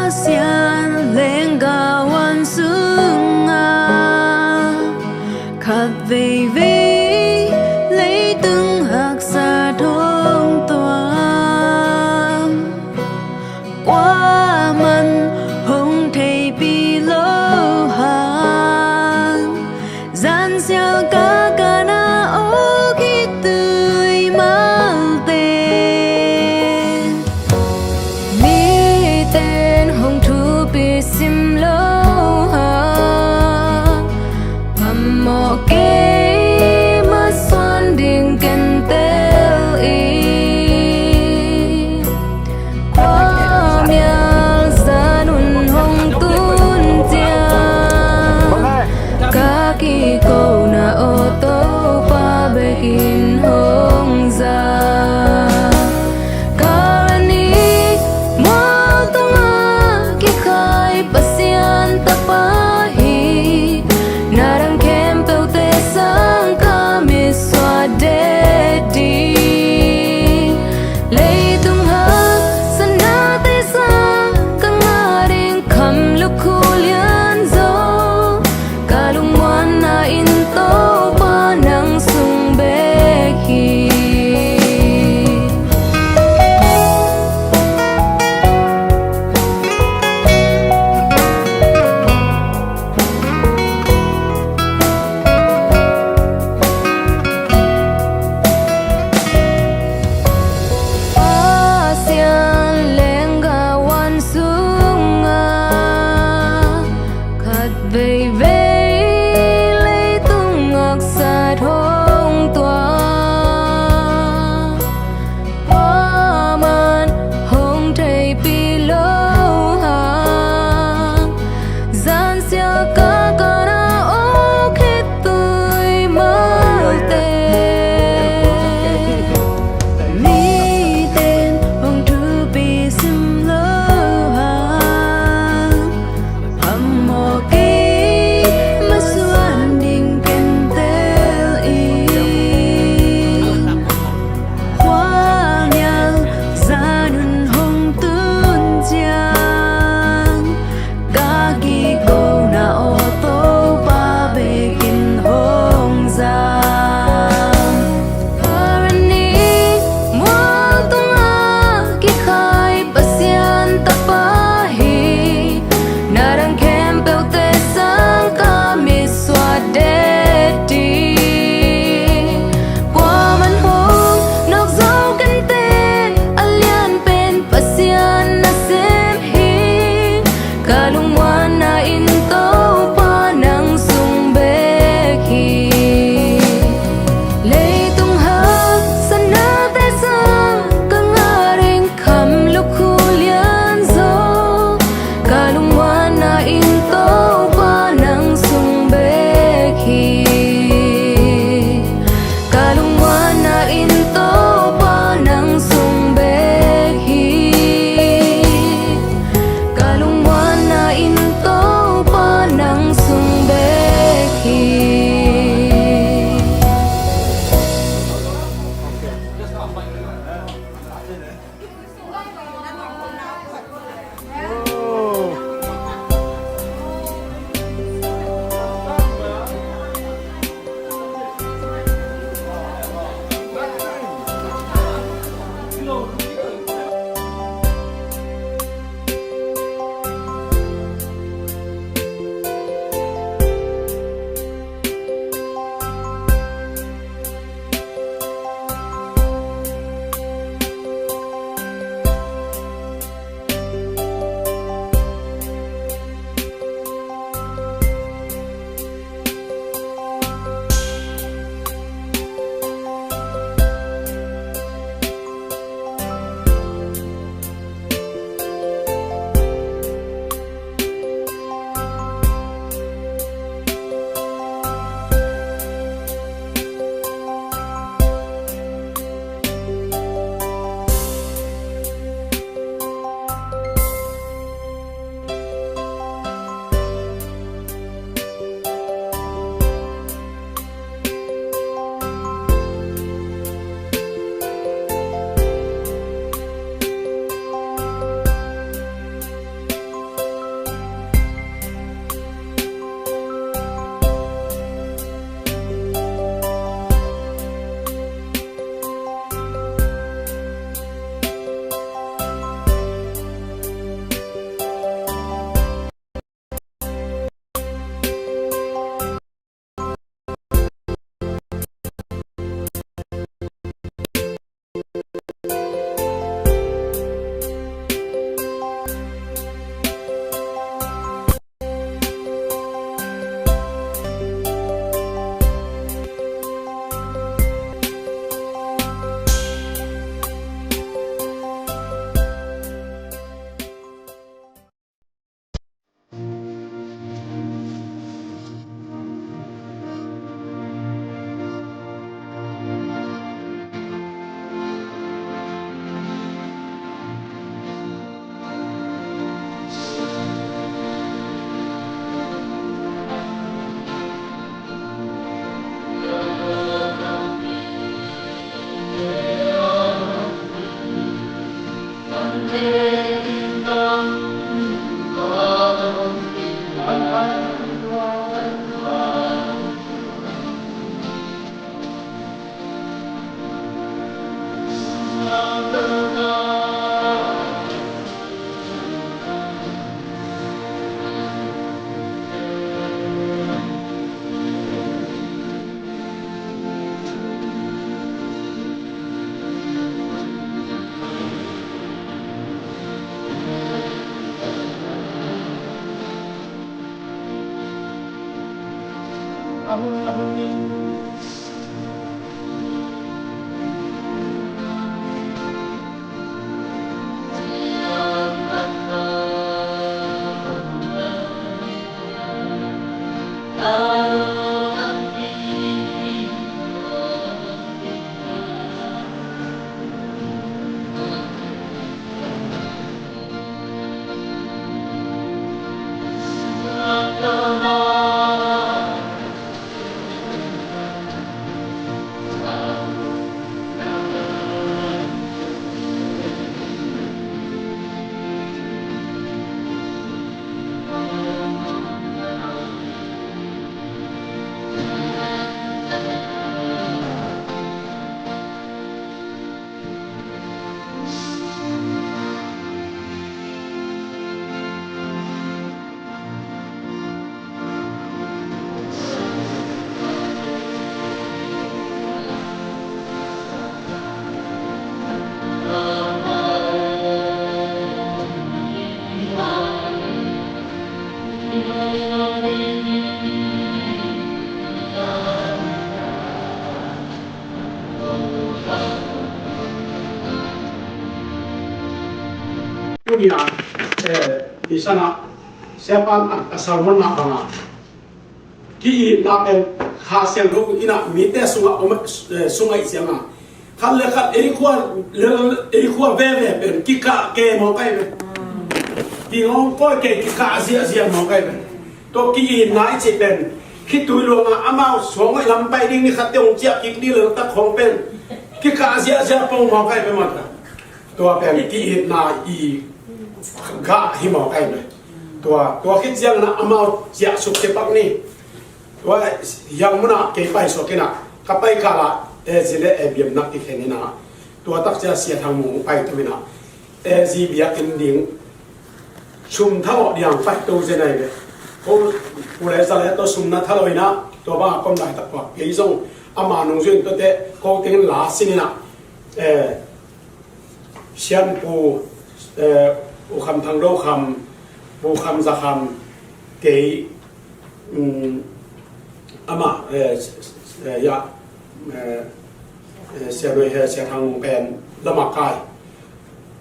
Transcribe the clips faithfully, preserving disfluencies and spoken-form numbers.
Pasian lengga wan sungah khat veivei leitung haksa thong tuam. Tuni a, eh, i sana siapa a, a sermon na banga ki-itna pen Kha Siangtho ina mite sunga om, eh, sunga i sianga khat le khat ei khua, ei khua veve pen kikah ke mawk ai ve. Kingawng kawi ke kikah ziahziah mawk ai ve. Tua ki-itna i cih pen khitui luanga amau suang hoih lam pai ding ni khatte hong ciah kik ding le tak khawng pen kikah ziahziah pong mawk ai ve mawk a. Tua pen ki-itna i gah hi mawk ai ve. Tua, tua khit ciangin amau ciah suk ciah pak ni. Tua hiang munah kei pai suak inah ka pai kalah e zi le e biamnak kikhen inah tua takcia Sia Thang Mung pai tu inah e zi biakinn ding sum thalawh diang pai to zen ai ve. Ko pule za le to sum na thalawh inah tua bang a kom dai tak kuak kei zong ama nung zuin to te ko tengin la sin inah e Sianpu, eh, U Kham Thang Do Kham, Pu Kham Za Kham, kei, um, amah, eh, s-, s-, eh, ya, eh, eh, Sia Noi he, Sia Thang Mung pen lama kai.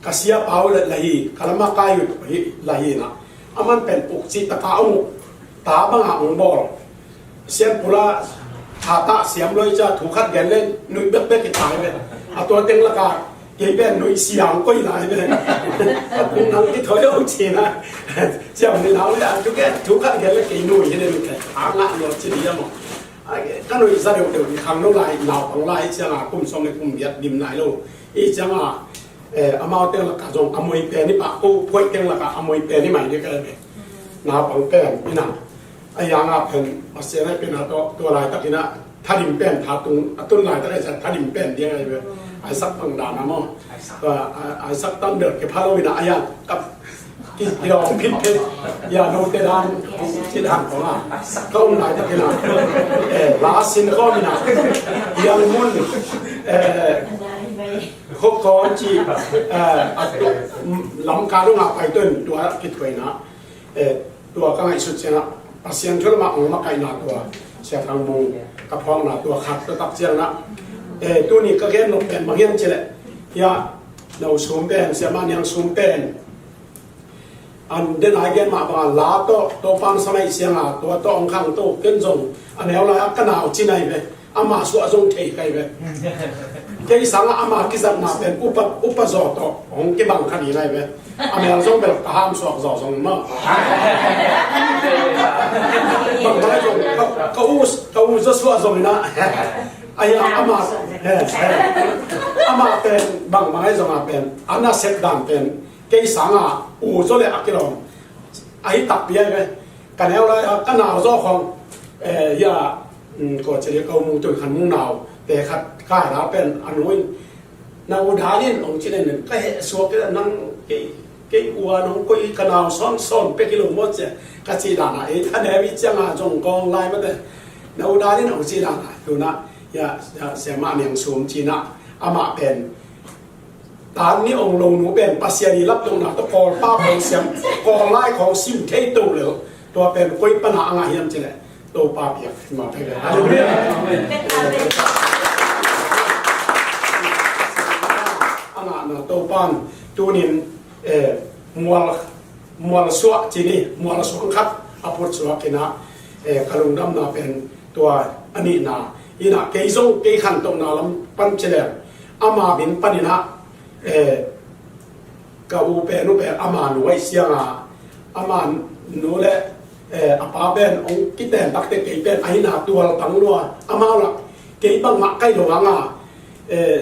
Ka sia pau le lahi, ka lama kai uh hi lahi na. Aman pen uk cih taka ung, ta banga ung bawl. Sian pula thata siam loi ca thu khat gen le nuih bekbek i tai ve. A tua teng laka kei pen nuih siang koi lai ve. A kung nang ki thoi lo cina. Siam ni nau le a thu gen thu khat gen le kei nuih hi le nuih kai a ngah lo ci dia mo. Ka nuih za deuh deuh ni khang lo lai nau pang lai cianga kum som le kum biat dim nai lo. I cianga eh, amau teng laka zong a moi pen i pah ko phoih teng laka a moi pen i mai dia ka le ve. Naupang pen ina a yanga pen a sian ai pen a to tua laitak ina thadim pen tha tung a tun laitak a sa thadim pen dia ngai ve. Ai sak pang dan a mo. Ai sak tan der ke phalo ina a yang kap ki ki dong phit phit ya no te dan ki dan ko nga ka um laitak ina eh la sin ko ina yang mun eh Khop kawn ci, eh, a tu, lam ka dong a pai tuan tua kithuaina, eh, tua ka ngaihsut ciangah Pasian thu lamah ong makaihna tua Sia Thang Mung ka phuakna tua khat tua tak ciangah, eh, tuni ka gen lo pen bang hiam cileh, ya, no sum pen, Sia Mah Niang sum pen, an den ai gen mah banga la tawh Topa na sa mai sianga tua tawh ong khang to ken zong a neu lai a ka nau ci nai ve. Ama suah zong thei kai ve. Kei sanga ama kizatna pen upa, upa zaw tawh ong kibang kha ni nai ve. A mel zong bel ka ham suak zaw zong ma. Bang bang zong ka, ka u, ka u zaw suah zong ina. Ai ama, eh, eh. Ama pen bang bang zong a pen ana sep dan pen kei sanga u zaw le a kilawm. Ahi takpi ai ve. Ka neu lai a ka nau zaw khong, eh, ya, mm, ko cili ko mung tui khan mung nau te khat kai la pen a nu in na u dan in ong ci nen ka heh suak kei nang kei, kei u a nong koi ka nau son son pe kilo mo cia ka ci dan a ei a neu i cianga zong kong lai mate na u dan in ong ci dan a tuna ya, ya Sia Mah Niang sum cina amah pen Tan ni ong lo nu pen Pasian i laptokna tawh Kawlpa khawng siam, Kawl lai khawng sim thei to lel. Tua pen koi pana a ngah hiam cileh. Topa piak himah thei le. Halleluiah. Amen. A ngahna Topa in tunin, eh, mual, mual suah ci ni, mual suang khat a phut suak in ah, eh, ka lungdamna pen tua a nihna in ah, kei zong kei khantohna lam pan ci leng, ama min panin ah, eh, ka u pen, u pen ama nu aih siang a, ama nu le, eh, a pa pen hong kiten takte kei pen a hina tual tang lua, amau lak kei bangmah kai lo hang a, eh,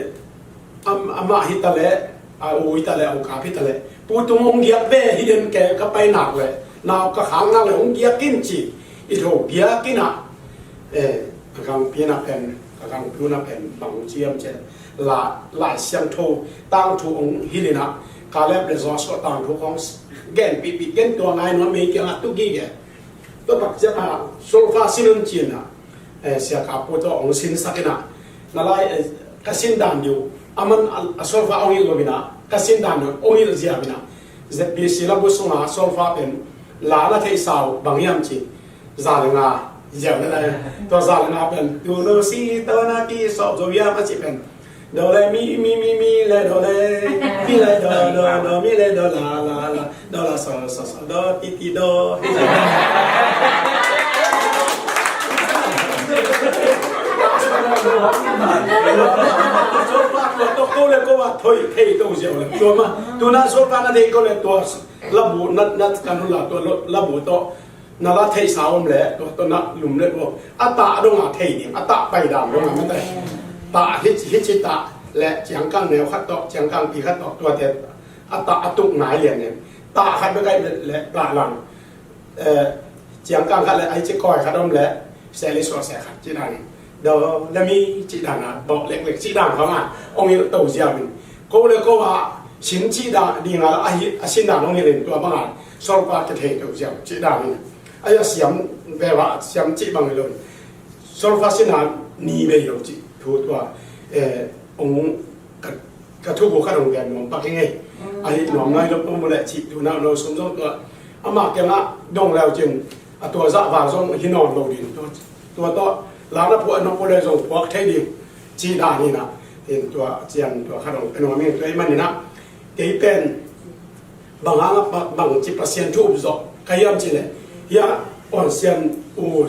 am-, amah hi ta leh, a u hi ta leh, a u kap hi ta leh, Pu Tung hong giak ve hi den, ke ka pai nak leh, nau ka khak nak leh hong giak in ci, i tho giak in ah, eh, a gangpi na pen, a gangpi na pen bang ci hiam ci leh, la, Lai Siangtho tangthu hong hilh in ah, Kaleb le Joshua tangthu hong genpihpih, gen tua ngai nuam, mei kiangah tu gige. Tua tak ciang a, solfa sin un ci in ah, eh, sia ka pu tawh hong sinsak in ah, na lai, eh, ka sin dan ding uh, aman a, a solfa hong hilh lo in ah, ka sin dan ding uh hong hilh ziau in ah, Z B C syllabus sungah solfa pen la na theihsa uh bang hiam ci, za le nga ziau na lai. Tua za le nga pen, tu nu si to na ki sawp zo hiam a ci pen, do le mi, mi, mi, mi le do le, mi le do, do, do, mi le do, la, la, la, do la so, so, so, do ti, ti, do. Tua ko le ko va thoi thei to ziau le. Tua ma, tu na solfa na thei ko le tua labu na, na kan la tua lo, labu to. Na la theihsa om le, tua, tua na lum le tua. A tah dong a thei ding, a tah pai dan dong a mate. Tah hih, hih ci tah le, ciangkang neu khat tawh, ciangkang pi khat tawh, tuate a tah a tuk nai lian nen. Tah khat bek ai le, le, tah lang. Eh, ciangkang khat le, ai ci koi khat om le, se le suah se khat ci dan. Do, le mi ci dan a, bawh lek lek ci dan khong a, hong hilh to ziau in. Ko le ko a, sin ci dan, ding a, a hi, a sin dan hong hilh in tua bang a, solfa kithei to ziau, ci dan in. Ai a siam, ve va, siam ci bang lo. Solfa sin a, ni ve lo ci, thu tua, eh, hong, ka, ka thu ko ka dong gen nuam pak ing ei. A hi nuam nai lo pom le ci, tu na lo sum zong tua. Ama kiangah dong leu cin, a tua zah val zong hi nawn lo ding. Tua, tua tawh, la na phuah na phuah le zong phuak thei ding. Ci dan hi na. In tua, cian tua kha dong, pen nuam ing tua i man hi na. Kei pen, bang hang a pa, bang ci Pasian thu up zawh ka hiam ci le. Hia, on sian u,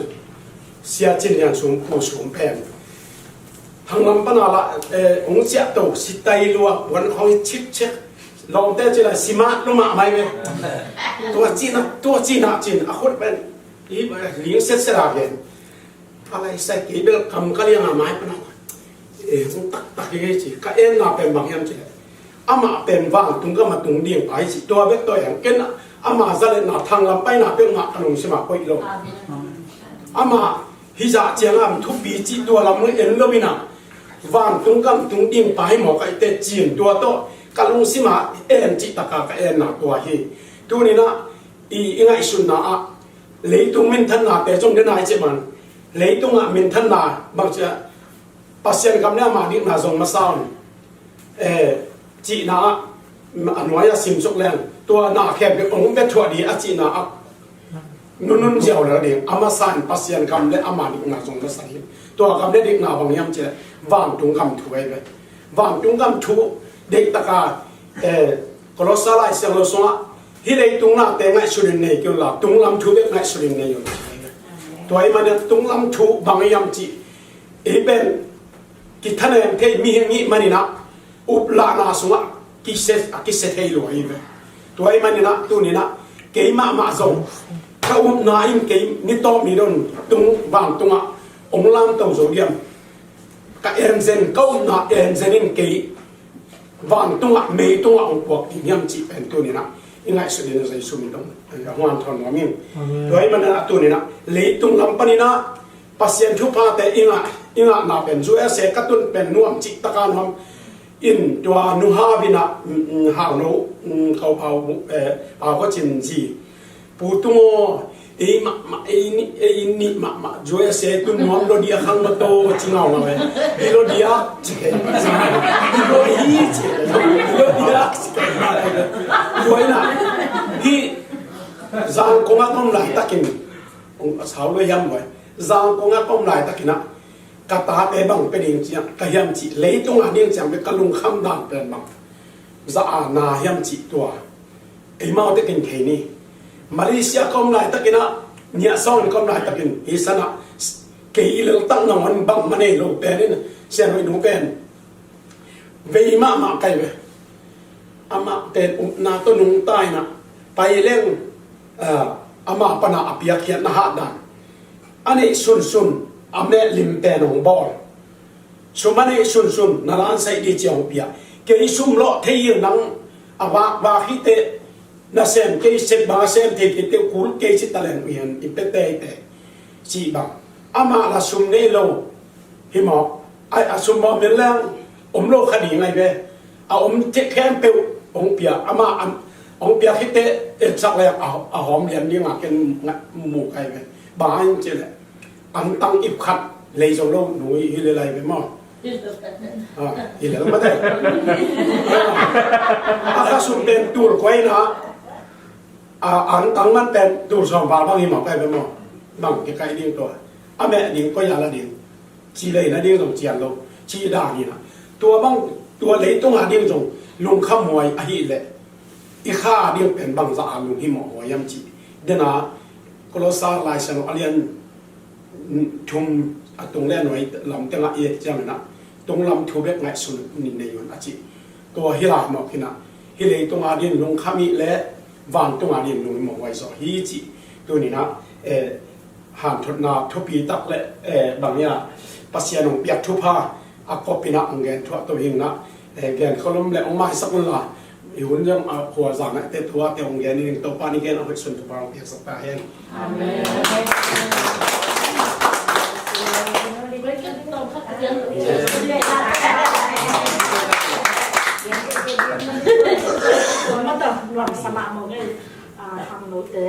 sia cin hian sum, pu sum pen. Hang lam pana la, eh, hong ciah to, si tai lua, wan khong i chik chik. Lawmte ci la, si mah, lo mah mai ve. Tua cina, tua cina cin, a khut pen. I, eh, ling set set a gen. A lai sai kei bel kam ka liang a mai pana. Eh, hong tak tak hi ci, ka enna pen bang hiam ci le. Amah pen vantung gam a tung ding pa hi ci, tua bek tua hiam ken ama zaletna thang lam paina peuhmah ka lungsim ah koih lo. Amah hih zah ciang a thupi cih tua lam en lo in ah, vantung gam tung ding pa hi maw ka hih teh cin tua tawh ka lungsim ah en cih tak a ka enna tua hi. Tuni in ah i, i ngaihsutna ah leitung minthannate zong den a i cih man, leitung ah minthanna bang ci a, Pasian gam le ama dikna zong masa un, eh, cihna ah, a nuai a sim suk leng, tua na khempeuh hong bia thuah ding a cihna ah nunun ziau lel ding, a masa in Pasian gam le ama dikna zong masa hi. Tua gam le dikna bang hiam ci le, vantung gam thu ahi ve. Vantung gam thu deih taka, eh, Kolosa Lai Siangtho sungah, hih leitung nate ngaihsutin nei kei un la, tunglam thu bek ngaihsutin nei un. Tua ahih manin tunglam thu bang hiam cih, ei pen kithanem thei mihing i hih manin ah, uplahna sungah kisia, a kisia thei lua hi ve. Tua ahih manin ah, tuni in ah, kei mahmah zong ka upna in kei ni tawp ni don tung vantungah hong lamto zo diam. Ka enzen, ka upna enzen in kei vantungah, meitungah hong puak ding hiam cih pen tuni in ah i ngaihsut in ah Jesu min tawh a hong hanthawn nuam ing. Amen. Tua ahih manin ah tuni in ah leitung lam panin ah Pasian thuphate i ngah, i ngahna pen U S A ka tun pen nuam cih taka nuam in tua nu Hau in ah, mm, mm, Hau no, mm, Kau Pau, eh, Pau Kua Cin zi. Pu Tung aw, ei mahmah, ei nih, ei nih mahmah, U S A tun nuam lo dia khang maw taw, ci ngaungau e. Ei lo dia, ci kei. Ei lo hi, ci kei. Ei lo dia, ci kei. Tua in ah, hih zang kong a om laitakin, ong a sau lo hiam maw e. Zangkong ah ka om laitakin ah ka tate bang pia ding ciang ka hiam cih, leitung a ding ciang bek ka lungkham dan pen bang za a na hiam cih tua eimau tekin thei ni. Malaysia ka om laitakin ah, niah sawngin ka om laitakin hi san ah, kei i leltak nangawn bangmah nei lo pen in, Sian Hoih nu pen vei mahmah kai ve. Amah pen upna tawh nungta in ah, pai leng, ah, amah pan a piakkhiatna hahdan a neih sunsun a meh lim pen hong bawl. Sum a neih sunsun na lansaih ding ci hong pia. Kei sum lawh thei in nang a vak vak hi teh, na sem kei sep bang a sem thei kei teh, kul kei ci taleng uh hian i pia tei teh. Cih bang amah la sum nei lo hi mawk. Ai, a sum mawk min leng om lo kha ding ai ve. A om thei khempeuh hong pia, amah am hong pia khit teh, etsak leng a, a hawm lian ding a ken mu kai ve. Bang hang hiam cih leh, antang ip khat lei zo lo nu hi lel ai ve maw? Ah, hi lel mah teh. Ah, a kha sum pen tul kua in ah, a, antang man pen tul sawm val bang hi mawk ai ve maw? Bang kikaih ding tua, a meh ding koi a la ding, ci lei na ding zong cian lo, ci dan hi na. Tua bang, tua leitung a ding zong lungkham huai ahih leh i kha a ding pen bangzah a lunghimawh huai hiam cih. Dena Kolosa Lai Siangtho a lian thum a tung le nuai lam tengah i et ciangin ah, tunglam thu bek ngaihsun ni nei un a ci. Tua hi lai mawk in ah, hi leitung a ding lungkham ih leh vantung a ding lunghimawh huai zaw hi cih. Tuni in ah, eh, hanthotna thupi tak le, eh, bang hiam, Pasian hong piak thupha a kop in ah hong gen thuah to hi in ah, eh, gen kholom le hong maisak un la, i hun zong a khualzan ah te tua te hong gen in, Topa in i gen a hoih sun thupha hong piaksak ta hen. Amen. Ah, hang lote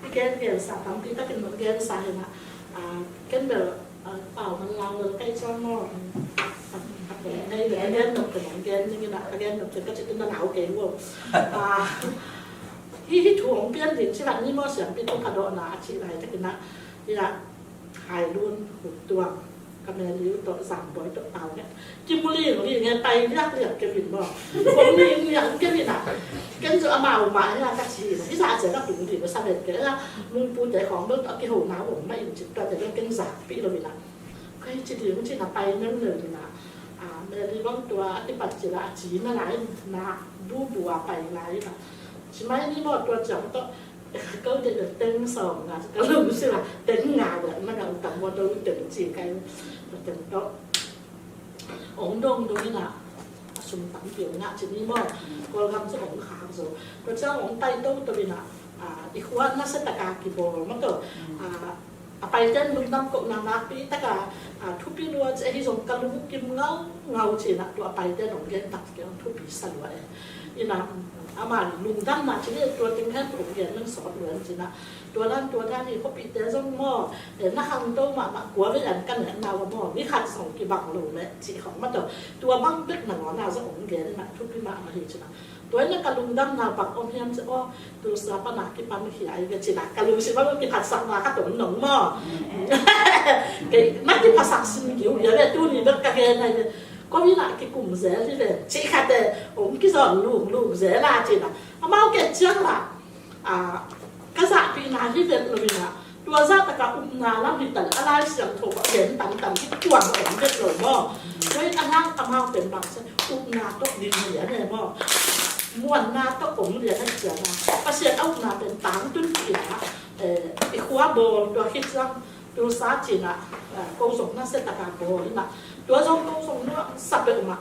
i gen gensa tampi takin hong gensa hi in ah, ah, ken bel, ah, pau man lang lo kai chuan maw. Nei le gen nop te hong gen ning in ah, ka gen nop te ka cih tun na nau kei uh. Ah, hi, hi thu hong pian ding ci lah ni maw, siampi thu ka dawhna a cih laitakin ah, hi ah, Hailun, Huktuang, ka Meliu tawh, Zangbawi tawh, Tau nge, kimu ling ling nge, pai liak liak kei vin maw. Kong ling liak kei vin ah. Ken cu amau mah hi a ka ci na. Hi zah cia ka pung ding sa vet kei a. Mungpute khawng bel tawh a kiho na om mah in cin tua te bel ken zakpih lo in ah. Kei ci ding ci na pai neu neu in ah. Ah, Meli bang tua a kipat ci la a ci na lai na bu bu a pai lai na. Ci mai ni maw tua ciang tawh. Ko te ka teng sawm nga, ka lungsim ah teng nga bel, man a utam maw, to teng ci kai, ka teng tawh. Ong dong dong in ah, a sum tampi ong ngah ci ni maw, Kawlgam cu ong khak zo. Tua ciang ong pai toto in ah, ah, i khua nasia taka kibawl maw to. Ah, a paiten lungdam kohna nakpi taka, ah, thupi lua ci, ahi zong ka lungkim ngau ngau ci in ah, tua a paiten ong gen tak kei ong thupi sa lua e. In ah, ama lungdamna ci le tua teng hen ong gen nang sawt lua in ci in ah, tua dan tua dan hi khuapihte zong maw, eh, na khangto mahmah kua vei an ka nehna uh a maw, ni khat zong kibang lo meh cih khawng maw to. Tua bang bek nangawn ah zong ong gen in ah thupi mahmah hi ci in ah. Tua in ah ka lungdamna bang om hiam ci, aw, Tulsa pan a kipan khia ai ve ci in ah ka lungsim ah bang kiphatsakna khat om nong maw. Kei na kiphasak sin kiu ia ve, tuni bek ka gen ai ve. Ko in ah kikum zel hi ve cih khat e, ong kizawn lung lung zel a ci in ah. Amau ke ciang lah, ah, ka zahpihna hi vet lo in ah, tua zah taka upna lam hi tal a Lai Siangtho ah gen tamtam hi tuan om vet lo maw. Tua in a nang amau pen bang sia, upna tawh ding lian e maw. Muanna tawh om lian e ciang a. Pasian a upna pen tangtun kei in ah, eh, i khua bawl tua khit ciang Tulsa ci in ah, eh, ko zong nasia taka bawl in ah. Tua zong ko zong nuam sa peuhmah.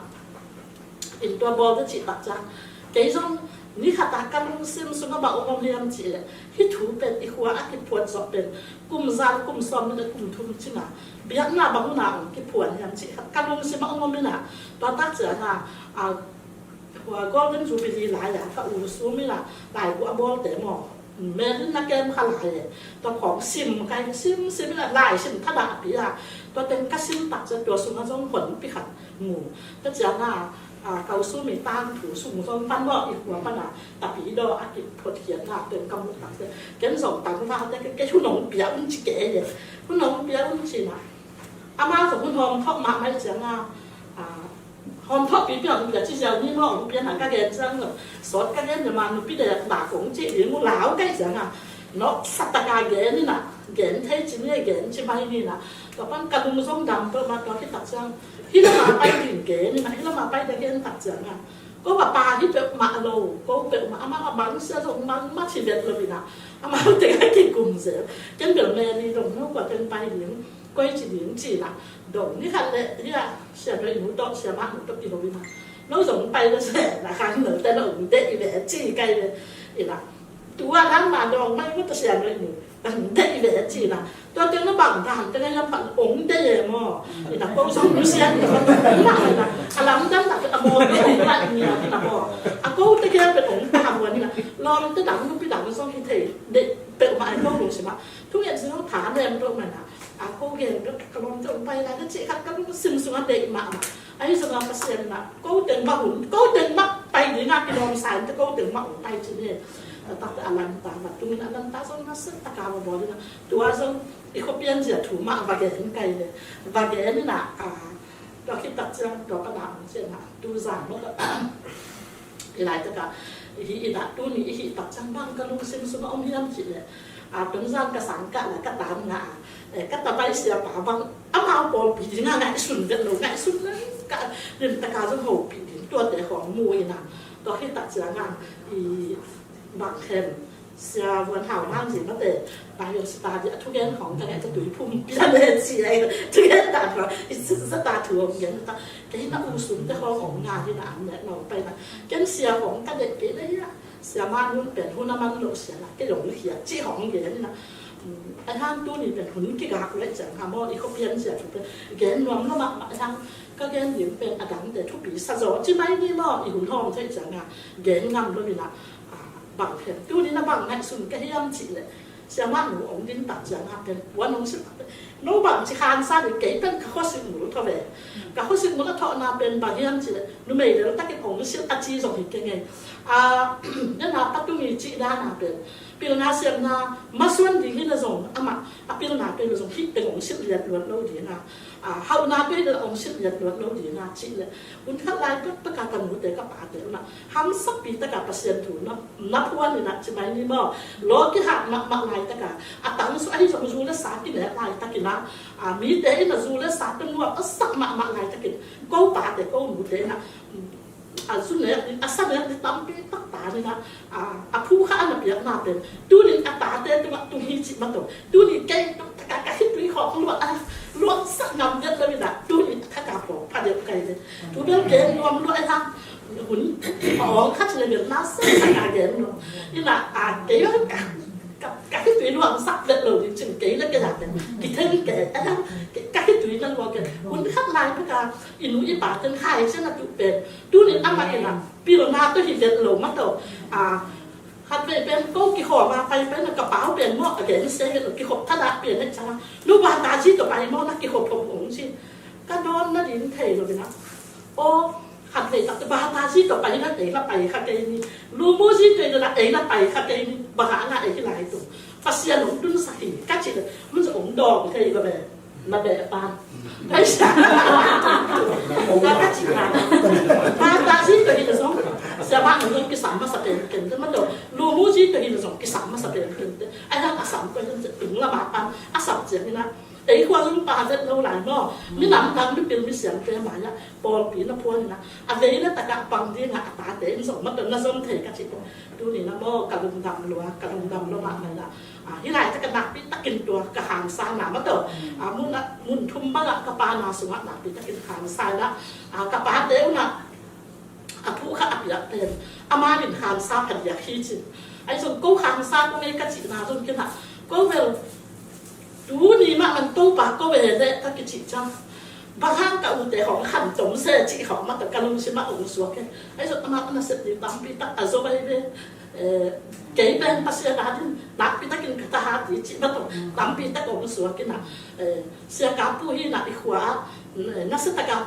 In tua bawl ka cih tak ciang, kei zong ni khat a ka lungsim sungah bang om hiam cih leh, hih thu pen i khua a kiphuan zawh pen kum za le kum sawm le kum thum cih a, biakna bang hun a ong kiphuan hiam cih khat ka lungsim ah ong om in ah, tua tak ciang a, a, hua Golden Jubilee lai-a ka u sum in ah laibu a bawlte maw, Mel in na kem kha lai e. Tua khawng sim kai, sim, sim in a lai sim thadah a pi a. Tua teng ka sim tak ciang tua sungah zong honpi khat mu. Tua ciang a, A, ka u Sumi tangthu sung zong pan maw, i khua pan a tapidaw a kiphotkhiatna teng ka muh tak ciang, ken zong tangvalte kei hun hong pia un ci kei e. Hun hong pia un ci na. Amau zong hun hawm thawh mahmah ciang a, a, hawm thawh pipi hong pia ci ziau ni maw, hong pia na ka gen ciang zong sawt ka gen, mah nupi dek na kong ci ding uh lau kai ciang a, nawksa tak a gen ni na, gen thei ci ni, gen ci mai ni na. Tua pan ka lung zong dam peuhmah, tua khit tak ciang hih lam a pai ding gen ni na, hih lam a pai ding gen tak ciang a, ko va pa hi peuhmah lo, ko peuhmah, amah a bang sia zong bangmah ci vet lo hi na, amau teng a kikum zel. Ken bel Mary dong no kua teng pai ding, koi ci ding ci na, dong ni khat le hi a, Sia Noi nu tawh, Sia Mah nu tawh kilo hi na. No zong pai le se na, khang no te no um te i ve ci kai le hi na. Tua dan mah dong mai ko ta Sia Noi nu. Ang deih ve ci na. Tua teng na bang dan teng a yam phat ong deih e maw. Ina ko zong nu sia ni na. Ina ina. A lam dan na a maw deih ina ina ina maw. A ko te kia pe ong pa maw ina. Lawm te dang nupi dang zong hi thei. Deih pe ma a ko lung sim a. Thu ngen zong tha nem to ma na. A ko gen pe ka lawm te ong pai na ka ci khat ka lung sim sung a deih ma ma. Ahi zong a Pasian na ko teng ma hun. Ko teng ma pai ding a kilawm sa in te ko teng ma ong pai ci ne. Taktak a lanta, va tungin a lanta zong na set taka va bawl ina. Tua zong i khuapian zia thu mah va gen kai le. Va gen ina, a, tua khit tak ciang tua pana hong cian a. Tu zan mah ka, i lai taka, i hi ina, tuni i hi tak ciang bang ka lungsim sung a om hiam cih le. A, tun zan ka sang kah la ka tam nga a. E, ka tabai sia pa bang, amau pawlpi ding a ngaihsun vet lo, ngaihsun lo, ka lim taka zong hopih ding, tuate hong mu ina. Tua khit tak ciang a, i, bang khen, sia vuan hau man zi mate, ba yong si ta di a thugen hong ka ngai ka tui phum pia le ci ai, thugen ta thua, i si sa ta thu hong gen ta, kei na u sum te hong hong nga hi na am ne no pai na, ken sia hong ka de kei le ya, sia ma nun pen hun a man lo sia na, kei yong le hia, ci hong gen na, ai hang tu ni pen hun ki gak le ciang ha mo, i ko pian sia thu pen, gen nuam lo ma, ma ai hang, ka gen ding pen a dang te thupi sa zo, ci mai ni mo, i hun hong thei ciang ha, gen ngam lo mi na, a, bang khen. Tuni na bang ngaihsun ka hiam cih leh, siamah nu ong din tak ciang a pen, puan ong silh tak pen, no bang ci khansa ding kei pen ka khuasit mul thaw ve. Ka khuasit mul a thawhna pen bang hiam cih leh, numei lel takin ong silh a ci zong hi kei ngei. A, nena patung i cih dana pen, pilna siamna masuan ding hi na zong, amah a pilna pen zong hih pen ong silh liat luat lo ding a. A, hauhna pen ong silh liat luat lo ding a cih leh, hun khat lai pek pek a ka nute ka pate una, hamsakpi taka Pasian thu na, na phuan ina ci mai ni maw. Law kihat mahmah laitaka, a tangsu ahi zong zu le sa kinek laitakin a, a, mite ina zu le sa tun nuam a sak mahmah laitakin, ko pate ko nute ina, a, zu nek ding, a sa nek ding tampi tak ta ina, a, a phu kha ana piakna pen, tunin a tate tungah tung hi cih mah tawh, tunin kei tung taka ka khitui khawng luat a, luat sak ngam vet lo ina, tunin a thaka pawk pha deuh kai le. Tu bel gen nuam lua e hang. Hun a awng khat le bel na sa sa ka gen nuam. Ina a kei ka, ka, ka khitui luang sak vet lo ding cin kei le kei a pen. Ki theng kei a hang ka khitui na luang kei. Hun khat lai pa ka i nu i pa ten khai sia na tu pen. Tu ni ama ina pilna to hi vet lo ma to. A, khat vei pen ko ki khawm a pai pai na ka pau pen mo a gen se vet lo ki khop thadak pen ne chang. Nu ba ta ji to pai mo na ki khop khop ong si. Ka dawn na ding thei lo ina. Aw, khat vei tak te ba ta zi tawh pai na ei la pai kha kei ni. Lu mu zi tawh ei la ei la pai kha kei ni. Ba ha nga ei hi lai tu. Pasian ong tun sa hi ka ci le. Mun sa ong dawng thei lo be. Na be pan. Kai sa. Na ka ci na. Ba ta zi tawh hi la zong. Sa ba ong zong ki sam ma sa pen ken te ma tawh. Lu mu zi tawh hi la zong ki sam ma sa pen ken te. Ai la a sam ko tung la ba pan. A sam zi ni na. Ei khua zong pa vet lo lai maw? Minam dang mipil misiamte mai-ah pawlpi na phuan ina, a vei le takah pang dingah a tate in zong mah na zom thei ka cih. Tuni na maw ka lungdam lua, ka lungdam lua mah mai-ah. A, hih lai takah nakpi takin tua ka hangsa na mah tawh. A, mun ah, mun thum bangah ka pa na sungah nakpi takin hangsa ina. A, ka pate unah a phuh kha a piak pen, amah in hangsa phadiak hi cin. Ahi zong ko hangsa ko ngei ka cihna zong kinah, ko bel tuni mah man Topa ko ve leh ka kicih ciang, bang hang ka ute hong khan tom se cih hong mah ka lungsim ah hong suak e. Ahi zong amah na sep ding tampi tak a zo ahi ve. Eh, kei pen Pasian a din nakpi takin ka tha ha ti cih mah tawh tampi tak hong suak inah, eh, sia ka pu hi na i khua ah, eh, na sia tak a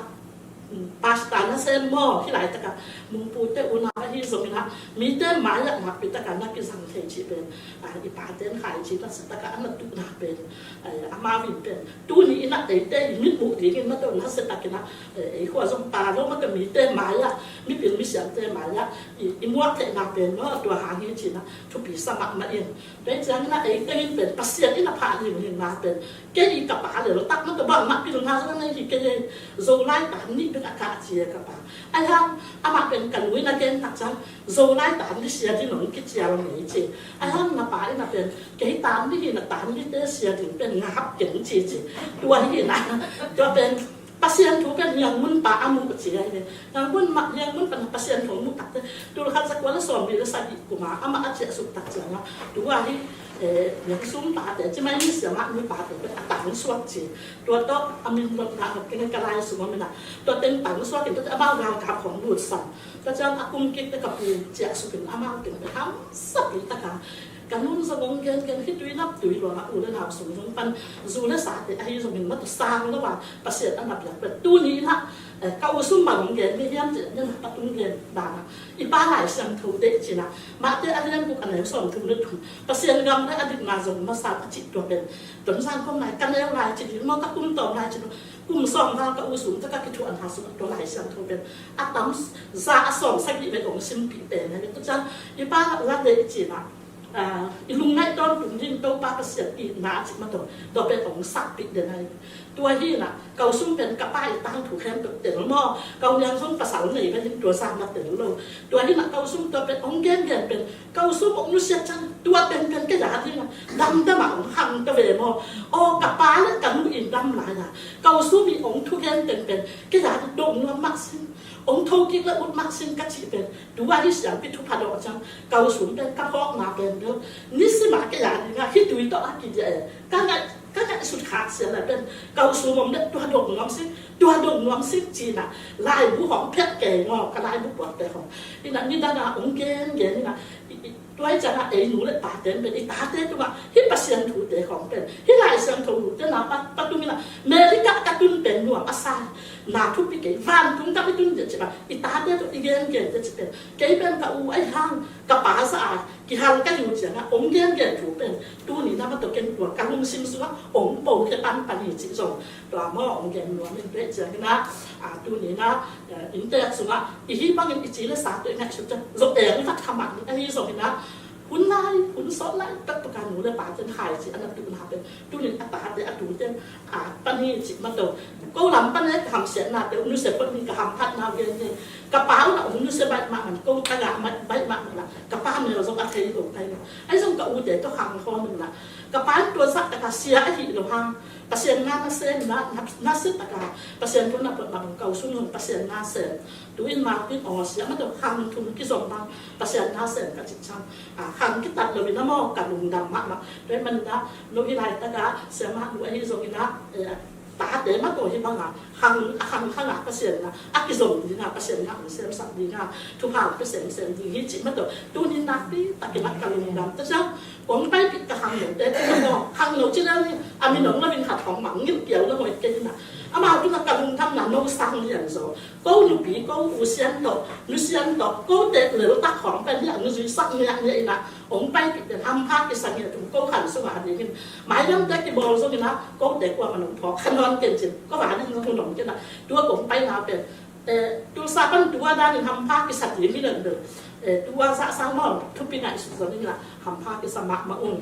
Pastor na sem maw, hih laitakah mungpute unau ahi zongin ah, mite mai-ah nakpi takah na kizang thei cih pen, ah, i paten khaici nasia takah a na tuhna pen, eh, amau in pen tuni in ah eite i mitmuh dingin mah tawh nasia takin ah, eh, ei khua zong pa lo mah tawh mite mai-ah, mipil misiamte mai-ah i, i muak theihna pen maw, tua hang hi ci-in ah thupi sa mahmah in. Tua hi ciangin ah ei tengin pen Pasian in a phat limlimna pen, kei i ka pa leltak mah tawh bangmah pilna zong nei hi kei ei. Zolai tan nih bek a ka ci e ka pa. Ahi hang amah pen ka nu in a gen tak ciang, Zolai tan nih sia ding hong kicial ngei ci. Ahi hang na pa in a pen, kei tan nih hi, na tan nihte sia ding pen ngap keng ci ci. Tua hi na, tua pen Pasian thu pen Liangmun pa a muh ci ahi ve. Liangmun mah, Liangmun pan Pasian thu muh takte, tul khat za kua le sawmli le sagih kum a amah a ciahsuk tak ciangah, tua hi, eh, Liangsum pate, ci mai ni, siamah nu pate pen a tangsuak ci. Tua tawh a min lotna khat keng ka lai sung a min a, tua teng tangsuak in tua teng amau galkap khong lut sam. Tua ciang a kum kik te ka pu ciahsuk in amau teng pen hamsapi taka, ka nun zong hong gengen, hih tui nap tui luang a u le nau sung zong pan zu le sate ahi zongin mah tawh sang lo a Pasian a na piak pen tuni in ah, eh, ka u Sum bang hong gen ni hiam cih leh, na patung gen dan a, i pa Lai Siangtho deih ci-in ah, Mate a lian guk a neu sawmthum le thum, Pasian gam le a dikna zong masa a cih tua pen, Tonzang kong lai ka neu lai ci ding maw, ka kum tawm lai ci ding, kum sawm val ka u Sum tawh ka kithuahna sungah tua Lai Siangtho pen a tam za a sawm sagih vet hong simpih pen ahi ve. Tua ciang i pa la deih ci-in ah, ah, i lungngaih tawntung ding Topa Pasian itna a cih mah tawh tua pen hong sakpih den ahi. Tua hi-in ah ka u Sum pen ka pa i tangthu khempeuh tel maw, ka u Niang zong pasal nei va hi-in tua zah na tel lo. Tua hi-in ah ka u Sum tua pen hong gengen pen ka u Sum hong nusiat ciang tua pen pen kei a ding a damdam a hong khang ta ve maw. Aw, ka pa le ka nu in dam lai a, ka u Sum i hong thugen teng pen kei a ding dong nuam mah sin, hong thokik le ut mah sin ka cih pen, tua hi siampi thupha dawh ciang ka u Sum pen ka phawkna pen bel, nisim a kei a ding a hih tui tawh a kidiah e. Ka ngaih, ka ngaihsut khak sia lai pen ka u Sum om le tua dong nuam sik, tua dong nuam sik ci-in ah laibu hong phiat kei maw, ka laibu puakte hong. In ah nidang a hong gengen in ah, i, i, tua hi ciang ah ei nu le pate pen i tate tungah hih Pasian thute hong pen, hih Lai Siangtho thute na pa, patung in ah, America ka tun pen nuam a sa, na thupi kei, vantung ka pi tun ding ci-in ah i tate tawh i gengen ding ci pen, kei pen ka u ahi hang ka pa zah a kihal ka hi uh ciangah hong gengen thu pen tuni na mah tawh ken tua ka lungsim sungah hong pokhia panpan hi cih zong tua maw hong gen nuam in. Tua hi ciangin ah, ah, tuni na, eh, inntek sungah i hih bangin i ci le sa tawh i ngaihsut ciang zong eng vat kha mah ding ahi zongin ah, hun lai, hun sawt lai taktak a nu le paten khaici a na tuhna pen tuni a tate a tute, ah, pan hi cih mah tawh, ko lam pan e ka hamsiatnate uh nusia phot ni, ka hamphatna uh gen hi. Ka pa un ah hong nusia baih mahmah, ko tagah baih mahmah lah ka pa mel zong a thei lo kai lo. Ahi zong ka ute tawh khang khawm in ah, ka pa in tua zah taka sia ahih lo hang Pasian na na sem, na, na, nasia taka Pasian thu na phot bang, ka u Sum zong Pasian na sem. Tu-in Martin aw sia mah tawh khang thum kizom bang Pasian na sem ka cih ciang, ah, khang kitat lo in ah maw ka lungdam mahmah. Tua ahih manin ah no hih laitaka siamah nu ahi zongin ah, eh, tate mah tawh hih banga khang, a khang khanga Pasian na a kizom dinga, Pasian na hong semsak dinga thupha hong pia semsem ding hi cih mah tawh tuni nakpi takin ah ka lungdam. Tua ciang kong paipih ka khangnote tawh maw, khangno ci lel ni, a min hong lo in khat hong mang ngilh kial na hoih kei in ah, amau tungah ka lungdamna no sang lian zaw. Ko nupi, ko u Sian tawh, nu Sian tawh, ko tek leltak hong pen hi a, nu zui sak ngiahnia in ah hong paipih pen hampha kisa ngiat ung. Ko khan sungah dingin mailamte kibawl zongin ah, kote kuamah nong phawk kha nawn ken cin, ko va ding zong hun om ken ah, tua kong paina pen, eh, Tulsa pan tua danin hampha kisa ding hi lel bel, eh, tua zah sang maw thupi ngaihsut zongin ah hampha kisa mahmah ung.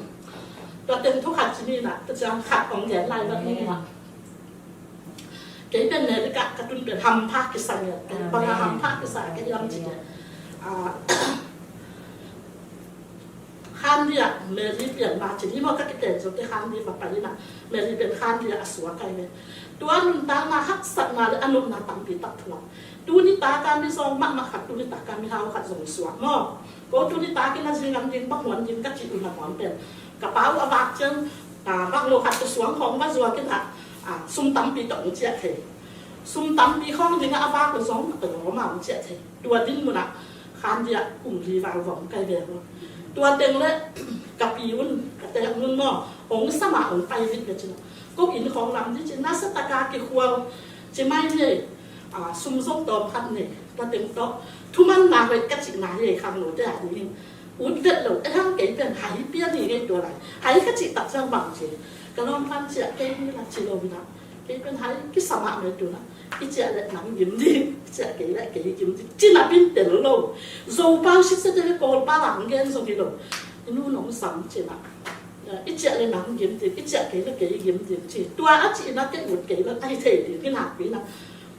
Tua teng thu khat ci ni in ah, tua ciang khat kong gen lai vat ni in ah. Kei pen America ka tun pen hampha kisa ngiat, banga hampha kisa ka hiam cih leh, ah, Khandia Mary pianna ci ni maw, ka kiten zo te Khandi va pai in ah, Mary pen Khandia a suak ahi ve. Tua nuntakna haksatna le a nopna tampi tak thuak. Tuni taka mizawng mahmah khat, tuni taka mihau khat zong suak maw. Ko tuni takin a zingam ding, bang huan ding ka cih uh nangawn pen, ka pa uh a vak ciang, ah, bang lo khat tawh suang khawng va zuak in ah, ah, sum tampi tawh hong ciah thei. Sum tampi khawng dingah a vak lo zong a lawm a hong ciah thei. Tua din munah Khandia kum li val va hong kai ve maw. Tua teng le ka pi un, ka tek nun maw, hong sam a hong pai vit ve cin ah, ko inn khawng lam ding cin, nasia taka kikhual ci mai ni. A, sum zong tawm khat nei, tua teng tawh thumanna hoih ka cihna hi ei khangnote a ding in. Ut vet lo, ei hang kei pen hai pia ni ngei tua lai. Hai ka cih tak ciang bang ci. Ka lawm pan ciah kei ni la ci lo na. Kei pen hai kisa mahmah tu na. I ciah le nang gim ding, i ciah kei le kei gim ding. Ci na pin tel lo. Zo pau sit se te le Kawl pa lang gen zong hi lo. I nu nong sam ci na. I ciah le nang gim ding, i ciah kei le kei gim ding ci. Tua a cihna kei ut kei le a hi thei ding hi nak pi na.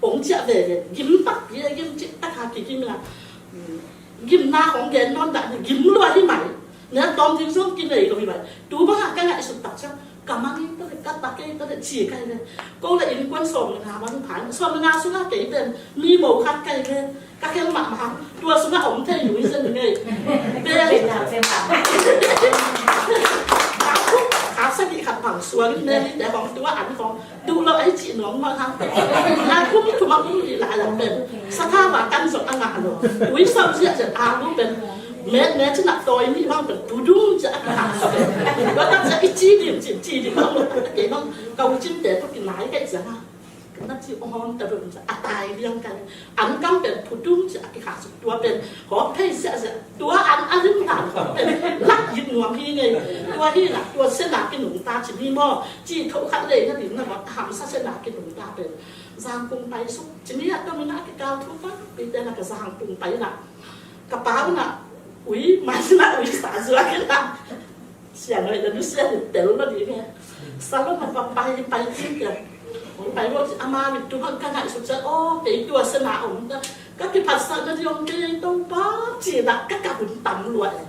Ong ciah veve, gim takpi a gim cih tak a kigim ina. Gimna hong gen nawn dah ni gim lua hi mai. Nia tawm ding zong kinei lo hi mai. Tu bang a ka ngaihsut tak ciang ka mang in tawh le ka tak kei tawh le ci kai le. Ko le innkuan sawm le nga man phai. Sawm le nga sung a kei pen mi mo khat kai le. Ka khel mahmah hang. Tua sung a om thei lui zen ngei. Bel. Kha sagih khat bang suang in ne ni te hong tua an hong. Duh lo ai cih nuam mah hang. A kum thum a kum li lai a pen. Sa tha va kan zong a ngah lo. Ui sau ziah ziah a lu pen. Met met cih nak tawi nih bang pen. Pu dung ziah a kikha. Tua tak ziah i ci dim cih ci dim bang lo. Kei bang kau cin te tu kinai kai ziah a. Na ci ong hong ta bang ziah a tai liang kai. An kam pen pu dung ziah a kikha suk tua pen. Hawk thei ziah ziah. Tua an a lim dan hawk pen. Lak yit nuam hi ngei. Tua hi nak tua sena kinung ta ci ni maw. Ci tho khat lei na ding na mawt a hamsa sena kidung ta pen. Zangkung pai suk. Ci ni a tawm ina kikal thu tampi te na ka Zangkung pai na. Ka pau na. Ui, mai na ui sa zua kei na. Siang oi na nu siang tel na ding e. Salon na pa pai pai ti ke. Pai lo ci ama mi tu hang ka ngaihsut sa. O, kei tua sena om ta. Ka kiphatsak na ding om kei Topa. Ci na ka ka hun tam lua e.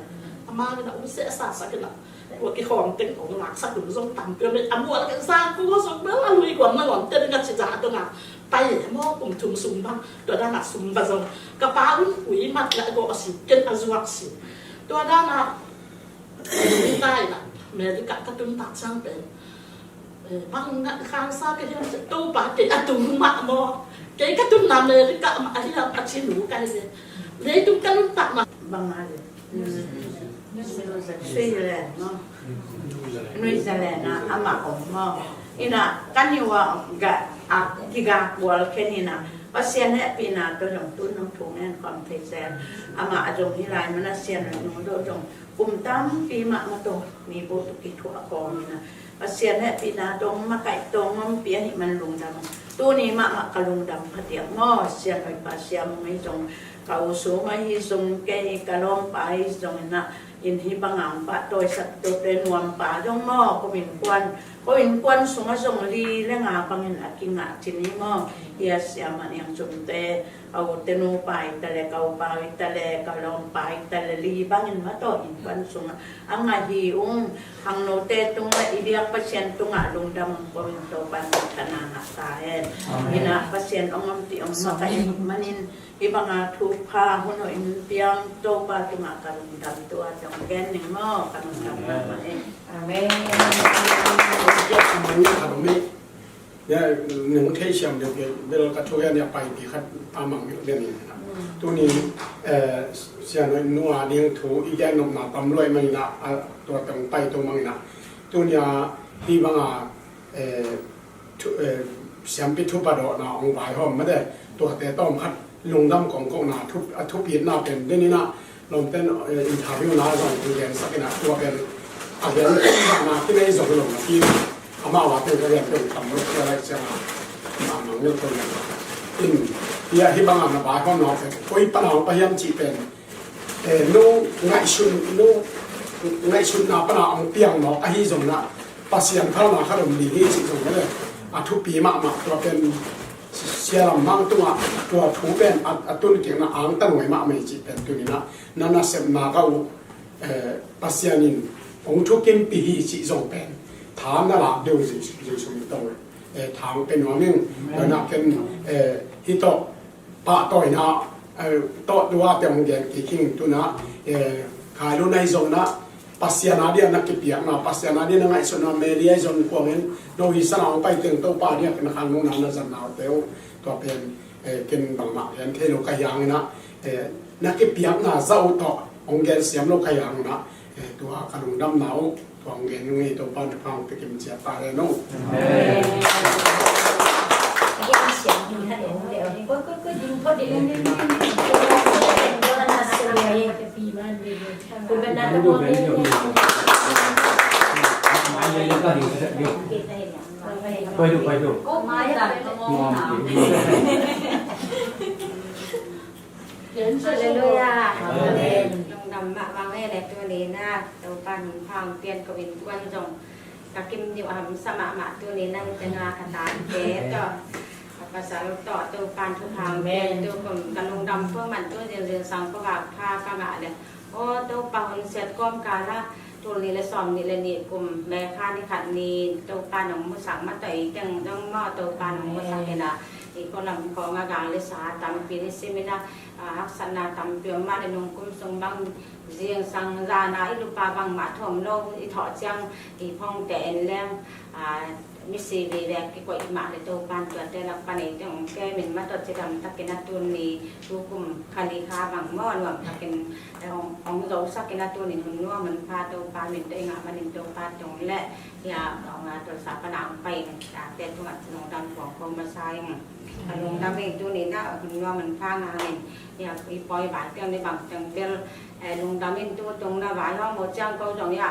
Ama mi na um se sa sa ke na. Tua kikhawm teng kong laksak hun zong tam pia mei a mual ken sa kua zong bel a lui guam na ngawm te ding a ci zah a dong a pai e maw kum thum sum bang tua dan a sum bang zong ka pa un ui mat le a gawh a si ken a zuak si tua dan a ui tai la America ka tun tak sang pen bang ngat khang sa ka hiam ci Topa kei a tung mah maw kei ka tun na America mah a hiam a ci nu kai le leitung ka lun tak mah bang a le. Switzerland maw? New Zealand ah amah om maw? Ina ka niu ah ga a kiga kual khen ina Pasian hehpihna tawh zong tun nong thu ngen khawm thei zen. Amah a zong hi lai mana Sian nu tawh zong kum tampi mah ma tawh mi buh tawh kithuah khawm ina Pasian hehpihna tawh makaih tawh ngawmpi ahih man lungdam. Tuni mahmah ka lungdam phadiak maw Sian hoih pa Sian mong ei zong Ka u sum ahi zong kei ka lawmpa ahi zong inah inn hi bangah hong pahtawisak tute nuampa zong maw ko innkuan ko innkuan sungah zong li le nga bangin a kingah cin hi maw. Hia siamah niang sumte a ute nupa hi ta le ka upa hi ta le ka lawmpa hi ta le li bangin mataw innkuan sungah a ngah hi ung. Hang note tungah i biak Pasian tungah lungdam hong ko in Topan ka na ngah ta hen. Inah Pasian hong om ti hong makaih manin Hih banga thupha hun hoih in piang Topa tungah ka lungdam tua ciang gen ning maw ka lungdam mahmah e. Amen. Nung thei siam deuh kei bel ka thu hian ia pai ti khat a mang deuh den in. Tuni sian hoih nua ding thu i gen nopna tam luai mangina tua teng pai to mangina. Tunia hih banga thu, eh, siampi thupa dawhna hong vaihawm mate tuate tawm khat lungdam kongkona a thupitna pen deninah lawmten interview na zong hong gensakinah tua pen a gen na kinei zong lo na pi amah a pen ka gen pen tam lo tia lai sianga a mangngilh ko in tia hih bangah na vaihawmna pen koi pana hong pahiam cih pen Eh, no ngaihsun, no ngaihsunna pana hong piang mawk ahi zongna Pasian phalna khat om ding hi cih zong le a thupi mahmah tua pen sialam mang tungah tua thu pen a, a tun kikna angta nuai mahmah hi cih pen tuninah na nasepna ka uh eh, Pasian in hong thukimpih hi cih zong pen tha na lak deuh zing sum tong eh, tha hong pe nuam ing. Tuanah ken eh, hih tawh pahtawina tawh tua te hong gen kik hing tuna khailun ahi zongna Pasian a dia na kipiakna Pasian a dia na ngaihsutna Mary ahi zong kuangin no hi sana hong pai teng Topa a dia na khang nuna na zanna te uh tua pen ken bangmah gen thei lo ka hiangina na kipiakna zah uh tawh hong gen siam lo ka hiangina tua ka lungdamna uh Tuang gen nung ei Topa na pang pekim cia ta le no. Amen. Pai du, pai du. Pai du, pai du. Halleluiah. Amen. Lungdam mahmah e le tuni-in ah Topa nong pha pian ko innkuan zong ka kim niuh a hamsa mahmah tuni-in ah hih teng ah ka tate tawh ka pasal tawh Topa thupha hong pia in tu kum ka lungdam pua man tu zingzing sang ko vak pha ka ngah le. Aw Topa hun siat kawmkal ah tul nih le sawm nih le nih kum May kha ni khat ni Topa nong musak mah tawh ei teng zong maw Topa nong musak in ah i ko lam khawng a gal le sa tampi ni sim in ah, ah, haksatna tampi om mah le nung kum sung bang zingsang zana i lupa bangmah thawm lo i thawh ciang i phongte en leng, ah, misi vive kikoih mah le Topan tuate lak pan ei teng hong kem in mah tawh cidam takin a tuni tu kum kha li kha bang maw nuam takin, eh, hong, hong zosak in a tuni hun nuam hun pha Topa min tawh i ngah manin Topa tawh le hia hong a tawlsa pan a hong pai in tate tungah lungdam thuang ko masa ing. Ka lungdam ing tuni-in ah hun nuam hun pha ngah ing. Hia i pawi bai teng ni bang teng bel, eh, lungdam in tu tung na vai hong mo ciang ko zong hia,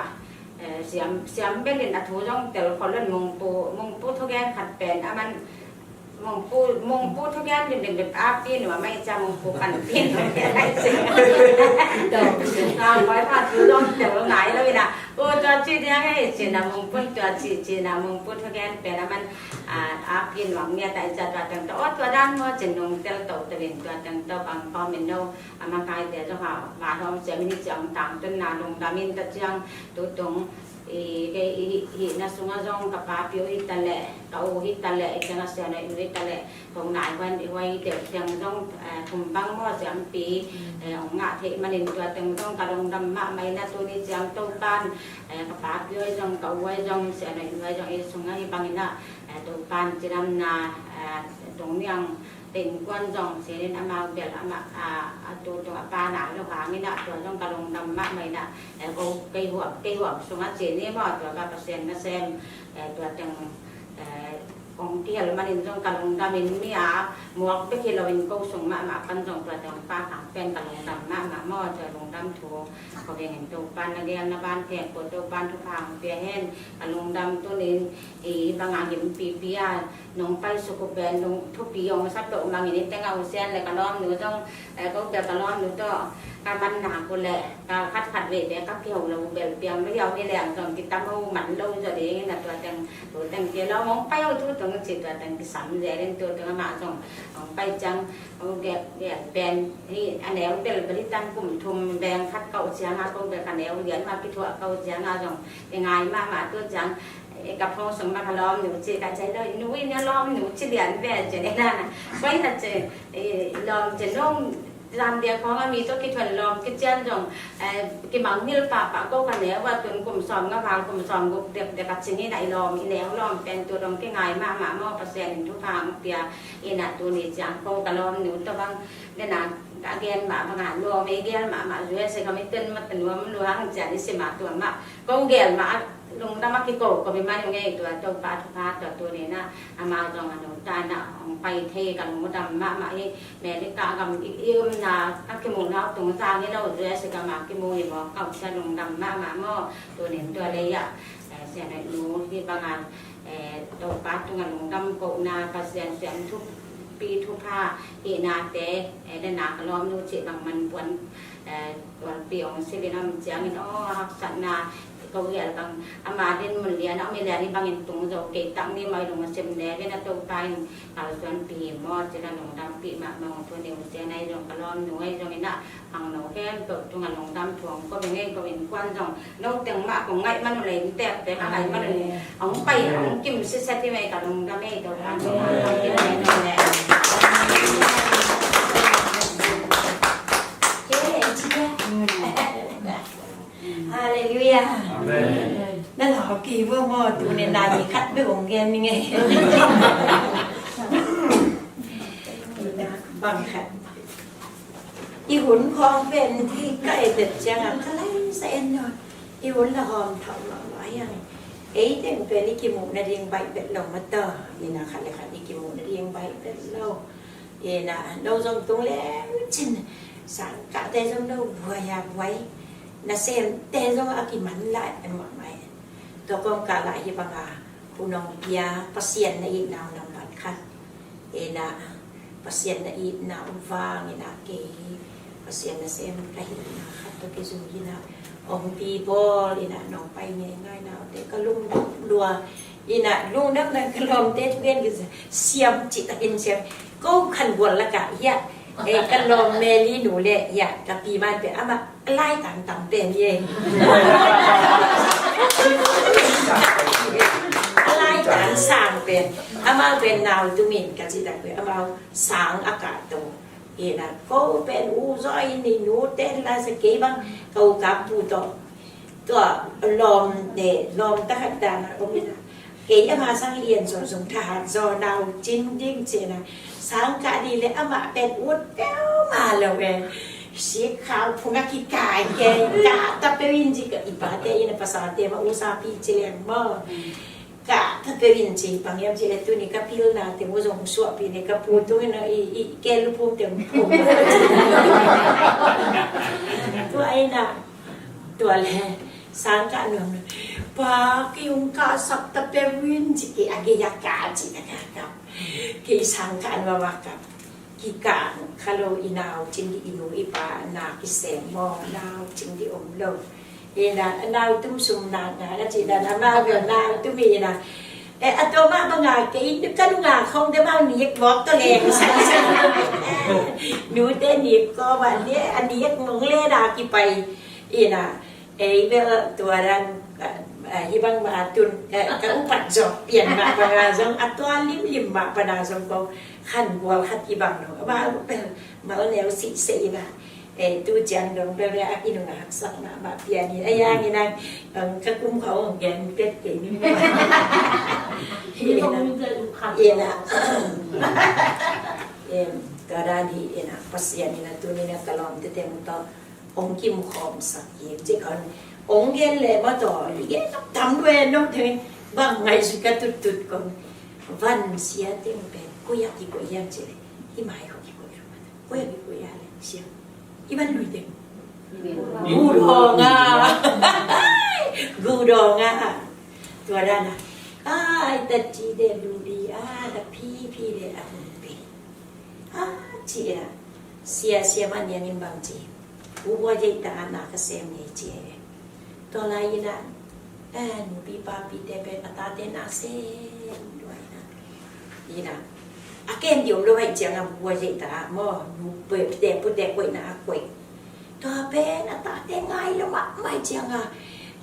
eh, siam, siam bel in a thu zong tel khol in Mungpu, Mungpu thugen khat pen a man Mungpu, Mungpu thugen lim lim lim a pi nuam mai cia Mungpu pan pi nuam mai lai ci. Nang bai pha thu zong tel ngai lo in ah. Tua ci diang e ci na Mungpu tua ci ci na Mungpu thugen pen a man, ah, a pi nuam ngiat a i cia tua teng tua, aw tua dan maw ci nung tel to tel in tua teng tua bang kawm in no. A makaite zong a va hawm sia min hi ciang tangtunna lungdam in ta ciang tu tung i kei i hihna sungah zong ka papi uh hi ta leh ka u hi ta leh i ciang a sia na i u hi ta leh ko nai huan i huai deuh ciang zong, eh, thum bang maw siampi, eh, hong ngah theih manin tua teng zong ka lungdam mahmah in a tuni ciang Topan, eh, ka papi huai zong ka u huai zong sia na i u huai zong i sungah hi bangin ah, eh, Topan cidamna, eh, tung niang te innkuan zong sinin amau bel amah, a, a tu tung a pa nai lo hangin ah tua zong ka lungdam mahmah in ah, eh, ko kei huap, kei huap sungah ci ni maw tua ka Pasian nasem, eh, tua teng, eh, kong kihel manin zong ka lungdam in mi a muak bek hi loin ko sung mahmah pan zong tua teng pa khang pen ka lungdam mahmah maw tua lungdam thu ko vengin Topan na gel na ban theng ko Topan thupha hong pia hen ka lungdam tunin i banga gim pipi a nong pai suk uh pen nong thupi hong sap loh mangin i teng a Usian le ka lawmnu zong, eh, ko bel ka lawmnu tawh ka man nak uh le ka khat khat vei bek ka kiho lo uh bel piang lo hiau hi leng zong kitam ho man lo zaw ding in a tua teng, tua teng kia lo hong pai ho thu tung ci tua teng kisam zel in tua teng amah zong hong pai ciang ko gel, gel pen hi a neu bel bel hi tan kum thum beng khat kauh ciang a ko bel ka neu lian ma kithuah kauh ciang a zong i ngai mahmah tua ciang i ka phone sung ma ka lawmnu ci ka cai lo, nu in a lawmnu ci lian ve ci ni na. Koi na ci, i lawm ci nung zam dia khong a mi tawh kithuan lawm kician zong, eh, kimang hil pahpah ko ka neu a tun kum sawm nga val kum sawm guk dek dek a cing in a i lawm i neu lawm pen tu dong kingai mahmah maw Pasian in thupha hong pia in a tuni ciang ko ka lawmnu tawh bang nena ka gen mahmah nga lawm ei gel mahmah U S A ka mi tun mata nuam luang cian i si mah tua mah ko gel mah lungdam a kiko ko mi man ngei tua Topa thupha tua tuni na amau zong a nungta na hong pai thei ka lungdam mahmah hi. America gam i, i umna a kimuhna uh tung zang hi lo U S A gam a kimu hi maw ka umsia lungdam mahmah maw tunin tua lei ah, eh, sianai nu hi banga, eh, Topa tunga lungdam kohna Pasian sian thupi thupha hihnate, eh, nena ka lawmnu cih bang man puan, eh, tualpi ong silin om ciangin aw haksatna ko hial bang ama din mun lian a om i lian i bangin tung zo kei tak ni mai lung a sim ne lian a Topa in kalsuanpi hi maw cina lungdampih mahmah ong thu ni ong sia nai zong ka lawmnu ai zong ina ang no khempeuh tunga lungdam thu ong ko beng ei ko innkuan zong no teng mah kong ngaih man uh lei in tek tek a ngaih man uh ni ong pai ong kim siset hi mei ka lungdam ei Topa in ong kim ei no le. Halleluiah. Amen. Na lawm kei vua maw, tuni na i khat bek hong gen ning ei. Bang khat. I hun khawng pen thei ka et bet ciang a ka lai sa en nawn. I hun la hawm thau mahmah hiang. Ei teng pen i kimuh nading baih bet lo mah ta. Ina khat le khat i kimuh nading baih bet lo. Ina no zong tung lem cin. Sang kate zong no buai a buai. Nasemte zong a kiman lai mahmah e. Tua kawmkal ah hih banga hun hong pia Pasian na itna uh nambat khat. Ina, Pasian na itna uh vang ina kei Pasian nasem ka hihna khat tawh kizui ina hong pi bawl ina nong pai ngeingai na uh te ka lungdam lua. Ina lungdam na ka lawmte thugen kizui siam cih takin siam. Ko Khan Gual lakah hiah, eh, ka lawm Meli nu le hiah ka pi man pe amah a laitan tam pen hi. A laitan sang pen. Amau pen nau tumin ka cih tak pen amau sang a kah to. Ina ko pen u zaw in ni nu ten la sa kei bang ka u ka pu to. Tua lawm ne lawm ta khat dan a om ina. Kei ama sang lian zaw zong thahat zaw nau cin ding cina. Sang kah dih le amah pen ut peuhmah lo e. Sik khau phung a kikai kei kah ta peuh in ci ka i pate ina pasalte ma usapi ci leng maw. Kah ta peuh in ci bang hiam ci le tuni ka pilna te mu zong suahpi ne ka pu tung ina i, i kel phum te mu phum. Tua ina Tua le sang kah nuam lo. Pa kei hong kahsak ta peuh in ci kei a gei a kah ci a kah kah. Kei sang kah nuam a kah. Kikah kha lo i nau cin dih i nu i pa na kisem maw nau cin dih om lo. Ina nau tum sum na nga na ci na na ma nau tum ina. E a tua ma ba nga kei ka nu nga khong de ma nik vok to leng sang sang. Nu te nik ko ba ne a nik mong le na kipai. Ina Ei bel tua dan, ah, ah, hih bang mah tun, ka, ka upat zawh pian mah bang a zong, a tua limlim mah pan a zong ko Khan Gual khat i bang dong. Amah bel mal neu sihseh ina. Ei tu ciang dong bel a i nung a haksak mah mah pian in. A yang ina, um, ka kum khau hong gen pet kei ni. Ina, ina. Em, tua dan hi ina, Pasian ina tuni ina ka lawm tete mu tawh. Ong kim khawm sak hi ci khan ong gen le ma taw i gen tam tam ve no te bang ngai sui ka tut tut kon van sia teng pen koi a kikoi hiam ci le i mai ko kikoi ro ma koi a kikoi a le sia i van lui teng gu dong a gu dong a tua dan a ai ta ci de lu di a ta pi pi de a pi a ci a sia sia ma niang in bang ci. Pu Bua Jeita na ka sem ngei ci e. Tua lai ina, eh, nupi papi te pen a tate na sem lua ina. Ina, a kem di om lo vai ciang a Pu Bua Jeita a maw, nupi te pu te koih na a koih. Tua pen a tate ngai lo mah mai ciang a.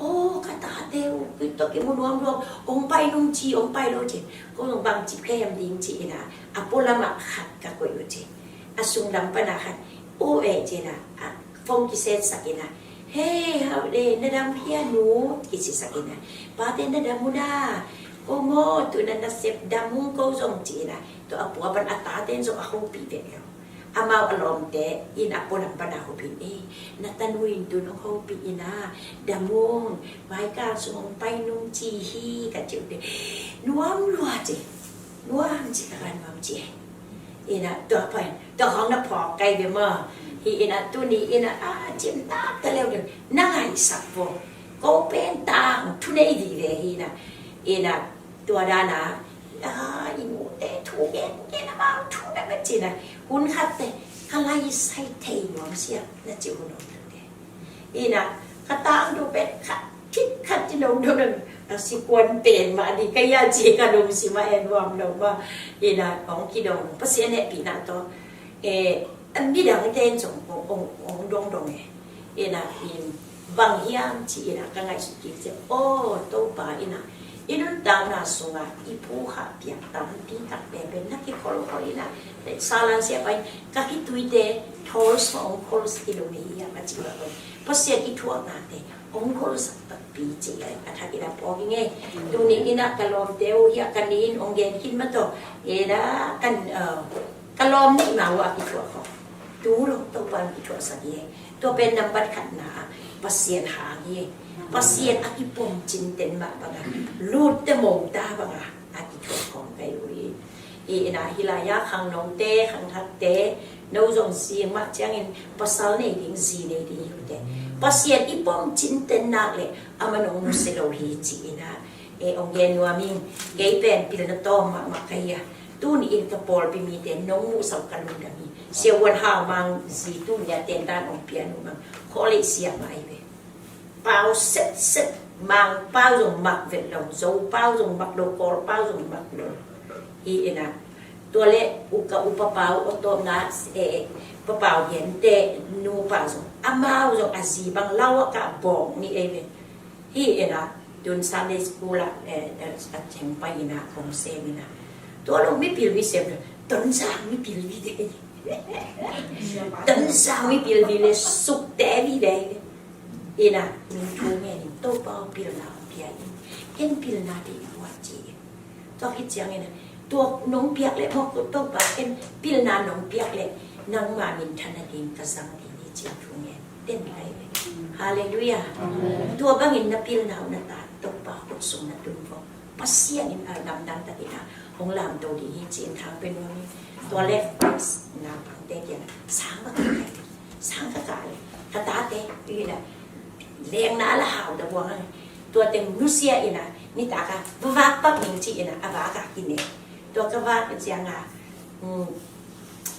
Oh, ka tate uh, pi to ki mu nuam lo, ong pai nung ci, ong pai lo ci. Ko nung bang ci kem ding ci ina, a polam a khat ka koih u ci. A sung lam pan a khat, u e ci ina, a phone kiset sak ina. Hei, hau de, na dam hia nu, kici sak ina. Pate na dam u na, ko maw, tu na na sep dam u ko zong ci ina. Tua a pua pan a tate zong a hopih ve leo. Amau a lawmte in a polam pan a hopih in, eh, na tanu in tu nong hopih ina, dam u, mai kang sung ong pai nung ci hi, ka ci u te. Nuam lua ci, nuam ci ka nuam ci e. Ina tua pen tua hong na phawk kai ve maw. Hi ina tuni ina a cim tak ta leu ding na ngaisak vo. Ko pen tang thu nei vive hi ina. Ina tua dana a i nu te thu gen gen a mang thu na ka cina. Hun khat te ka lai sai thei nuam sia na ci hun om te. Ina ka tang du pen khat khit khat ci dong dong dong a si kuan pen mah di ka ya ci ka dong si mah en nuam lo mah. Ina ong ki dong Pasian hehpihna tawh e a midang ten zong ong ong ong dong dong e. Ina in bang hiam ci ina ka ngaihsut kik ci aw Topa ina i nuntakna sungah i phu khah piak tampi tak pen pen na kikhol khol ina salan sia pai ka kituite thawl sua ong khol sa kilo ni hiam a ci ua ong Pasian i thuaknate ong khol sak takpi ci a thak ina pawk i ngei. Tuni ina ka lawmte uh hi a ka nin ong gen khin ma tawh ina kan ka lawm nih ma uh a kithuak khawh tu lo Topa ong kithuak sak i ngei. Tua pen nambat khatna ah Pasian hang hi. Pasian a kipom cinten mah banga lutte mongta banga a kithuak khawng kai uh hi. I ina hilai a khangnote khangthakte no zong zing mah ciangin pasal nei ding zi nei ding hi ute. Pasian i pom cinten nak le a man hong nusia lo hi ci-in ah, e, hong gen nuam ing. Kei pen pilna tawm mahmah ka hi a, tuni in ka pawlpi mite nong muhsak ka lungdam hi. Sia Wan Hau Mang zi tuni a tentan hong pian uh mang, khawlei siam ahi ve. Pau setset, Mang pau zong mak vet lo, Zo pau zong mak lo, Kawl pau zong mak lo. Hi in ah, tua le u ka upa pau, aw tawh nga, e, pa pau Gente nu pau zong, amau zong a zi bang lau a ka bawng ni ei ve. Hi in ah, tun Sunday school ah, e, e, a ceng pai in ah, kong sem in ah. Tua lo mipil mi sem lo, Tonzang mipil vi de. Tonzang mipil vi le sukte vi de. Ina, nung thu ngen in, Topa aw pilna hong pia in, ken pilna deih lua ci in. Tua khit ciangin ah, tua nong piak leh maw, ko Topa ken pilna nong piak leh nangma minthan nading ka zang ding hi ci-in thu ngen den lai ve. Halleluiah. Tua bangin na pilna uh na ta Topa khut sung na tun vua, Pasian in a lamdang takin ah hong lamto ding hi ci-in thang pe nuam hi. Tua le naupangte kiangah sang ka kah le, sang ka kah le, ka tate, ina, lengna la hau ta buang a, tua teng nusia ina, nitak a va vak pak ning ci ina, a vak a kine. Tua ka vak ciangah, um,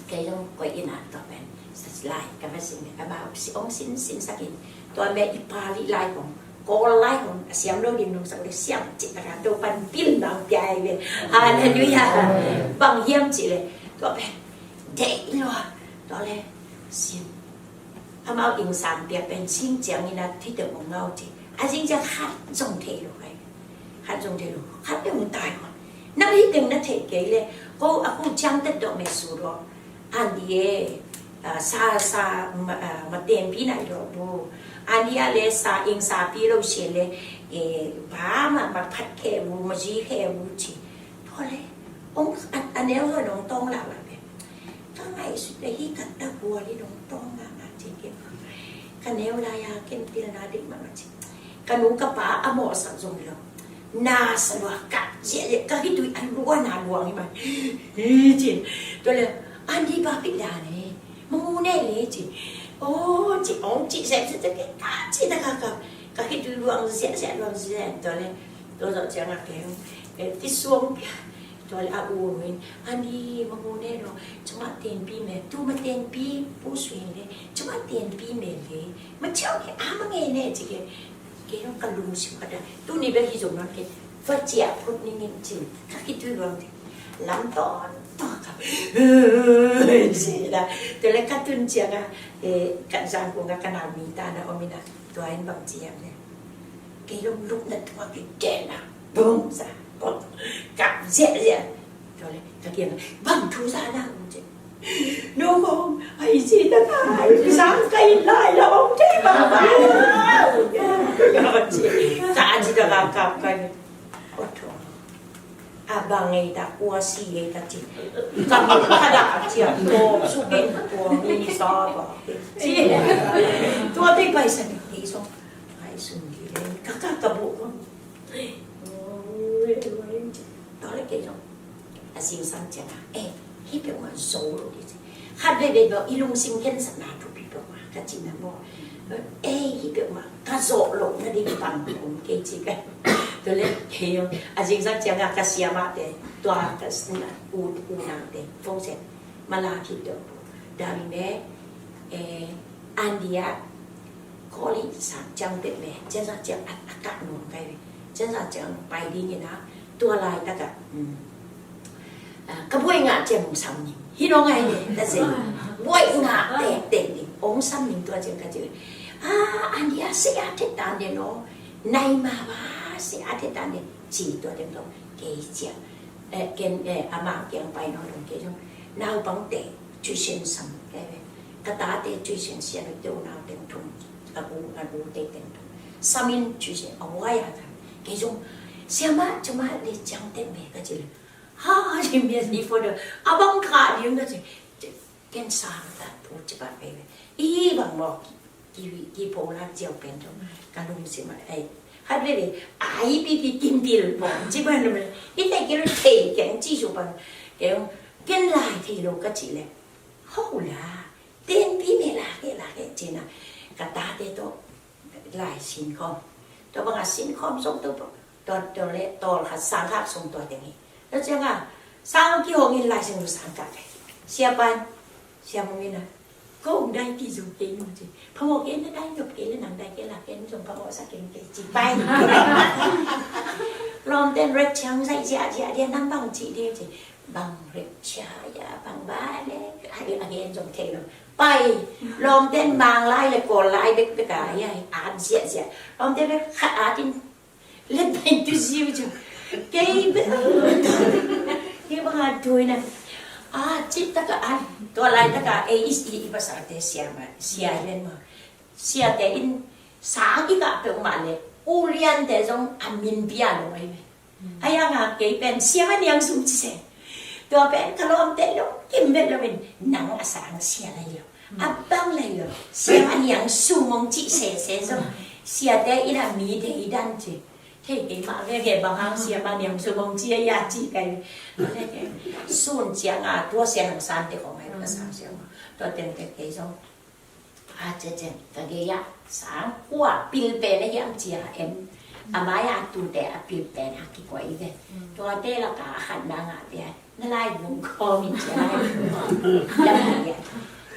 kei zong koih ina, tua pen sa lai ka va sin, amau si ong sin sin sakin, tua me i pa lih lai kong, Kawl lai hong a siam lo ding nong sak le siam cih taka Topan pilna hong pia hi ve. Halleluiah. Bang hiam cih le, tua pen deih lua, tua le sin. Amau ing sang piak pen sing ciangin a thi teuh hong ngau cih. A zing ciang khat zong thei lo ai. Khat zong thei lo. Khat peuh hong tai hong. Na hi teng na thei kei le, ko a ku ciang tet dawh me su dawh. Andi e, ah, sa, sa, ma, ah, matenpi nai lo bu. Andi a le sa ing sa pi lo sia le, eh, ba ma, ma phat khe bu, ma zi khe bu ci. Tua le, ong, a, a neu lo nong tong la la be. Ka ngai sut le hi ka ta bua li nong tong la la ci ke. Ka neu la ya ken pil na dik ma ma ci. Ka nu ka pa a mawhsak zong lo. Na sa lua ka zia zia ka khitui a lua na luang hi man. Hi cin. Tua le, Andi ba pit dan e. Mangu ne le cin. Oh, ci ong ci zia zia zia ka ci ta ka ka. Ka khitui luang zia zia luang zia. Tua le, tua zawh ciang a keng. Eh, ti suang pia. Tua le a u in, Andi, mangu ne lo, cuma tenpi me, tu ma tenpi, pu sui le, cuma tenpi me le, ma ciau ke, a ma nge ne, ci ke, ke no ka lungsim ka da, tu ni be hi zong na ke, fa cia put ni ngin cin, ka ki tu bang, lam ton, to ka, ci da, te le ka tun cia ka, eh, ka zang ku nga ka na mi ta na, o mi na, tua in bang cia ne. Kei lunglup na tua kei den a, bum sa, bum, kap ziahziah. Tua le, ka kiang, bang thu za na, um, ci. No kong, ai, ci ta ka, ai, sang kai lai la, om te ba ba. Ka ci, ka ci ta ka kap kai. Oto. A bang ei ta, kua si ei ta ci. Ka mut ka da ci a, ko su bin, ko mi sa ba. Ci. Tua te pai sa ni, ei song. Ai, sun ki le, ka ka ka bu ko. Tua le kei zong a zingsang ciang a, eh, hi peuhmah zo lo ding ci. Khat veve beuh i lungsim khensatna thupi peuhmah ka cihna maw. Eh, hi peuhmah ka zawh lohna ding pang om kei ci ka. Tua le kei zong a zingsang ciang a ka siamahte, tua ka u, unauhte phone set, mala khit deuh. Dami me, eh, Andia College sang ciang peuh me, ciang sang ciang a, a kah nuam kai ve. Ciang sang ciang pai ding in a, tua laitak ah, um, ah, ka buai ngah ciang hong sam ning. Hi nong ai le, ta zeng. Buai ngah tektek ding, hong sam ning tua ciang ka ci. Ah, Andia, se a tet tan de no. Nai ma ba, se a tet tan de. Ci tua teng tong, kei ciang. Eh, ken, eh, amah kiang pai no dong kei zong. Naupangte, tuition sam, kai ve. Ka tate tuition sia lo te unau teng thum, a u, a u te teng thum. Samin tuition, a wai a thang. Kei zong, siamah, cuma le ciang te me ka ci le. Ha, ha, ci mia ni fo de. A bang ka ding ka ci. Ken sang ta pu ci ba kai ve. I bang mo ki, ki, ki po la ciau pen zong. Ka lungsim a, ai. Hat ve ve, ai pi pi kim pil po. Ci ba na me. I te ki lo te ken ci su bang. Ken, ken lai te lo ka ci le. Ho la. Tenpi me la ke la ke cina. Ka tate tawh Lai sin khawm. Tua banga sin khawm song tua, tua, tua le tawlkhat sangkah song tua teng hi. Tua cianga sang kihong in Lai Siangtho sangkah teng. Sia pan, Sia Mung in a, ko hong dai kei zo kei nung ci. Phamawh kei na dai nop kei le nang dai kei la kei nung zong phamawh sa kei kei ci pai. Lawmten rep ciang zai zia zia dia nang bang ci dia ci. Bang rep cia ya bang ba le a gen zong thei lo. Pai, lawmten Mang lai le Kawl lai bekbek a, ya, at ziahziah. Lawmte bek khat at in let pai tu ziu ziu. Kei bek. Kei bang at tu ina. At cih taka at. Tua laitaka ei i, i, i pasal te sia ma, sia i len ma. Siate in sang i kah peuhmah le uliante zong a min pia lo ahi ve. Ahi hanga kei pen Siam a Niang Sum ci se. Tua pen ka lawmte lo kim vet loin nang a sang sia lai lo, a bang lai lo, Siam a Niang Sum hong cih sese zong siate in a mi deidan ci. Hei, keimah veve bang hang Siam a Niang Sum hong ci a ya ci kai. Sun cianga tua sia hang sante khong ai ka sang sia ma. Tua tengte kei zong a cecen ka gei ah sang kua pil pen a hiam cia em. A mai a tute a pil pen a kikuai ve. Tuate laka a khat na ngah ve. Na lai vung khawm in cia lai vung khawm. Dam lai ya.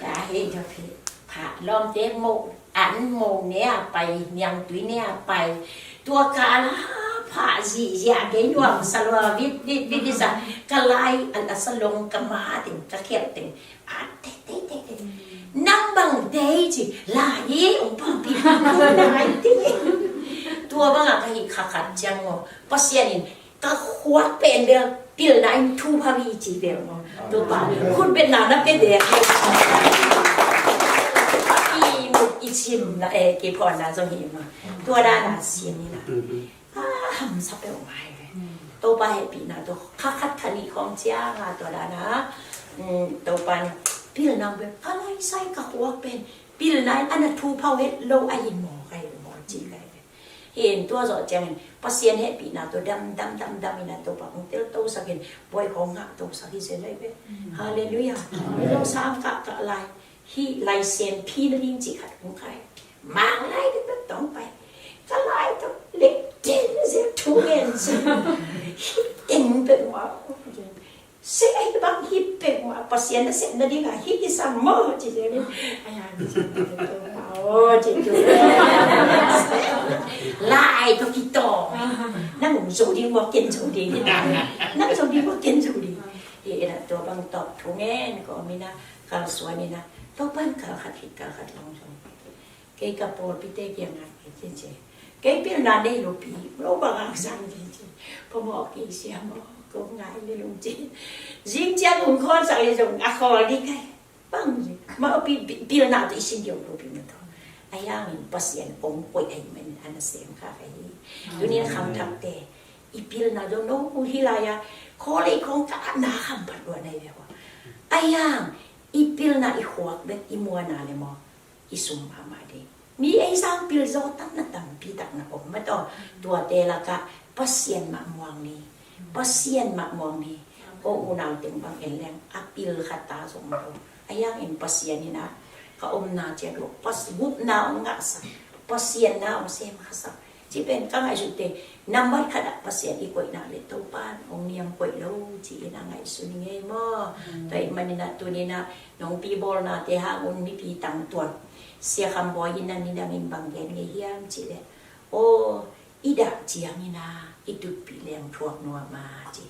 Ya hei tua phi. Pha lawmte mo an mo ne a pai, niang tui ne a pai. Tua ka la pha zihziah kei nuam sa lua vit vit vit vit sa. Ka lai a, a sa long ka ma ting ka khial ting. A te te te te. Nang bang dei ci lai hi ong pang pi. Lai te. Tua banga ka hi kha khat ciang mo. Pasian in ka khuak pen bel pilna in thu pha mi ci bel mo. Tua pa khut bet na na pe de. I mut i cim na e ke phon na zong hi ma. Tua da na sian ni na. A hamsa peuhmah hi ve. Topa hehpihna tawh kha khat kha nih khawng cianga tua dana Topa in pilna hong pia, ka laisai ka khuak pen pilna in a na thu phau het lo a hin maw ka hi maw ci ka hi ve. Hin tua zawh ciangin Pasian hehpihna tawh dam dam dam dam ina Topa hong teltosak in buai khawng ngahtosak hi zel ahi ve. Halleluiah. Lo sang kah kah lai. Hih laisiam phi nading cih khat kong kai. Mang lai ding bek tawh pai. Ka lai tawh lek den zia thu ngen zia. Hih teng bek ma. Se ai bang hih bek ma. Pasian na sep nading a hih kisam maw ci zia ni. Ai ya ni zia ni bek tawh ma. Aw ci zia. Lai tawh kitawng. Nang zo ding maw ken zo ding. Nang zo ding maw ken zo ding. Hi ina tua bang tawh thu ngen ko mina. Kalsuan ina, Topan kalkhat hih kalkhat long zong. Kei ka pawlpite kiangah kei cin ci. Kei pilna nei lo pi, lo bang ang sang cin ci. Pamawh kei sia maw, ko ngai le lung ci. Zing ciang hong khawl sak le zong a khawl ding kai. Bang ci. Ma pi, pi, pilna tu i sin diau lo pi ma tawh. A yangin Pasian kong koih a i man a na sem kha kai. Tunin kham thakte. I pilna zong no hi lai a. Khawl le i khong ka na kham phat lua nai le. A yang. I pilna i khuak bek i muana le maw, i sum mahmah ding. Mi ei sang pil zaw tak na tampi tak na om mat aw. Tuate lakah Pasian mah muang ni. Pasian mah muang ni. Ko unau teng bang en leng a pil khat ta zong mah om. A yang in Pasian in a ka omna ciat lo. Pas gupna om ngahsak. Pasian na om sem khasak. Ci pen ka ngaihsut te, nambat khat ah Pasian i koihna le Topan hong niam koih lo ci-in a ngaihsun i ngei maw? Tua ih manin ah tunin ah nong pi bawlnate hang un mipi tangtuan Sia Kham Bawi in a nidangin bang gen ngei hiam cih leh, aw, i dah ciangin ah i tutpih leng thuak nuam a ci.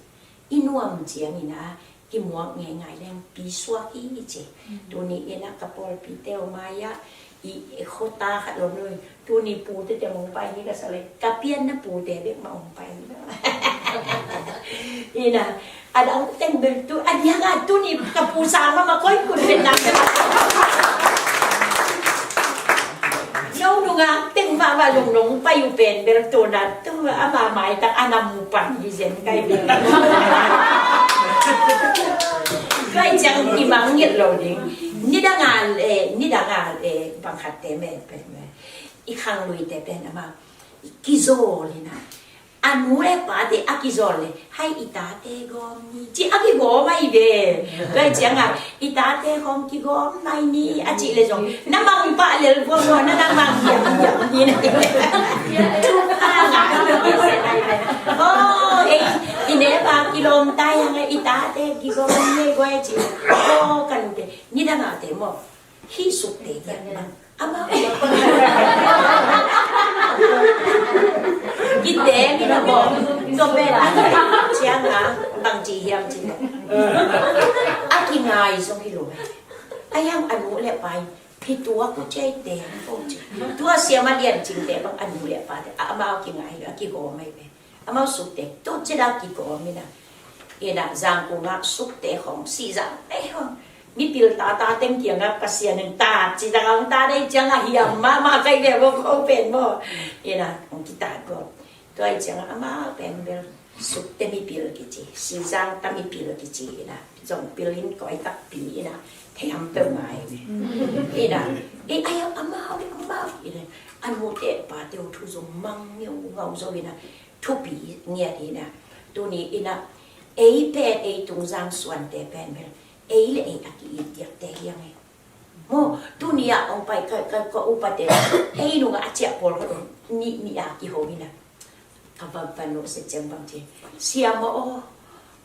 I nuam ciangin ah kimuak ngeingai leng pi suak hi ci. Tuni in ah ka pawlpite uh mai-ah i khuata khat lo nui. Tuni pute te mong pai hi ka sa leh ka pianna pute bek mah hong pai hi. Ina a dang teng bel tu a diang a tuni ka pu sang mah mah koi kun pen nak. No nungak teng mah mah lungnung pai uh pen bel tuna tu ama maitak a na mu pan hi zen kai bel. Kai ciang i mang ngilh lo ding. Nidang a le, nidang a le bang khat te me pen me. I khang lui te pen ama i kizawl ina. A nu le pate a kizawn le, hai i tate gawm ni, ci a kigawm ahi ve. Tua ciangah i tate khawng kigawm mai ni a cih le zong na mang pah lel vua maw, na na mang hiam hiam ni na. Oh, ei, i nepa kilawm tai hang e, i tate kigawm ni e guai ci. Oh, ka nute, nidang a te maw, hih Sukte kiang bang amau kiteng in a bawm. Tua pen a kitek ciangah bang ci hiam cih leh, a kingai zong hi lo e. A hiang a nu le pa in, hih tua kuciai teng ko ci. Tua siama lian cingte bang a nu le pate a, amau kingai hi lo, a kigawm ahi ve. Amau Sukte tu ci dah kigawm in a. Ina Zangkung ah Sukte khawng, Sihzangte khawng, mipil tata teng kiangah Pasian in tat ci dah, hong tat dei ciangah hiam mahmah kai ve, vo ko pen maw. Ina hong kitat ko. Tua ciangah amau pen bel Sukte mipil kici, Sihzangte mipil kici ina. Zong pil in koi takpi ina, thei ham peuh ngai ve. Ina, e, ai, amau, amau ina, a nute pate uh thu zong mang ngeungau zo ina, thupi ngiat hi na. Tuni ina, ei pen, ei Tungzang suante pen bel, ei le ei a ki-it diakte hi hang e. Maw, tuni ah hong pai ka, ka, ka upate, ei nungah a ciah pawl khat nih, nih a kiho ina. Ka va, va nusia ciang bang ci, Siama aw,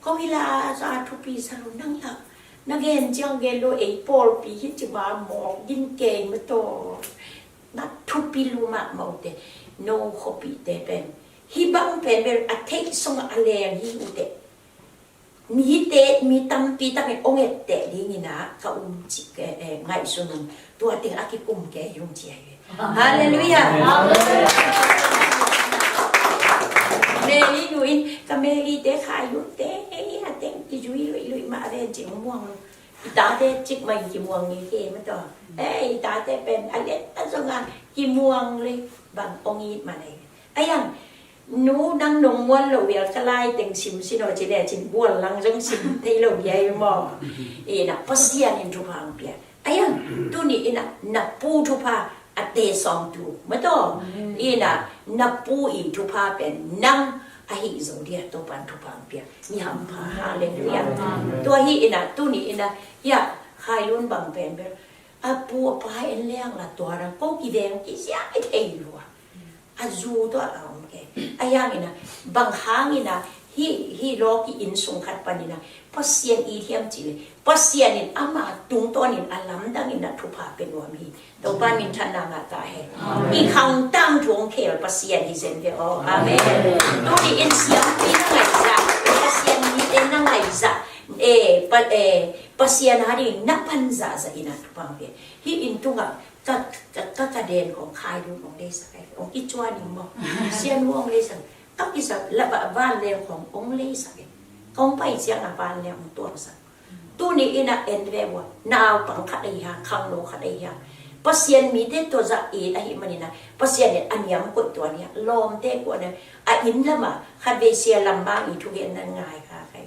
ko hi la za thupi sa lo, nang la na gen ciang gen lo, ei pawlpi hi ci ba mawk ding kei ma taw. Na thupi lu mahmah uh teh, no khuapihte pen hih bang pen bel a theih sungah a leng hi uh teh, mite, mi tampi takin hong etteh dingin ah ka um cih, eh, eh, ngaihsun un, tua teng a kikum kei hi ung ci ahi ve. Halleluiah. Mary nu in, ka Mary te khai lute, ei, a teng kizui luihluih mah ven cih hong muang lo. I tate cik mah in kimuang ngei kei mah tawh. Eh, i tate pen a lian a zong a kimuang le bang hong it mah nei. A yang, nu nang nong muan lo vial ka lai teng sim sin aw ci le cin bual lang zong sim thei lo viai maw. Ina Pasian in thupha hong pia. A yang, tuni ina na pu thupha a te sawm tu mah tawh. Ina na pu i thupha pen nang ahi zo dia Topan thupha hong pia. Ni hampha, halleluiah. Tua hi ina, tuni ina, ya, Khailun bang pen bel a pu a pa en leng la tua rang ko kiveng kisiang i thei lua. A zu tawh a om kei. A hiang ina, bang hang ina, hih, hih lawki inn sung khat pan ina Pasian i thiam cih le, Pasian in ama tungtawn in a lamdang ina thupha pe nuam hi. Topa minthanna ngah ta hen. I khang tangthu hong khel Pasian hi zen ve aw. Amen. Tuni in siampi na ngaihzah, Pasian mite na ngaihzah, eh, pa, eh, Pasian a ding na pan zahzah ina thupha hong pe. Hih inn tungah ka, ka, ka, ka den khawng Khailun hong leisak ahi. Hong kicuan in maw. Sianu hong leisak. Ka kisak la ba, vanleng khawng hong leisak ahi. Ka hong pai ciang a vanleng hong tuangsak. Tuni ina en ve ua, naupang khat ahi hang, khangno khat ahi hang. Pasian mite tua zah it ahih manin a, Pasian in a niam koih tuan hi a, lawmte kuan a, a inn lamah khatvei sia lam bang i thugen nan ngai kha kai.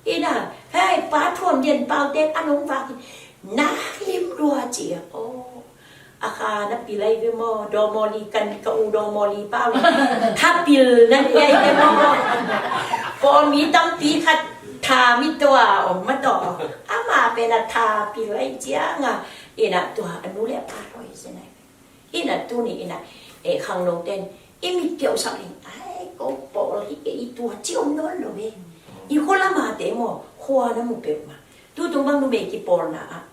Ina, hei, pa thuam dian paute a nong vak hi, nak lim lua ci a, aw. A kha na pil ai ve maw, dawmawli kan ka u dawmawli pau. Tha pil na ni ai ve maw. Pawl mi tampi khat tha mi tua om ma taw. Ama pen a tha pil ai ciang a. Ina tua a nu le a pa roi se nai. Ina tuni ina, eh, khangno ten i mit piau sak ling. Ai, ko pawl hi kei tua ci om nawn lo ve. I khua lama te maw, khua na mu peuh ma. Tutung bang numei kipawlna ah.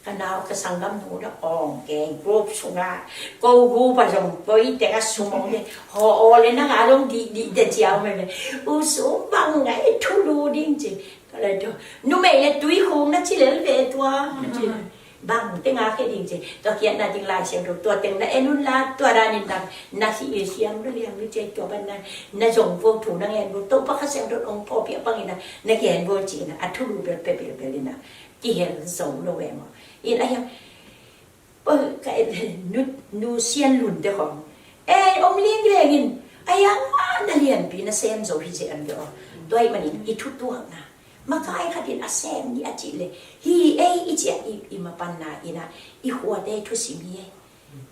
Ka nau, ka sanggam nu na awng keng group sungah, ko gu pa zong koi teng a sum awng de, haw aw le nang a long dih dih de ciau mei mei. U sum bang ngai thulu ding ci. Ka lai to, numei le tui hung na ci lel ve tua. Bang teng a khe ding ci. Tua kiat na ding Lai Siangtho, tua teng na en un la, tua dan in dang na si i siang na liang ni ci, tua ban na, na zong vo thu na ngen vo, Topa Kha Siangtho ong pawlpi a bang in na, na ngen vo ci na, a thulu bel pe bel bel in na. Kihel zo lo e maw. In a hiang, pa, ka et le, nu, nu Sian Lun te khawng. E, om ling leng in, a hiang a na lianpi na sem zo hi ze an ve aw. Tua ahih manin i thutuakna. Makai khat in a sem ni a cih le. Hi ei i ciah i, i mapanna in a, i khuate thusim hi ei.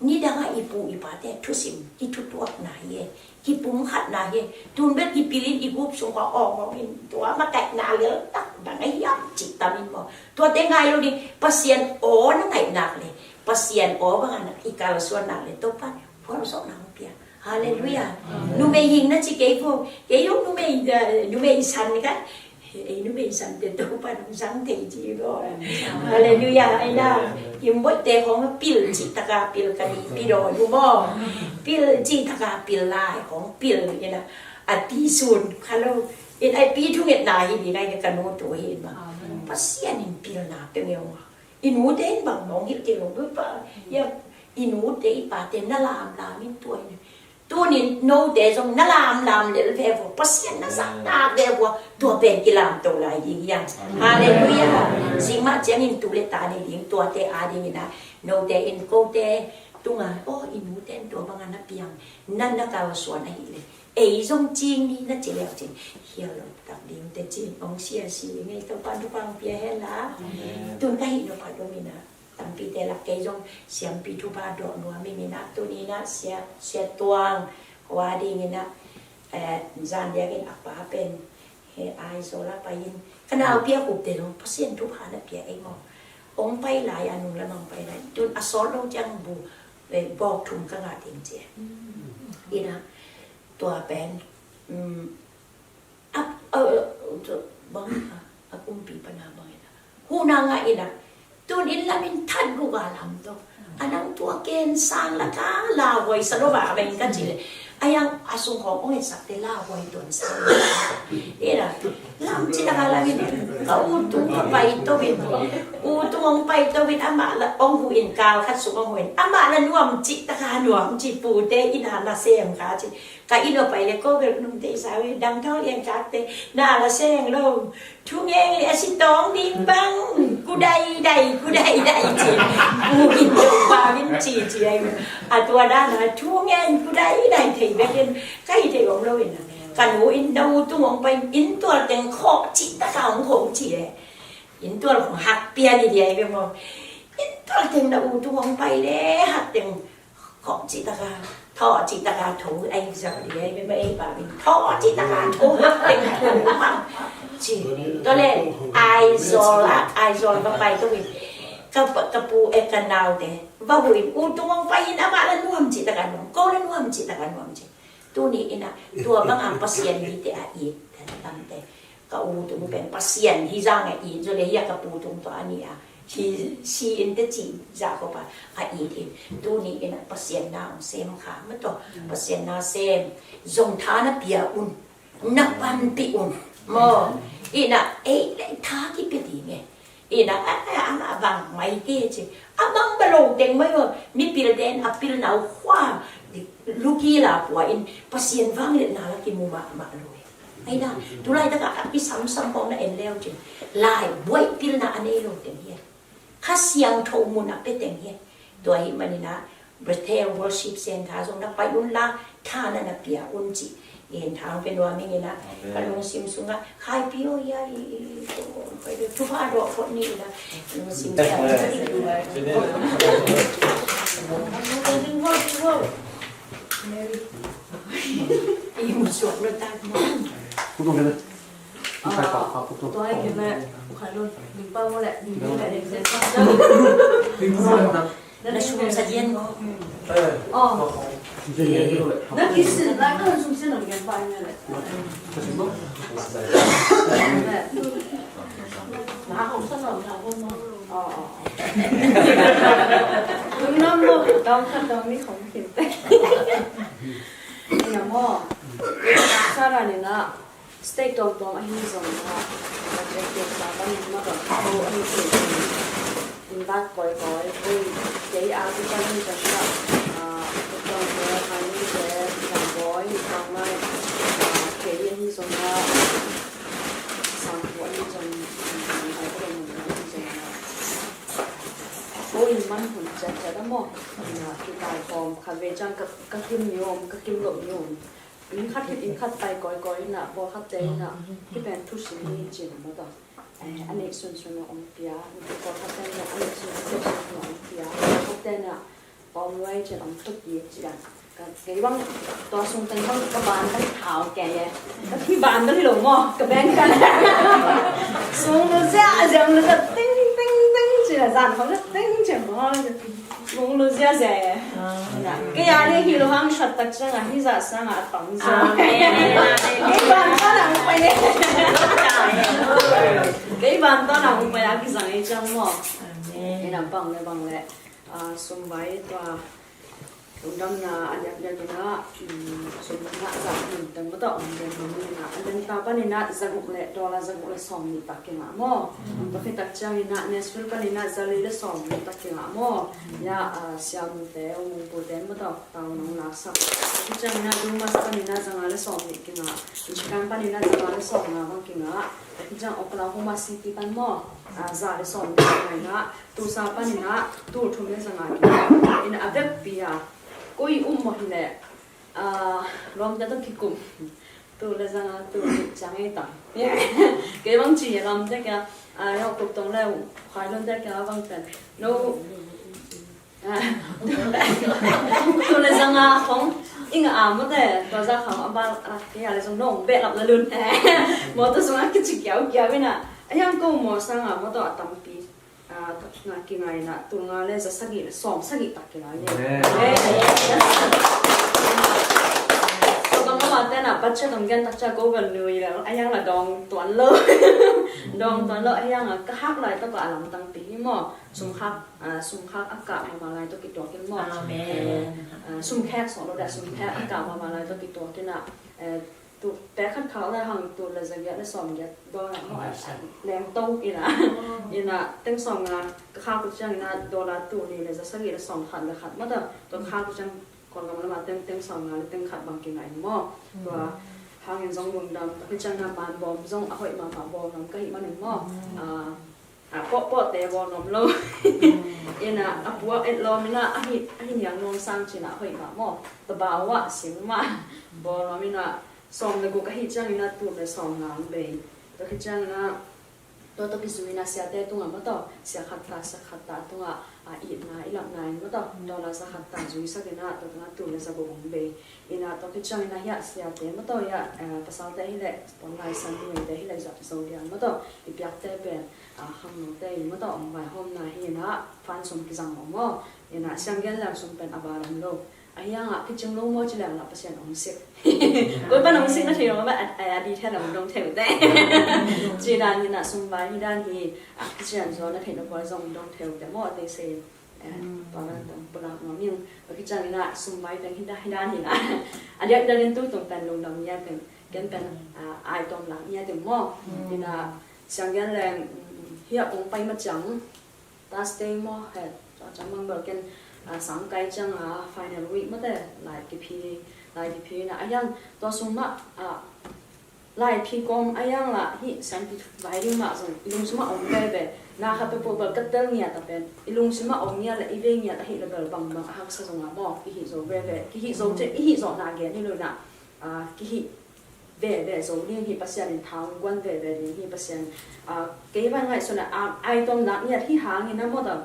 Nidangah i pu i pate thusim i thutuakna hi e, kipumkhatna hi e. Tun bel kipilin i gup sung khuah awngawngin tua makaihna leltak dang a hiam cih tamin maw? Tuate ngai lo ding, Pasian aw na ngaihnak le Pasian aw bangin i kalsuannak le Topan phualzawhna hong pia. Halleluiah. Numei hing na ci kei ko, kei hong numei, eh, numei san ka, ei numei sante Topan hong sang thei ci ko. Halleluiah. Aina, kimboite khong a pil cih taka pil ka ni pi daw nu maw. Pil cih taka pil lai khong pil ina a ti sun kha lo. In ai pi thungetna hi ding ai ka nu tu hi ma. Pasian in pilna pe ngeu ma. I nute in bang mong hilh kei lo bui pa. Ya, i nute i pate na lamlam in tua in. Tunin note zong na lamlam lel ve vua, Pasian na zahtak ve vua, tua pen kilamto lai ding hiam. Halleluiah. Zingmah ciangin tu le ta nei ding tuate a dingin a, note in kote tunga, aw, i nute in tua banga na piang, na na kalsuan ahih leh ei zong cing ni na ci leu cin, hial lo tak ding te cin, ong sia si ngei, Topan thupha ong pia hen la. Tun ka hih nop a dongin a, tampite lak kei zong siampi thupha dawh nuam ing in a, tuni in a sia, sia tuang khua dingin a, eh, zan diakin a pa pen he Aizawl a pai in, ka naupi a kup te zong Pasian thupha na pia ei maw. Ong pai lai a, nung lamang pai lai, tun a sawt lo ciang bu, eh, bawk thum ka ngah ding ci. Ina tua pen, um, a, a, a, bang a, a kumpi pana bang ina. Huna nga ina. Tun in lamin that guk a lam to. A nang tua ken sang la ka lauhuai sa lo ba bang ka ci le. A yang a sung khong ong et sak te lauhuai tuan sang. Ina. Lam ci la ka lamin. Ka u tung ka pai to bin. U tung ong pai to bin, amah la ong hu in kal khat sung ong hu in. Amah la nuam ci ta ka nuam ci pute ina na sem ka ci. Ka inn a pai le ko bel nungte i sa ve, dang thawng lian kak te, na la seng lo. Thu ngeng le a si tawng ding bang, ku dai dai, ku dai dai ci. Ku in to pa min ci ci ai. A tua dan a thu ngeng ku dai dai thei bek in, ka hi thei om lo in. Ka nu in na u tung ong pai, inn tual teng khawh ci ta ka ong khawh ci e. Inn tual khong hak pian i diai ve maw. Inn tual teng na u tung ong pai le, hak teng Khawh cih taka, thawh cih taka tho, ai zau di ai, mei mei pa min. Thawh cih taka tho, hak teng tho, hak. Ci, tua le, Aizawl a, Aizawl va pai tua in. Ka, ka pu, eh, ka nau te. Va hui, u tung ong pai in amah la nuam cih taka nuam, ko la nuam cih taka nuam ci. Tuni in a, tua bang a Pasian mite a it, tam te. Ka u tung pen Pasian hi zang a it, zo le hi a ka pu tung tua a ni a. Hi, si in te ci za ko pa a it in. Tuni in a Pasian na ong sem kha ma to. Pasian na sem. Zong tha na pia un. Na panpih un. Maw. In a ei le tha kipia ding e. In a, a, a, a, a bang mai te ci. A bang ba lo teng mai o. Mipil den a pil nau khua. Luki la pua in Pasian vangliatna la kimu mahmah lo e. Aina, tulai taka a kisamsam pawng na en leu cin. Lai, buai pilna a nei lo teng hi. Kha Siangtho mun a pe teng hi. Tua hi manin a, Bethel Worship Center zong na pai un la, tha na na pia un ci. Gen thang pe nuam ing in a, ka lungsim sungah, khai pio ya i, i, i, thupha dawh phot ni in a, lungsim sungah. Mary. I mu suak lo tak maw. Tua ai kei mah, u khat lo, ding pa maw leh, ding pa leh, ding pa. Na sum sa dian maw. Oh. Na kisin lai ka sum sin lo gen pa maw leh. Na hong sa lo na hong maw. Oh, oh, oh. Lungnuam lo, dawng khat dawng nih khong khin te. Ina maw, sa dan in a, state tuamtuam ahi zong in a, a state tuamtuam bangin mah bang tho ahi zong in, in bak kawikawi, ui, kei a, tu pan hi zong in a, a, tu pan hi zong in a, a, kei ahi zong in a, sang pu ahi zong in a, a, ahi zong in a, ui, man hun ciatciat a maw, in a, kitai khawm, khat vei ciang ka, ka kim ni om, ka kim loh ni om. Inn khat hit inn khat pai kawikawi in a, pawlkhatte in a, hih pen thusim hi ci in a maw tawh. Eh, a neih sunsun a hong pia, pawlkhatte in a, a neih sunsun a hong pia, pawlkhatte in a, pawlkhatte Cin om tuk i ci dan. Ka kei bang tua sung teng bang ka ban ka thau kei e. Ka thi ban ka hi lo maw? Ka beng kan. Sung lu zia zia lu zia ting ting ting ci la zan khong ting ci maw. Sung lu zia zia e. Kei a ni hi lo hang shat tak ciang a hi za sang a tong zia. Kei ban ta nang pai ne. Kei ban ta nang pai a ki zang e ciang maw. Ina bang le bang le. Ah, sum vai tua lungdamna a liak liak ina, um, sum na za mun teng maw tawh om den mun ina, a den ta pan ina za guk le dollar za guk le sawm nih tak kingah maw. Tua khit tak ciang ina Nashville pan ina za li le sawm nih tak kingah maw. Ya, ah, Siamute, U Mungpute maw tawh tau nong laksak. Khit ciang ina Dumas pan ina za nga le sawm nih kingah. Michigan pan ina za nga le sawm nga bang kingah. Khit ciang Oklahoma City pan maw. Ah, za le sawm nih kingah ina. Tulsa pan ina tul thum le za nga kingah. Ina a vekpi a koi um maw hi leh, ah, lawmte tawh kikum. Tul le za nga tul nih ciang ei tang. Kei bang ci a lamte kia, ah, yau kup tong le khai lawmte kia bang pen. No, ah, tul le za nga khong i ngah a mawte, tua za kham a bal, ah, kei a le zong no behlap la lun. Mawtaw zong a kici kiaukiau ina. A hiang ko maw sang a mawtaw a tampi. Ah, tak kingai, kingai na, tul nga le za sagih le sawm sagih tak kingai ni. Amen. Amen. So, bang mama te na, budget ong gen tak cia ko gan nui le, a hiang la dong tuan lo. Dong tuan lo, a hiang a ka hak lai tak a lam tang pi hi maw. Sum hak, ah, sum hak a ka mama lai tak kituak in maw. Amen. Ah, sum khek so lo da, sum khek a ka mama lai tak kituak in a, eh, Tu, pek khat khak le hang tul le za giat le sawm giat dollar maw, a, a, leng to ina. Ina, teng sawm nga, ka khak uh ciang ina dollar tul nih le za sagih le sawm khat le khat maw ta. Tua ka khak uh ciang Kawlgam lama teng, teng sawm nga le teng khat bang kingah in maw. Tua hangin zong lungdam, tua khit ciang ina man bawm zong a hoih mahmah bawm lam ka hih manin maw. Ah, a pawhpawhte bawl nuam lo. Ina a puak et lawm ina a hi, a hi niang nuam sang cina a hoih mah maw. Tabau ah sing mah bawl nuam ina sawm le guk a hi ciang ina tul le sawm ngang bei. Tua khi ciang ina tua tua kizui ina siate tungah maw tawh, sia khat ta, sia khat ta tungah a itna i lapna in maw tawh, dollar za khat ta zui sak ina tua tungah tul le za guk hong bei. Ina tua khi ciang ina hiah siate maw tawh hiah, eh, pasalte hi leh pon lai san nuite hi leh zat zo lian maw tawh i piakte pen, ah, khangnote in maw tawh ong vaihawmna hi ina fan sum kizang lo maw. Ina siang gen lang sum pen a bal om lo. A hiang ah kicing lo maw ci lang lah Pasian ong sik. Koi pan ong sik na thei lo maw, a, a, a di thei lo dong thei ute. Ci dan ina sum vai hi dan hi, ah, kician zo na thei lo koi zong dong thei ute maw, a te se. Eh, tua dan tawh pulak nuam ing. Tua khit ciang ina sum vai teng hi dan, hi dan hi na. A diak dan in tu tung pen lungdam ngiat teng. Ken pen, ah, ai tawm lak ngiat teng maw. Ina siang gen leng, mm, hiah kong pai ma ciang. Thursday maw, he, tua ciang mang bel ken, ah, sang kai ciang a final week maw te. Lai kiphi, lai kiphi na. A hiang tua sum mah, ah, Lai phi kawm a hiang lah hih siampi vai ding mah zong i lungsim ah om veve. Na khat peuhpeuh bel ka tel ngiat a pen i lungsim ah om ngiat le i vei ngiat ahih le bel bangbang a haksa zong ah maw, i hih zo veve. Ki hih zo ciang i hih zawhna gen hi lo na, ah, ki hih veve zo ding hi, Pasian in tha hong guan veve ding hi. Pasian, ah, kei van ngaihsun ah, ah, ai tawm nak ngiat hi hangin a maw ta.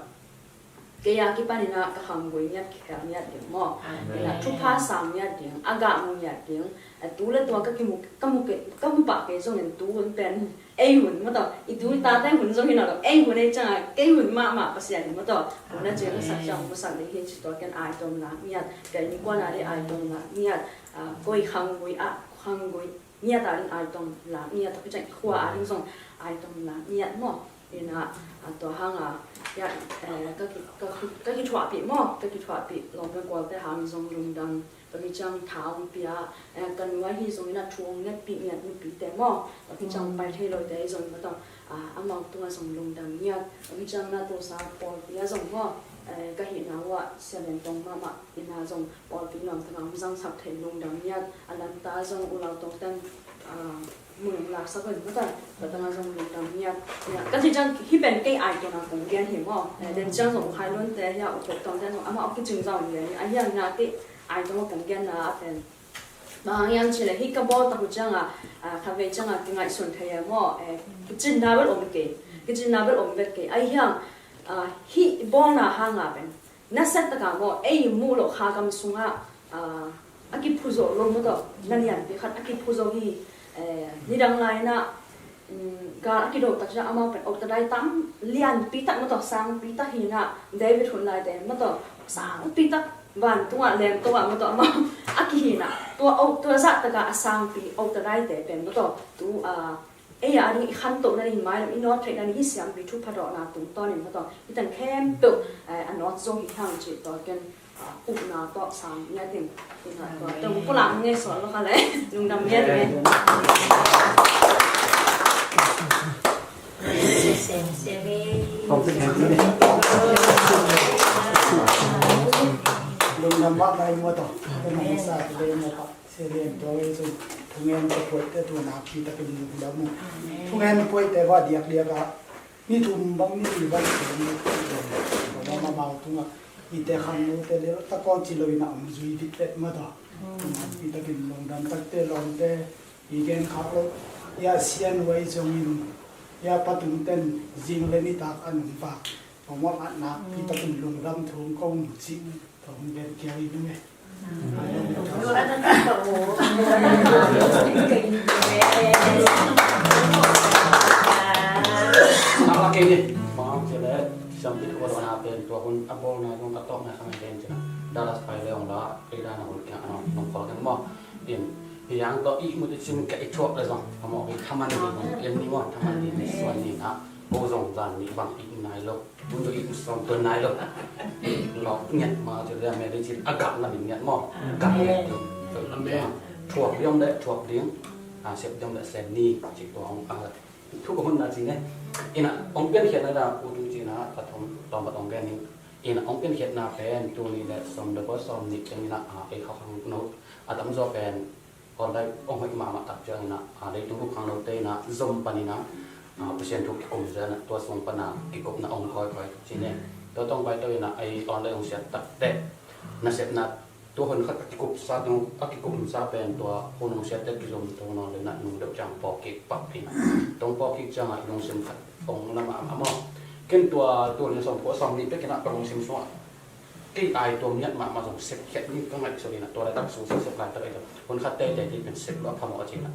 Kei a kipan ina ka khanggui ngiat, kikhel ngiat ding maw. Amen. Ina thupha sang ngiat ding, a gah mu ngiat ding. A tu le tua ka kimu, ka mu ke, ka mu pah kei zongin tu hun pen ei hun maw tawh. I tu i tate hun zong hi na lo, ei hun ei ciang a, kei hun mahmah Pasian hi maw tawh. Hun a ciang ka sak ciang, hun sak ding hi ci tua ken ai tawm lak ngiat. Kei ni kuan a ding ai tawm lak ngiat. Ah, koi khanggui a, khanggui ngiat a ding ai tawm lak ngiat. Tua pi ciang i khua a ding zong ai tawm lak ngiat maw. Ina, ah, tua hang a, ya, eh, ka ki, ka ki, ka kithuahpih maw, ka kithuahpih lawm le gualte hang zong lungdam, ka mi ciang tha hong pia, eh, ka nu ahi zongin a thu hong ngetpih ngiat nupite maw, ka mi ciang pai thei lote ahi zongin maw tawh, ah, amau tungah zong lungdam ngiat, ka mi ciang na Tulsa pawlpi ah zong maw, eh, ka hihna uh ah Sia Lian Tong mahmah ina zong pawlpi nuam tengah hong zangsak thei lungdam ngiat, a lanta zong U Lau Tong teng, ah, mun hong laksak uh in maw ta, tua tengah zong lungdam ngiat. Ka ci ciang hih pen kei ai tawm a kong gen hi maw. Eh, den ciang zong khai lawmte hiah U Khup Tong ten zong amah a kicing zong gen hi. A hiang na kei ai tawm a kong genna a pen bang hang hiam cih leh hih ka bawl tak uh ciang a, ah, khatvei ciang a kingaihsun thei a maw. Eh, kicinna bel om kei. Kicinna bel om bek kei. A hiang, ah, hih bawlna hang a pen Nasia taka maw, ei muh loh kha gam sungah, ah, a kiphu zo lo maw tawh, na lianpi khat a kiphu zo hi. Eh, nidang lai-inah, um, gal a kido tak ciang amau pen ota dai tam, lianpi tak maw tawh, sangpi tak hi-inah, David hun laite maw tawh, sangpi tak vantungah, leengtungah maw tawh amau a kihi-inah, tua o, tua zah taka a sangpi ota daite pen maw tawh, tu, ah, ei a ding i khantohna ding, mailam i nawt theihna ding hih siampi thupha dawhna tungtawnin maw tawh, hih teng khempeuh, eh, a nawt zo hi hang cih tua ken, ah, upna tawh sang ngiat ing. Ina tua teng pulak nge, sawl lo kha le. Lungdam ngiat ing. Lungdam mah mai maw tawh. Tua mah sa le maw tawh. Sia lian tua ei cun thungen ka puaite tu nakpi takin lungdam uh. Amen. Thungen puaite va diakdiak ah ni thum bang ni li bang thum ni thum bang bang amau tungah ite khangnote le takawng ci loin a om zui dik let maw tawh. Tu nakpi takin lungdam takte lawmte i gen khak lo. Ya sian wai zongin ya patung ten zing le nitak an um pak. Pawngmawh ah nakpi takin lungdam thu kong cih. Tawm gen kia i ding e. Nak lak kei ni. Bang hang ci le siampi tua dawhna pen tua hun a bawlna zong a tawpna kha men pen ci na. Dallas pai le ong la kei dan a hun kiang a nong nong khol keng maw. In hiang tawh i mut i cin ka i thuak le zong a mawh kei thaman ding hong en ni maw, thaman ding ni suan ni na. Ko zong zan ni bang i nai lo. Tun tawh i uk sawm tuan nai lo. Lawk ngiat ma ci le a mel i cin a gah lamin ngiat maw. Gah ngiat ding. Thuak ding le thuak ding. A sep ding le sem ni ci tua hong a thu ka hun na ci ne. Ina hong piankhiatna da u tung ci na ka thong tawm bat hong gen ni. Ina hong piankhiatna pen tuni le sawm le pawl sawm nih teng ina a ei khawkhang no a tamzaw pen online hong hoih mahmah tak ciangin ah, ah, leitung bup khangnote in ah zom panin ah, ah, Pasian thu kikum zel in ah tua sung pan ah kikupna hong kawikawi ci ne. Tua tawh hong paito in ah ei online hong siat takteh nasepna tua hun khat a kikupsa teng a kikupsa pen tua hun hong siatte kizom to nawn lo in ah nung deuh ciang pawlkik pak in ah tua hong pawlkik ciangah lungsim khat hong na mahmah maw. Ken tua tua nih sawm kua sawm nih pek in ah ka lungsim sungah kei ai tuam niat mahmah zong sep khiat ding ka ngaihsut in ah tua laitak sung sep sep laitak ei zong hun khat teitei ding pen sep lo a phamawh a ci in ah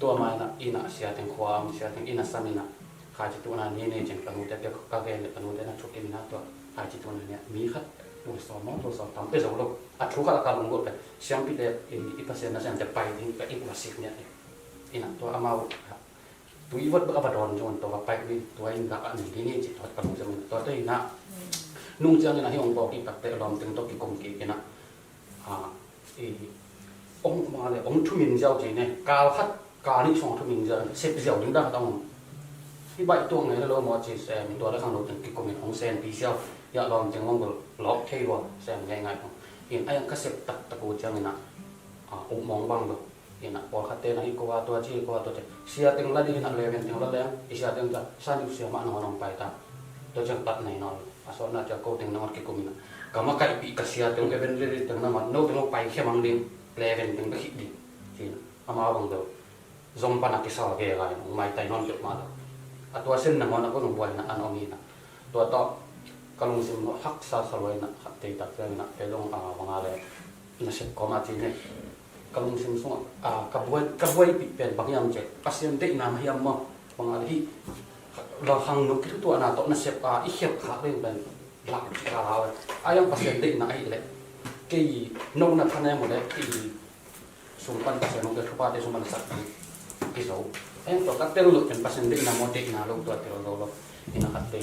tua ma in ah inn ah sia teng khua a om sia teng inn ah sam in ah khaici tuhna ni nei cin ka nute pia ka gen le ka nute na thukim in ah tua khaici tuhna ni ah mi khat tul sawm maw tul sawm tam pia zo lo a thu khat a ka lunggulh pen siampite i Pasian nasemte pai ding ka i kuasik niat in ah tua amau tui vot bek a va dawn zong an tawh va paih ding tua in gah a nei ding hi ci tua ka lungsim in tua tawh in ah nung ciangin ah hih hong pawlkik takteh lawm teng tawh kikum kik in ah a i hong ma le hong thumin ziau ci ne kal khat kal nih sung thumin ziau sep ziau ding dan khat a hong hi baih tuak ngei le lo maw ci sem tua le khangno teng kikum in hong senpi ziau yah lawm teng hong lawk thei lua sem ngei ngai hong in a yang ka sep taktak uh ciangin ah a upmawng bang lo. Ina pawlkhatte na hi ko a tua ci ko a tua ci sia teng la ding ina leven teng la leng i sia teng ta san uk sia mah nangawn hong pai ta. Tua ciang pat nei nawn a sawtna cia ko teng nangawn kikum ina ka makaihpih ka sia teng even lili teng nangawn no teng hong pai khia mang ding leven teng bek hih ding. Ci ina amau bang deuh zong pan a kisal ve lai hong maitai nawn peuhmah lo. A tua sen nangawn a ko zong buaina an om hi ina tua tawh ka lungsim haksa sa luai ina khat tei tak ciang ina kei zong a bang a le nasep kawmah ci ne. Ka lungsim sungah a ka buai ka buaipih pen bang hiam cih Pasian deihna mah hiam maw bang a le hih lal khangno kithutuahna tawh nasep a i khialh khak ding pen lau ci ka lau a yang Pasian deihna ahih leh kei nona thanem uh le kei sung pan Pasian hong tel thupate sung pan sak ding kizo. A yang tawh ka tel loh pen Pasian deihna maw deihna lo tua tel zo lo. Ina khat tei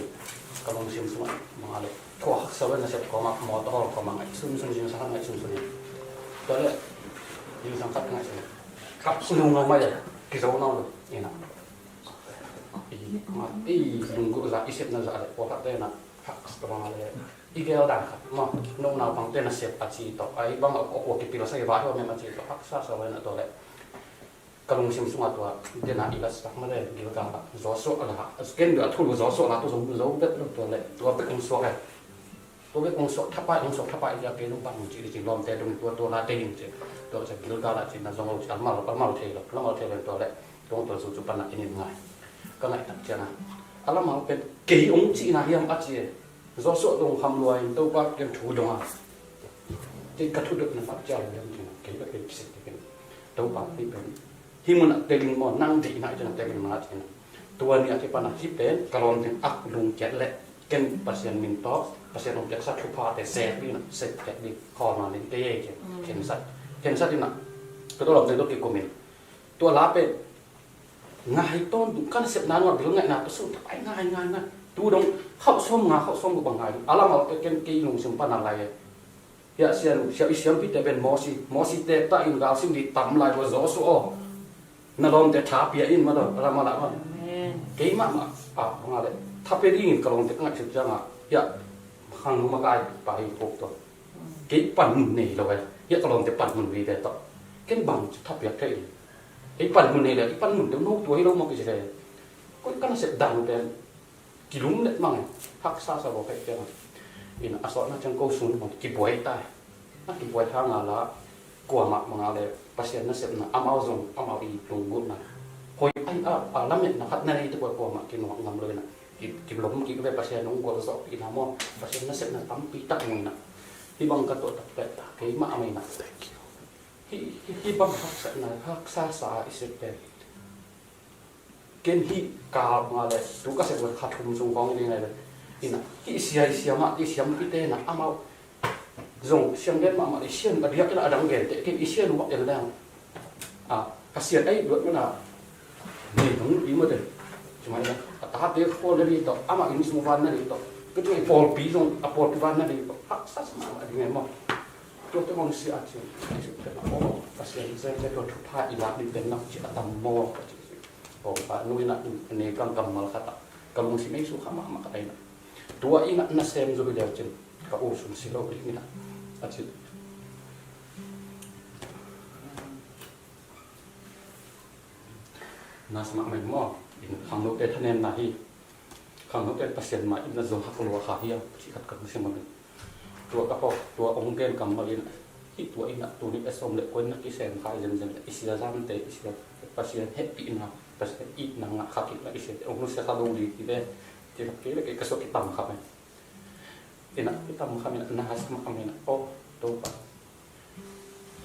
ka lungsim sungah bang a le thua haksa lo nasep kawmah mawtaw hawl kawmah ngaih sunsun zingsang khat ngaih sunsun in tua le zingsang khat ngaih sun kap sunu ngau mai le kizo nau lo ina i lunggulh zah i sepna zah le pawlkhatte ina haksa bang a le i gel dan khat maw no naupangte nasep a ci tawh a i bang a kua kipil sa i va hi wa mem a ci tawh haksa sa lo ina tua le ka lungsim sungah tua dena i latsak mah le Gilgal ah Joshua la ken a thulu Joshua la tu zong zo bet lo tua le tua bek hong suak e. Tua bek hong suak thapai hong suak thapai cia kei zong pan hong cih ding cin lawmte dong tua tua la te hing cin tua cia Gilgal ah cin na zong lo cin a mal a mal thei lo a mal thei lo tua le tua tua zu cu pan a inin ngai ka ngaih tak ciang a a la mal pen kei hong cihna hiam a ci e. Joshua zong kham lua in Topa kiang thu dong a, kei ka thudotna mah cial lem ding, kei bek kei kisik te ken. Topa kei pen hih munah tel ing maw, nang deihna i cihna tel ing mah cihna. Tua ni a kipan a hih pen ka lawm ding a lungkiat leh ken Pasian min tawh Pasian hong piaksa thuphate sep ding, sep ding, khawlna ding te ei ken. Khensat, khensat in a, ka tua lawm ding tawh kikum in. Tua la pen ngai tawntung, ka nasepna nuam bil ngaihna tawh sung thapai ngai ngai ngai. Tu dong khauh sawm nga, khauh sawm guk bang ngai. A lam a ken kei lungsim pan a lai e. Hiah sian, siam, i siampite pen Mosi, Mosi te ta in gal sim di tam lai ua Joshua aw. Na lawmte tha pia in ma tawh, a lam a lah ma. Amen. Kei mahmah a, bang a le, tha pia dingin ka lawmte ka ngaihsut ciangah, hiah khang makai pa hi khop tawh. Kei panmun nei lo e. Hiah ka lawmte panmun vive tawh. Ken bang ci tha piak thei. Ei panmun nei le, i panmun deuh no tua hi lo maw kici le. Koi ka nasep dan pen kilum let mang e. Haksa sa lo pek pek. In a sawtna ciang ko sun bang kibuai ta e. Na kibuai hang a la kuamah bang a le Pasian nasepna amau zong amau i lunggulhna. Hoi ai a, a lametna khat na nei te kuamah kinuak ngam lo in a. Ki, kilom kik ve Pasian hong gualzawhpihna maw. Pasian nasepna tampi tak mu in a. Hih bang ka tuah tak pek ta kei mah a mah in a. Hih, hih, hih bang haksatna, haksa sa a i sep pen. Ken hih kal nga le, tu ka sep kha thum sung kong i ding le. Ina, hih sia, hih sia mah, hih siampite na amau. Zong siang gen mahmah le, sian a diak ina a dang gen te, ken i sian uak en leng. A, ka sian ei duat mana. Nei dong i mah te. Cuma ina, a tate khual na di tawh, ama inn sung van na di tawh. Ka tu i pawlpi zong, a pawlpi van na di tawh. Haksa sa mahmah ding e maw. Tua te mong sia a cin. Aw, Pasian zen te tua thupha i lak ding pen nak ci a tam maw ka ci. Aw, pa nu ina ne kang kammal khat a ka lungsim ei su kha mahmah khat a ina. Tua ina na sem zo hi leu cin ka u sung si lo ding ina a ci. Na sa mahmah maw, in khangnote thanemna hi. Khangnote Pasian mah in na zong hak lua kha hi a, ci khat ka hong sim a min. Tua ka pawk, tua hong gen kammal in, hih tua in a tuni a sawm le kua in na kisem kha zenzen le, i sia zante, i sia Pasian hehpihna, Pasian itna ngah kha kik na i sia, hong nusia kha lo ding hi ve, ci khat kei le kei ka suak kitam kha ve. Ina, kitam kha min, na sa mahmah min, aw, Topa.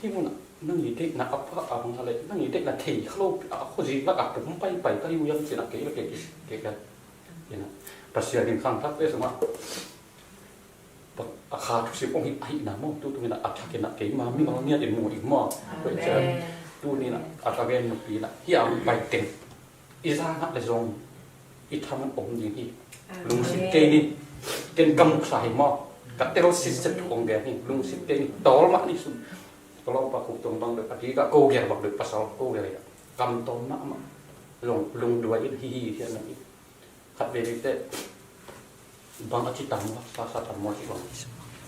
Hih munah nang i deihna a pha a bang a le, nang i deihna thei kha lo a, khuazing lak a pum paipai ka hi uh hiam cih na kei le kei kisik kei le. Ina, Pasian in khangthak te sungah a kha thusim hong hi ahihna maw, tu tung ina a thak ina keima mimal ngiat in mu in maw. Amen. Tu ni na a ka gen nupi na hi a pai teng. I zangah le zong i thaman om ding hi. Amen. Lungsim kei ni. Ken ka muksa hi maw. Ka tel sitset thu kong gen hi. Lungsim kei ni. Tawl mah ni sun. Ka lawmpa khuk tong bang deuh a dikah ko gel bang deuh pasal ko gel a kam tawl mahmah. Lung, lungduai in hi hi hi a na hi. Khat vei vei te. Bang a ci tam maw, sa sa tam maw ci bang.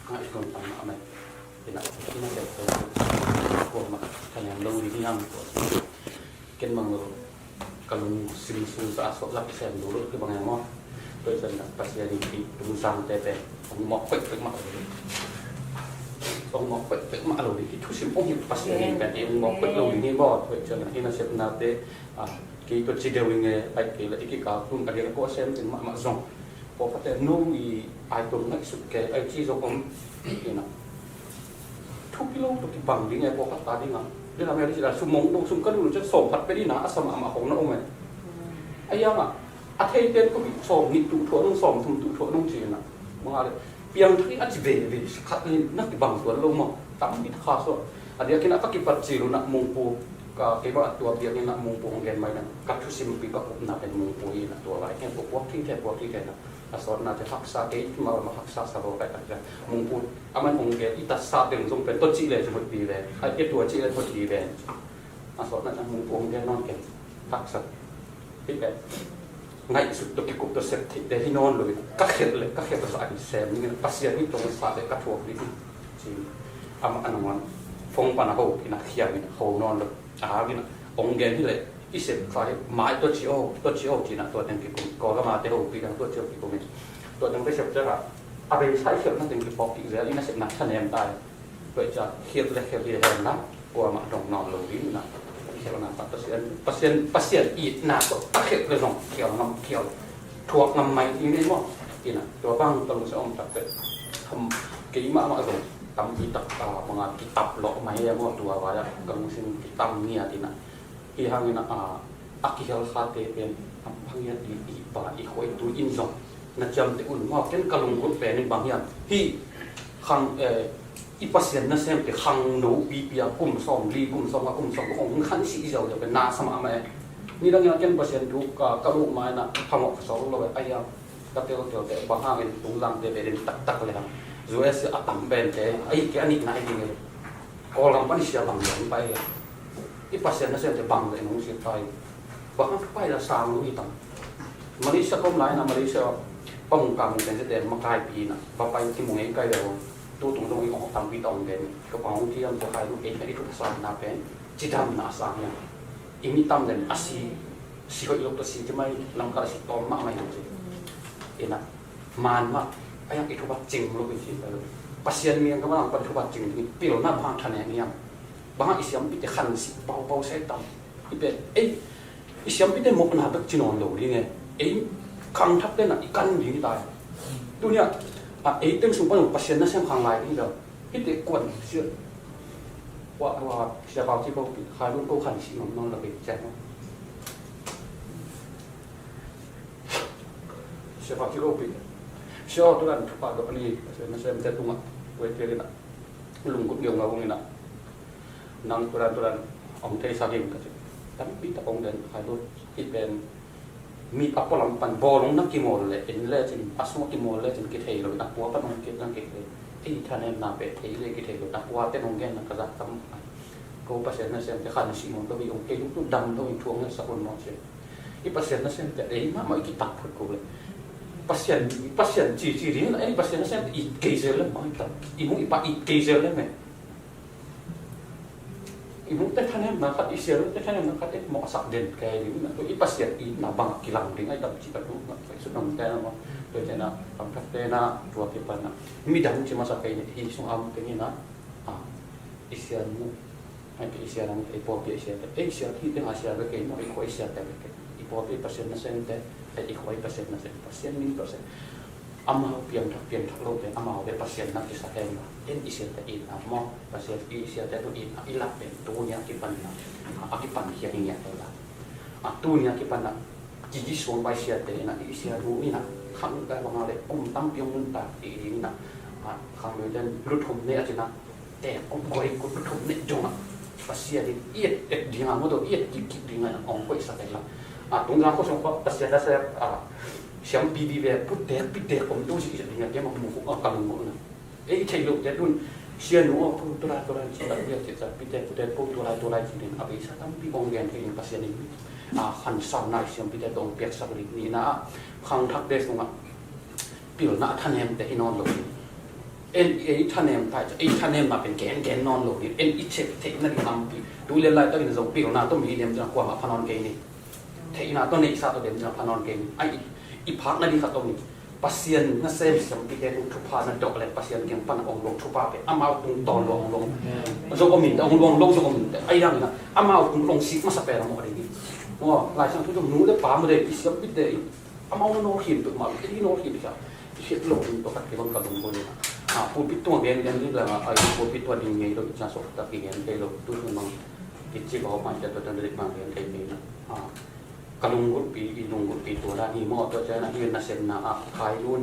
Nga i kon tam a mai. Ina, ina tel tel. Kuamah ka niam lo ding hiam. Ken bang lo. Ka lungsim sung sa a sawt lak i sem lo lo ki bang hiam maw. Tua i sem na Pasian in ki lungsang te pen. Hong mawk koih koih mah lo ding. Hong mawk koih koih mah lo ding. Ki thusim hong hi Pasian in pen. Hong mawk koih lo ding hi maw. Tua i sem na ina sepna te. A, kei tua ci deuh ing e, ai kei la i kikal tun a diak a ko a sem tin mahmah zong. Pawlkhatte no i ai tun ngaihsut kei, ai ci zong om. Ina. Thupi lo tua kibang ding e, pawlkhat ta ding a. Ding a mel i ci la sum mong dong sum ka lulu cian sawm khat pe ding na, a sa mahmah hong na om e. A iang a, a thei ten ko sawm nih tuh thuah nung, sawm thum tuh thuah nung ci na. Mong a le. Piangthak in a ci veve, khat in na kibang tuan lo maw. Tam in kha suak. A diakin a ka kipat cil uh na Mungpu, ka kei bang a tua biakinn na Mungpu hong gen mai na. Ka thusimpi ka kupna pen Mungpu hi na tua lai. Ken ko puak thei thei, puak thei thei na. A sawtna te haksa kei, ma, ma haksa sa lo kai tak na. Mungpu, a man hong gen, i tat sa teng zong pen, to cih le ci mut pi ve. A i tua cih le mut pi ve. A sawtna na Mungpu hong gen nawn ken. Haksa. Hih pen ngaihsut tawh kikup tawh sep theihte hi nawn lo in ka khelh le ka khelh zah in sem ding in Pasian hih tawh sa le ka thuak ding hi. Ci amah a nangawn phone pan a ho in a khiam in a ho nawn lo. A hang in a hong gen hi le i sep kha hi mai tua ci aw tua ci aw ci in a tua teng kikum Kawlgam a te ho pi dang tua ci aw kikum in tua teng te sep ciang a a beisa i khelhna teng kipawk kik zel in a sepna thanem ta hi. Tua i ciang khelh le khelh hi le hen la. Kuamah dong nawn lo ding na. Khial na ka Pasian, Pasian, Pasian itna tawh a khial le zong khial ngam khial thuak ngam mai ding nei maw. Ina, tua bang ka lungsim om tak teh, keimah mah zong tampi tak, ah, banga kitap lawh mah hi a maw, tua vai ah ka lungsim kitam ngiat ina. Hi hangin ah, a kihel khate pen a phangiat i, i pa i khoi tu in zong na ciamteh un maw, ken ka lunggulh pen in bang hiam? Hi khang, eh, i Pasian nasemte khangno pipi a kum sawmli, kum sawmnga, kum sawmguk hong khansih i ziauziau pen na sa mahmah e. Nidangin a ken Pasian thu ka, ka luh ma-in a phamawh ka sawk lo e. Ai a, ka teltelte bang hangin Tungzangte ve den taktak le hang, U S a tam pente, ai ke a nihna hi ding e. Kawlgam pan i sia bang leh hong pai e. I Pasian nasemte bang leh hong sia pai. Bang hang pai la sang lo hi tam. Malaysia ka om lai-in a, Malaysia pa mung ka mung pen zia den makaipi in a va pai kimu ngei kai ve hong. Tutung zong i hong tampi ta hong den. Ka pa hong thiam tua khai lo, ei pen i thupha sanna pen cidamna a sang hiam? I mi tam den a si, si hoih lo tawh si ci mai, lamkal a si tawm mahmah hi lo ci. Ina, man mah, a yang i thupha cing lo hi ci. Pasian mi ang ka man ang pan thupha cing hi, pilna bang thanem hiam? Bang hang i siampite khansih paupau sa i tam? I pen, ei, i siampite mawhna bek ci nawn lo ding e. Ei khangthakte na i kan ding hi ta e. Tuni a, a, ei teng sung pan Pasian nasem khang lai ding hi ta. Hihte kuan sia. Wa, wa, sia pau ci ko pi, khai lun ko khan si nom nom la pe chen. Sia pau ci ko pi. Sia tu dan thu pa do ni, sia na sem te tunga. Wei te na. Lungkut ngeu ngau ina. Nang tu dan tu dan ong te sa gim ka ci. Tampi tak ong den khai lun. Hih pen mi a pualam pan bawlung na kimawl le, en le cin, a sung a kimawl le cin kithei lo, a kua pan hong kit na kithei. Ei thanemna pen ei le kithei lo, a kua ten hong genna ka zak tam. Ko Pasian nasemte khan si maw, lo i hong kei lungtu dam lo in thuang le sa hun maw cin. I Pasian nasemte ei mahmah i kitak phut ko le. Pasian, Pasian ci ci ding na, ei Pasian nasemte i kei zel le maw i tak. I mu i pa i kei zel le me. I mute thanemna khat, i siate thanemna khat, eh, mawhsak den kei ding na, tua i Pasian itna bang kilang ding, ai dam ci ka duh na, tua i sut nong te na maw, tua i te na, tam thak te na, tua kipan na, midang ci masa kei ni, hi sung am te ni na, ah, i sia mu, ai i sia nang, i pawlpi i sia te, eh, i sia hi te nga sia be kei maw, i khua i sia te be kei, i pawlpi Pasian nasem te, ai i khua i Pasian nasem, Pasian min Pasian. Amau piangthak, piangthak lo pen amau le Pasian na kisa hen la. En i siate itna maw, Pasian i siate tu itna i lak pen tuni a kipan na, a kipan khia hi ngiat hen la. A tuni a kipan na, kiki suang pai siate ina i sia tu ina, khang ka banga le kum tampi ong nun ta i ina, a khang le den lu thum ne a cina, te kut goi kut thum ne jong a Pasian in i et et ding a maw, i et kik kik ding a ong koi sa kai la. A tung jang ko song pa Pasian da sa a siam pi di ve put te pi te kom tu si ding a ke ma mu ko ka mu na. E i thei lo te tun sia nu o pu tu la tu la si ta pi te sa pi te pu te pu tu la tu la si ding a be sa tam pi ong gen ke Pasian in a han sa na siam pi te tong piak sa ri ni na khang thak te sung a pilna a thanem te hi nawn lo. En ei thanem tai, ei thanem na pen gen gen nawn lo. En i check theih na ding lampi. Tu le lai takin zong pilna to mi dem zong kuama pha nawn kei ni. Theihna to neihsa to dem zong pha nawn kei ni. Ai i phak na ding khat to ni. Pasian nasem siampite tung thupha na dok le Pasian kiang pan ong long thupha pe. Amau tung tawn lo ong long. Zong om in ta ong long lo zong om in ta. Ai dang na. Amau tung long sik masa pe la mo ding ni. Mo, Lai Siangtho zong nu le pa mo de i siampite i Amau na nawl khin peuhmah lo, kei nawl khin peuhmah. I hiat lo ding tawh khat kei bang ka lungbawl ina. A, pulpit tung a gen lian ding leng a, a, pulpit tung a ding ngei lo, i cina sawk tak kigen kei lo, tu sung bang kici bau mai cia tua tan rik bang gen kei kei na. A, ka lunggulhpi, i lunggulhpi tua dan hi maw, tua ciang a hi nasemna a khai lun,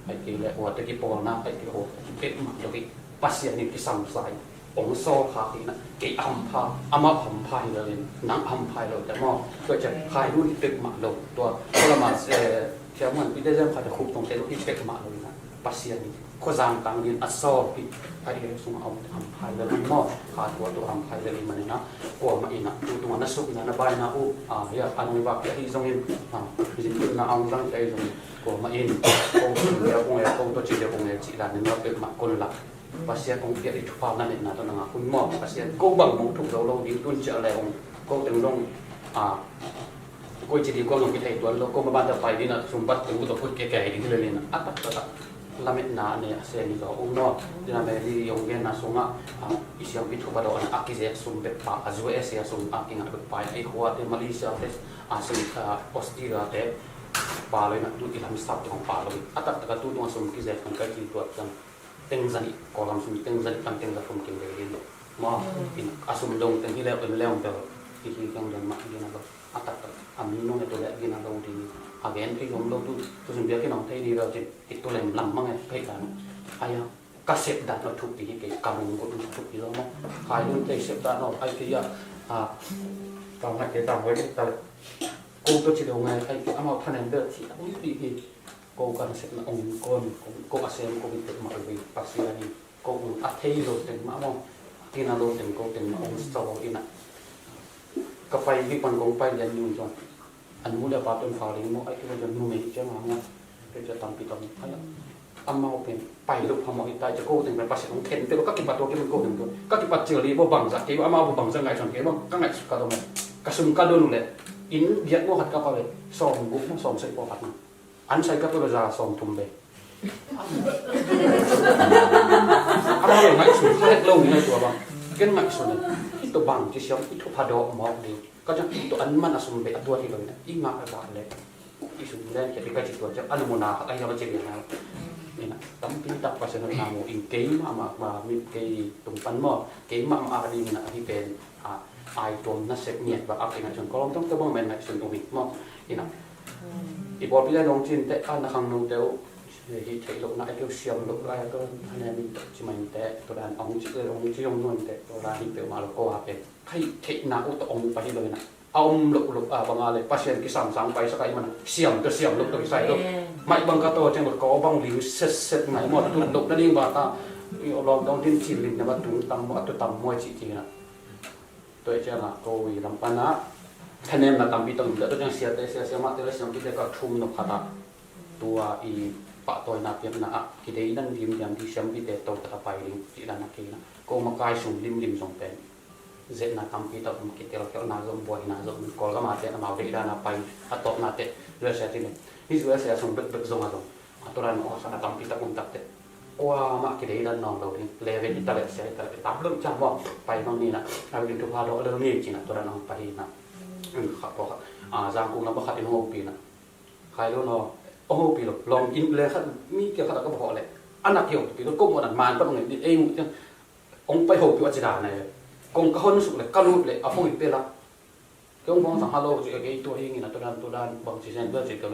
ai kei le, ua te kipawlna, ai kei le, ua te kipetmah lo hi. Pasian in kisamsa hi. Ong sawl kha kei na, kei a hampha, amau hampha hi lo in, nang hampha hi lo te maw. Tua ciang khai lun hi pekmah lo. Tua, tua lama, eh, thiam man pi te zem kha te khup tong te lo hi pekmah lo in a. Pasian in khuazang tang ding a sawl hi. Khai lun sung a om te hampha hi lo in maw. Kha tua tua hampha hi lo in man in a. Kuamah in a, tu tung a na sukna na baina uh, a, hia, a nung vak hia hi zong in, a, zin tun na a ong zang te hi zong in. Kuamah in, ko tung leh kung e, ko tua ci leh kung e, ci dan in na pekmah kun la. Pasian hong piak i thupha lametna tawh na ngak hun maw. Pasian ko bang mong thuk zo lo ding tun ciah le hong ko teng zong, a, koi ci ding ko ngak i thei tuan lo, ko ma ban ta pai ding a sumbat teng ko tawh kut ke ke ding hi le lin a tak tak tak lametna a ne a sen hi zo hong maw. Tina me li hong genna sungah, a, i siampi thupha dawh a kizek sum bek pa, a U S A sum a kingak bek pa, a i khua te Malaysia te, a, sum, a, Australia te, Pa lo in a tu i lam sap teng hong pa lo in a taktak a tu tung a sum kizek hong kai ci tuat ciang teng za nih, Kawlgam sum teng za nih pan teng za thum kim ve in maw. In a sum dong teng hi leu in leu bel hi hi kiang dong mah gina lo. A taktak a mi nong e tu leh gina lo ding a gen thei zong lo tu tu sum biakinn hong thei ding lo cin i tu lem lam mang e thei dan. Ai a ka sep dan lo thuk ti hi kei ka lung ko tu thuk ti lo maw. Hai lun tei sep dan lo ai kei a a ka ngai kei ta hoi ta ko to ci lo ngai ai kei amau thanem bel ci a ui ti hi. Ko ka nasepna ong in ko in ko a sem ko in tek mah ui Pasian in ko ong a thei lo teng mah maw. Ina lo teng ko teng mah ong saw ina. Ka pai hi pan kong pai lian nun zong a nu le a pa tun fa ring maw ai kei zong numei ciang a maw. Kei cia tampi tam ai amau pen pai lo pha maw i tai cia ko teng pen Pasian ong khen te lo ka kipat tua kei ko teng tua ka kipat cil li bo bangza kei amau bo bangza ngai son kei bo ka ngai su ka dong ka sum ka don le in biak maw khat ka pa le sawm guk maw sawm sei paw khat maw. An sai ka pia lo za sawm thum ve. Amau lo ngaihsun kha het lo ni ngai tua bang. Ken ngaihsun ni. I to bang ci siam i thupha dawh mawk ding. Ka ciang i to an man a sum ve a tua hi lo ni. I ngah a zah le. I sum len khia i ka ci tua ciang a numuna khat a hiam a ci lian a. Ni na tampi tak Pasian na mu in kei mah mah mah min kei tung pan maw. Kei mah mah a ding na hi pen. A ai tuam na sek ngiat ba a kei ngaihsun kawm tawng tua bang men ngaihsun um hi maw. Ina i pawlpi lai lawng cin te a na khang nung teu hi theih loh na ai keu siam loh lai keu hane min tawh ci mai te tua dan ong ci ong ci ong nuam te tua dan hi peuh mah lo ko a pen khai theih na uh tawh ong pai hi lo ina a om loh loh a bang a le Pasian kisam sang pai sa kai man siam tawh siam loh tawh kisai loh. Mai bang ka tawh ciang ko bang ling set set ngai maw tut loh na ding ba ta lawm dong din cin lim na ba tung tam maw a tu tam maw ci ci na. Tua ciangah ko i lam panah thanemna tampi tak um tua ciang siate sia siamahte le siampite ka thum nop khatah tua i pahtawina piakna ah kideidan limliam ding siampite to khat a pai ding cih dan a kei na ko makai sung limlim zong pen zetna tampi tak um kitelkhelhna zong buaina zong Kawlgam a te amau deihdan a pai a tawpna te U S A ti le hi U S A sung bekbek zong a zong a tua dan awsana tampi tak um takte kuamah kideidan nawn lo ding level hi ta leh sia hi ta leh tam lo ciang maw pai mang ni na a bikin thupha dawh lo ni cin a tua dan hong pai hi na. Kha pawh kha zangkung lam pakhat in hong hopih na khai lo naw hong hopih lo lawng in le khat mi kia khat a ka bawh leh a nak hi hopih lo ko muan an man ka bang in ei muh ciang hong pai hopih a ci dan a kong ka hon suk leh ka lut leh a phong in pela Kei hong bawng sang halo ci ka kei tua hi ngin a tua dan tua dan bang ci sen tua ci ka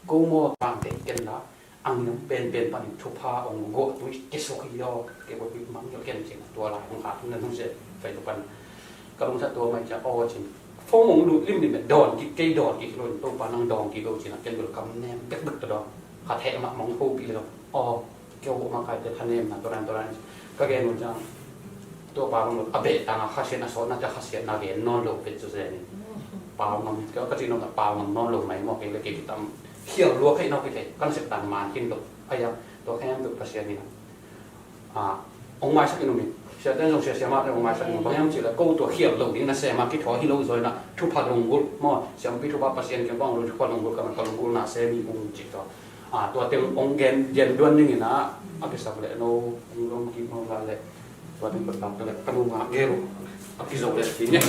ko maw tang te ken la ang nang pen pen pan thupha ong go tu ke so hi yo ke bo mang yo ken cin tua la hong kha na nung se fai tu pan ka lung sa tua mai cha o cin phong ong lut lim lim don ki kei don ki lo to pa nang don ki lo cin ken bel kam nem bek bek to don kha the ma mong ho pi lo o Keu huma kaite thanemna tua dan tua dan ka gen uh ciang tua pa bang a beh tanga khasiatna sawtna cia khasiatna gen nawn lo pet cu zen in pau ngam ka cih nawk a pau ngam nawn lo mai maw kei le kei kitam khial lua khaih nawk kithei kan sep tang man khin lo a iang tua khem tuk Pasian in a ong maisak in um in siate zong sia siamah te ong maisak in um bang hiam cih le ko tua khial lo ding na sem a kithaw hi lo zaw in a thupha lunggulh maw siampi thupha Pasian kiang bang lo thupha lunggulh ka man ka lunggulhna sem hi ung cih tua. A tua teng ong gen gen duan ding in a a kisak leh no ong lom kik no la leh tua teng kut tak leh ka nu ngah gel a kizo leh ti nge.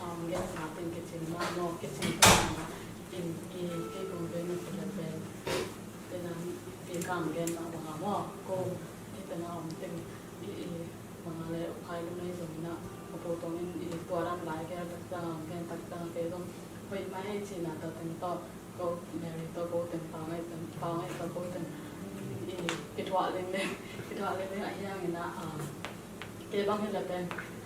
Ong gen sa teng kicing mah maw kicing teng mah in i kei kong gen a kut a pen tena i kang gen mah bang a maw ko i tena om teng i i bang a le uphai lu nei zong ina upo tong in i tua dan lai gen tak tang gen tak tang kei zong hoih mai hei cina ta teng tawh Ko Mary tawh ko teng pau ngai tawh pau ngai tawh ko teng i kithuah leng leng kithuah leng leng a hiang ina a kei bang hi le pen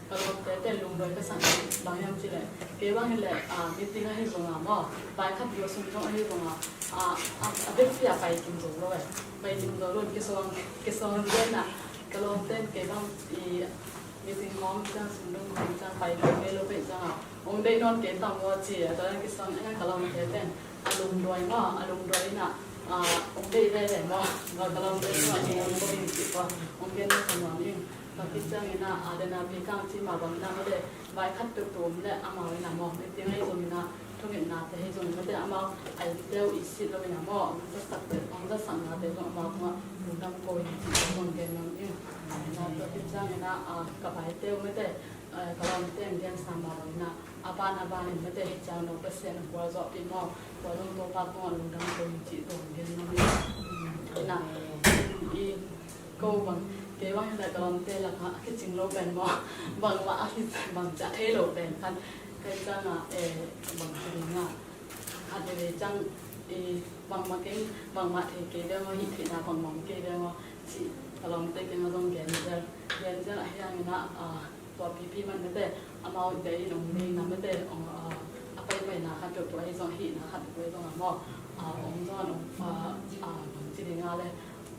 ka lawmte ten lungdawi ka sang bang hiam ci le kei bang hi le a meeting ahi zong a maw pai khat dua sung zong ahi zong a a a bek pia pai kim zo lo e pai kim zo lo kisawng kisawng leng a ka lawmte kei bang i meeting khawng ciang sung dong khawng ciang pai kim lo pai ciang a Ong deih nawn kei tam maw ci a, tua dan kisam eng a ka lawmte ten a lungduai maw, a lungduai in a, a, ong deih veve maw, ka lawmte ten a ong ko in ci tua, ong gen na ka nuam in. Tua kiciangin a, a, den a pi kang ci mah bang in a, mawle, vai khat peuh tum le amau in a maw, meeting ahi zongin a, Thungetnate hi zong mate amau a innte uh i sit lo in a maw, hong zasak te, hong zasaknate zong amau tungah lungdam ko hi cih zong gen nuam ing. Na tua khit ciangin ah, ka vaite uh mate, eh, ka lawmte in gensa mah bangin ah, a ban a ban in mate hi ciang no Pasian a gualzawhpih maw, tua zong Topa tungah lungdam ko hi cih zong gen nuam ing. Na i ko bang, kei bang hi ta ka lawmte lakah a kicing lo pen maw, bangmah a hi bang ciah thei lo pen khan, kei ciangah, eh, bang ci ding ah, khat veve ciang, eh, bangmah kei, bangmah thei kei deuh maw, hih theihna bangmah kei deuh maw, cih ka lawmte kei mah zong gen zel, gen zel a hi hangin ah, ah, tua pipi man mate, amau dei in ong dei na mate, ong, ah, a paipaina khat peuhpeuh ahi zong, hihna khat peuhpeuh ahi zong a maw, ah, ong zong, ong, ah, ah, bang ci ding a le,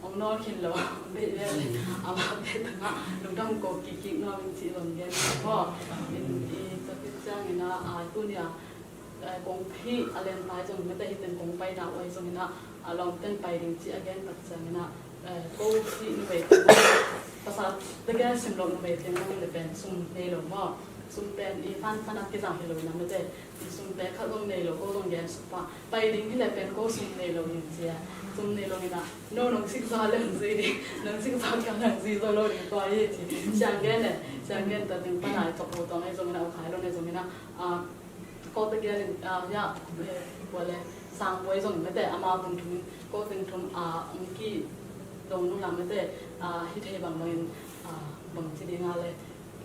ong nawl khin lo, ong deih le, amau te tungah lungdam ko kikkik nuam ing cih zong gen a maw. In, i, tua khit ciangin ah, ah, tuni a, eh, kong hih a lenpa hi zongin mate, hih teng kong paina uh ahi zongin ah, a lawmte in pai ding cih a gen tak ciangin ah, eh, ko hih numei teng, pasal tegel sim loh numei teng zong le pen sum nei lo maw. Sum pen i pan pan a kizang hi lo in a mate, i sum pen khat zong nei lo, ko zong gen suk pah. Pai ding hi le pen ko sum nei lo in ci a. Sum nei lo in a, no nong sik zaw le nong zui ding, nong sik zaw kiang nong zui zaw lo ding tua hi ci. Siang gen le, siang gen ta ding pan a i tok lo tong ahi zongin ah, u khai lo ahi zongin ah, ah, ko tegel in, ah, ya, eh, kua le, sang buai zong mate, amau teng thum, ko teng thum, ah, ong kidong nung lam mate, ah, hi thei bang bangin, ah, bang ci ding a le,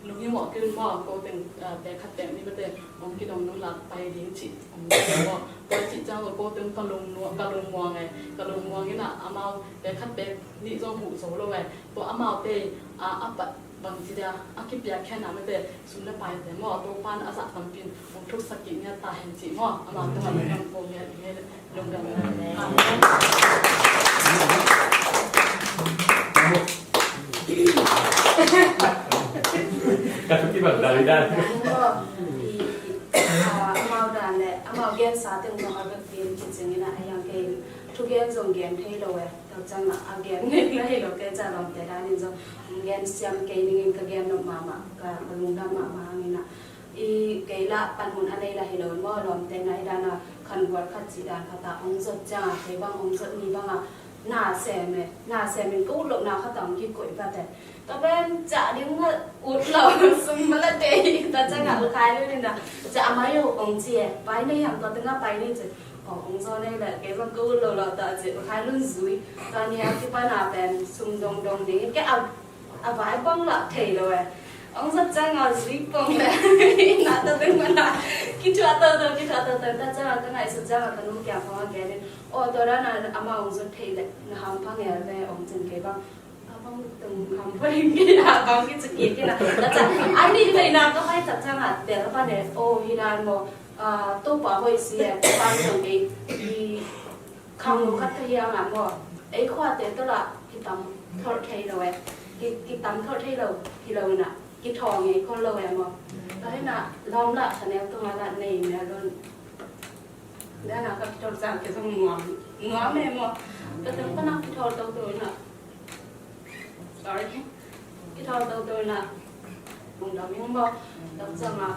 lunghimawh kei un maw, ko teng, ah, pek khat pek nih mate, ong kidong nung lam pai ding cih, ong ci maw, tua cih ciang ko teng ka lungnuam, ka lungmuang e, ka lungmuang in ah, amau pek khat pek nih zong huh zo lo e, tua amaute, ah, a pat bang ci dia, a kipiak khen a mate, sum le paite maw, Topa in a zah tampi in hong thuksak kik ngiat ta hen cih maw, amau tungah lungdam ko ngiat, ngiat, lungdam ngiat. Amen. Ka thupi bang dan dan. Maw, i, i, ah, amau dan le, amau gensa teng zong a bek pen kicing in ah, a yang kei thugen zong gen thei lo e. Tua ciang a gen ngei ngei hi lo, kei ca lawmte dan in zong gen siam kei ning in ka gen nop mahmah, ka, ka lungdam mahmah hang in ah. I kei lah panmun a nei lah hi lo maw, lawmte na hi dan a khan gual khat cih dan khat a hong zot ciang a, kei bang hong zot ni bang a na sem e, na sem in ka ut lohna khat a hong kikoih vat e. Ka pen cah ding a ut lo, sum bala te hi, tua ciang a u khai lo ning a, cah a mai o hong ci e, pai nei hiam tua teng a pai ni ci. Aw, hong zawn ei leh, kei zong ka ut lo lo ta ci, khai lun zui. Tua ni a kipan a pen sum dongdong ding, kei a, a vai bang lah thei lo e. Hong zat ciang a zui pong leh, na ta ding man a, kithuah toto, kithuah toto, ta ciang a ka ngaihsut ciang a ka nu kiang khong a gen in. Aw, tua dan a amah hong zut thei leh, na hampha ngel ve, hong cin kei bang. A bang tung kham poi kei a, bang kici kik kei na. Tua ciang, a nih veina ka vai tak ciang a, tel a pan e, aw, hi dan maw, ah, Topa hoih si e, Topa zong kei, i khang lo khat ka hi a ngah maw. Ei khuate tawh lah, kitam tholh thei lo e, ki, kitam tholh thei lo, hi lo na, kithawng ei khol lo e maw. Tua hi na, lawm lah, ka neu tung a lah, nei mel lun. Dan a ka kithol ciang kei zong nuam, nuam e maw. Ka teng pan a kithol toto in a. Sorry. Kithol toto in a. Lungdam ing maw. Tua ciang a.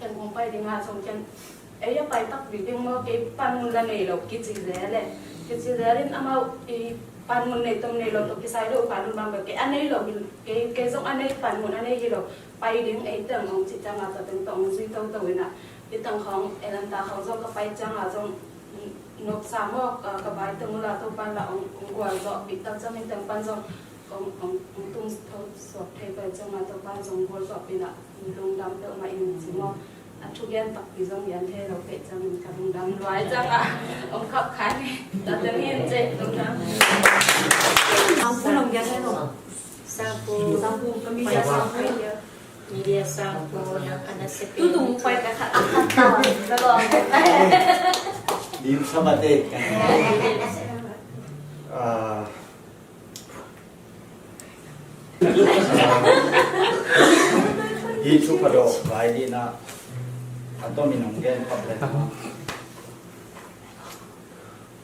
Ken hong pai ding a zong ken. Ei a pai takpi ding maw, kei panmun la nei lo, kici zel e. Kici zel in amau i panmun nei tom nei lo tawh kisai lo, panmun bang bel kei a nei lo, kei, kei zong a nei panmun a nei hi lo. Pai ding ei teng hong cih ciang a tua teng tawh hong zui toto in a. Hih teng khawng, Elanta khawng zong ka pai ciang a zong, nopsa maw, ka, ka vai teng uh la Topa in la hong, hong gualzawhpih tak ciang hih teng pan zong hong, hong, hong tung tho suak thei pai ciang a Topa in zong gualzawhpih in la lungdam peuhmah ing ci maw. A thugen takpi zong gen thei lo peh ciang in ka lungdam luai ciang a hong khap khai ni. Tua teng hi in ci, lungdam. Sangpu nong gen thei lo. Sangpu. Sangpu, ka media sangpu. Media sangpu, nang ana secretary. Tutung pai ka khat a khat ta. Ka lawm ka ta. Dim Sabate. Ah. Hi thu pha dawh vai dihna a tomin hong gen pap le.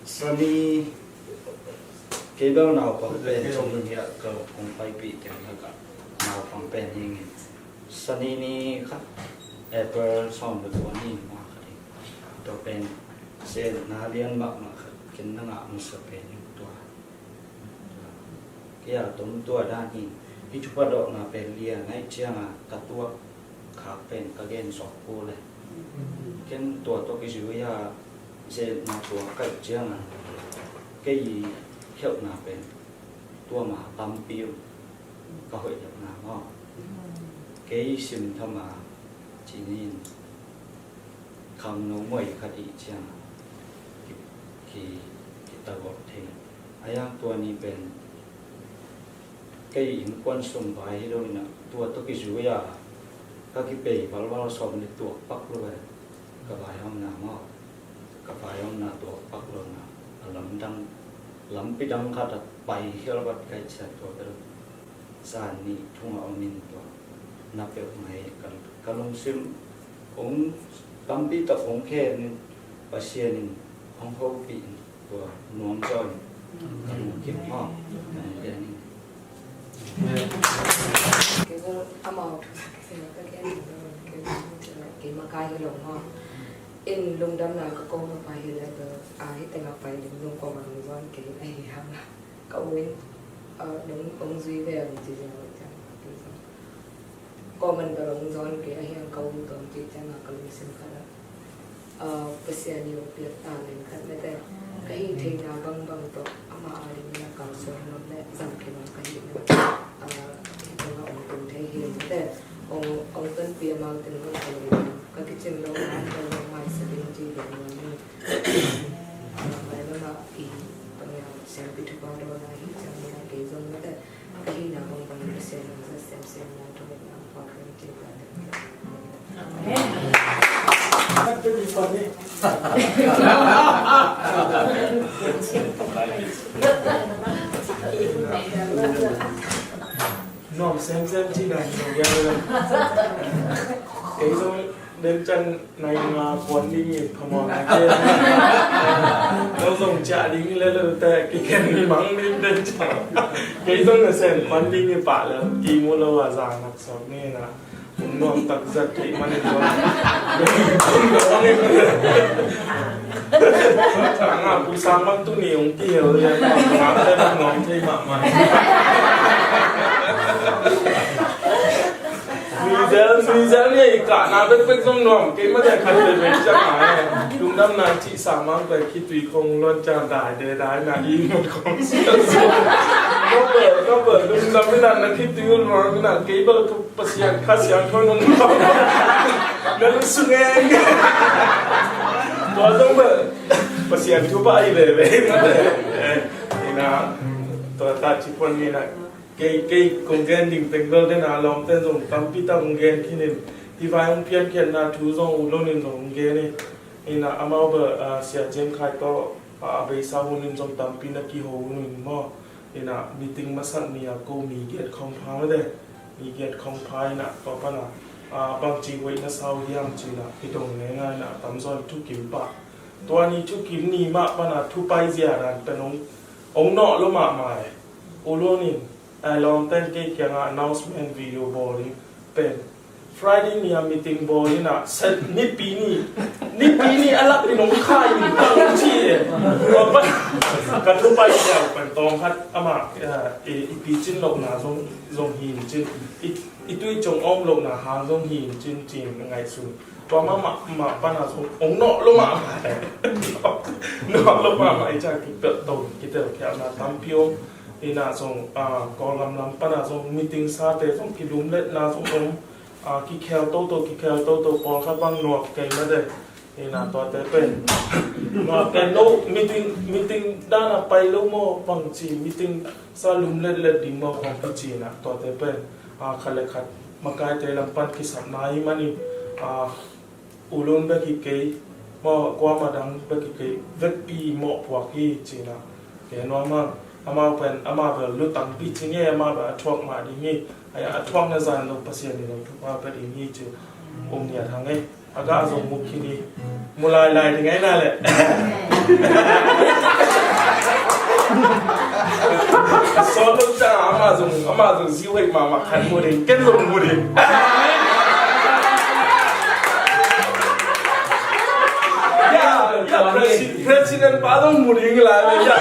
Sani kei bel naupang pen sani ni a ka hong paipih teng lakah naupang pen hi ngin. Sani ni khat April sawm le kua ni ma khat Tua pen, sen na lian mahmah khat ken na ngah masa pen in tua. Kei a tom tua dan hi, hih thupha dawhna pen lian ahih ciangin ka tuak khak pen ka gen sawk kul e. Ken tua tawh kizui a, sen na tuak ka hih ciangin kei khelhna pen tua mah tampi uh ka hoih deuhna maw. Kei sim tham a cinin khangno muai khat i ciang ki, ki, kitagawh thei. A yang tua ni pen kei innkuan sung vai hi lo in a, tua tawh kizui a ka kipei valval sawm le tuak pak lo e. Ka vaihawmna maw, ka vaihawmna tuak pak lo in a, a lamdang, lampi dang khat a pai khial vat ka hih ciang tua bel zan nih thung a om in tua na peuh ngai ka, ka lungsim hong tampi tak hong khen in, Pasian in hong hopih in tua nuam zaw in ka lungkim maw, ka lungkim in. Kei zong amau thu sa kei zong ka gen zong kei zong kei makai hi lo maw. In lungdamna ka ko mah pai hi leh bel, a, hih tengah pai ding zong kuamah lungzon kei ahi hang. Ka u in, a, nong, nong zui ve a, nong ci ve a, ciang a, kei zong kuamah bel lungzon kei ahi hang ka u tawm ci ciang a ka lungsim khat ah, a, Pasian in hong piak talent khat mete. Ka hih theihna bangbang tawh amah a dingin a kalsuan nuam le zam kei nuam ka hih na, a, hih tengah hong tung thei hi mete. Hong, hong tonpih amau teng lo ka lungdam. Ka kicing lo, ka lungdam maisak ding ci ve nuam hi. Mailam ah i pangya siampi thupha dawn a hi ciang mah kei zong mete. Ka hihna bangbang Pasian in hong zat semsem lai thungetna hong pia ding ci ve nuam hi. Amen. Nuam semsem ci dan nuam ya le. Kei zong den can nai nga kuan ding i phamawh na ke. Lo zong ciah ding le lo te kikhen mang ding den can. Kei zong na sen kuan ding i pah le ki mu lo a za nak sawk ni na. Nuam tak zat kei man in lo. Nga pu sang mang tu ni ong ki hel le. Nga te nuam thei mahmah. Nuizel, nuizel ni a i kahna bekbek zong nuam kei mah, khat bekbek ciang a e. Lungdamna cih sa mang pai khitui khong luan ciang dai de dai na i mut khong sia sia. Number, number, lungdam ina na khitui un luan ina kei bel thu Pasian Kha Siangtho nong nuam. Na lung sung eng. Tua zong bel Pasian thu pai veve. Ina tua ta ci pon ni na. Kei, kei kong gen ding teng bel den a lawmte zong tampi tak kong gen khin in, hih vai hong piankhiatna thu zong U Lon in zong hong gen in, ina amau bel, a, Sia Jem Khai tawh, a, a beisa hun in zong tampi na kiho hun in maw, ina meeting masak ni a ko mi giat khawng pha mah de, mi giat khawng pha ina tua pan a, a, bangci hoih na sa uh hiam ci ina kidong ngai ngai ina a tamzaw in thukim pah. Tua ni thukim ni mah pan a thu paizia dan pen hong, hong nawh lo mahmah e. U Lon in a lawmte in kei kiangah announcement video bawl in pen Friday ni a meeting bawl in a set nipi ni, nipi ni a lak in hong khai in pang ci e. Tua pan ka thu pai ziau pen tawm khat amah, eh, i, i picin lohna zong, zong hi in cin, i, i tui cong om lohna hang zong hi in cin cin ngaihsun. Tua mah mah mah pan a zong hong nawh lo mahmah e. Nawh lo mahmah i ciang kipelh to kitelkhialhna tampi om. Ina zong, a, Kawlgam lam pan a zong meeting sate zong kilumletna zong om. A, kikhel toto, kikhel toto, pawlkhat bang nuak kei mah de. Ina tuate pen nuak kei lo, meeting, meeting dan a pai lo maw, bangci meeting sa lumletlet ding maw kong kici ina tuate pen, a, khat le khat makaite lam pan kisapna hi manin, a, U Lun bek hi kei, maw, kuamah dang bek hi kei, vekpi mawhpuak hi ci ina. Kei nuam hang, amau pen, amah bel lutang pi ci nge, amah bel a thuak mah ding hi. Aia, a thuak na zan lo Pasian in lo thupha pia ding hi ci. Um niat hang e, a gah zong mu khin hi. Mu lailai ding aina le. Sawt lo ciang amah zong, amah zong ziu hei mahmah khat mu ding, ken zong mu ding. Ken pa zong mu ding lai ve ya.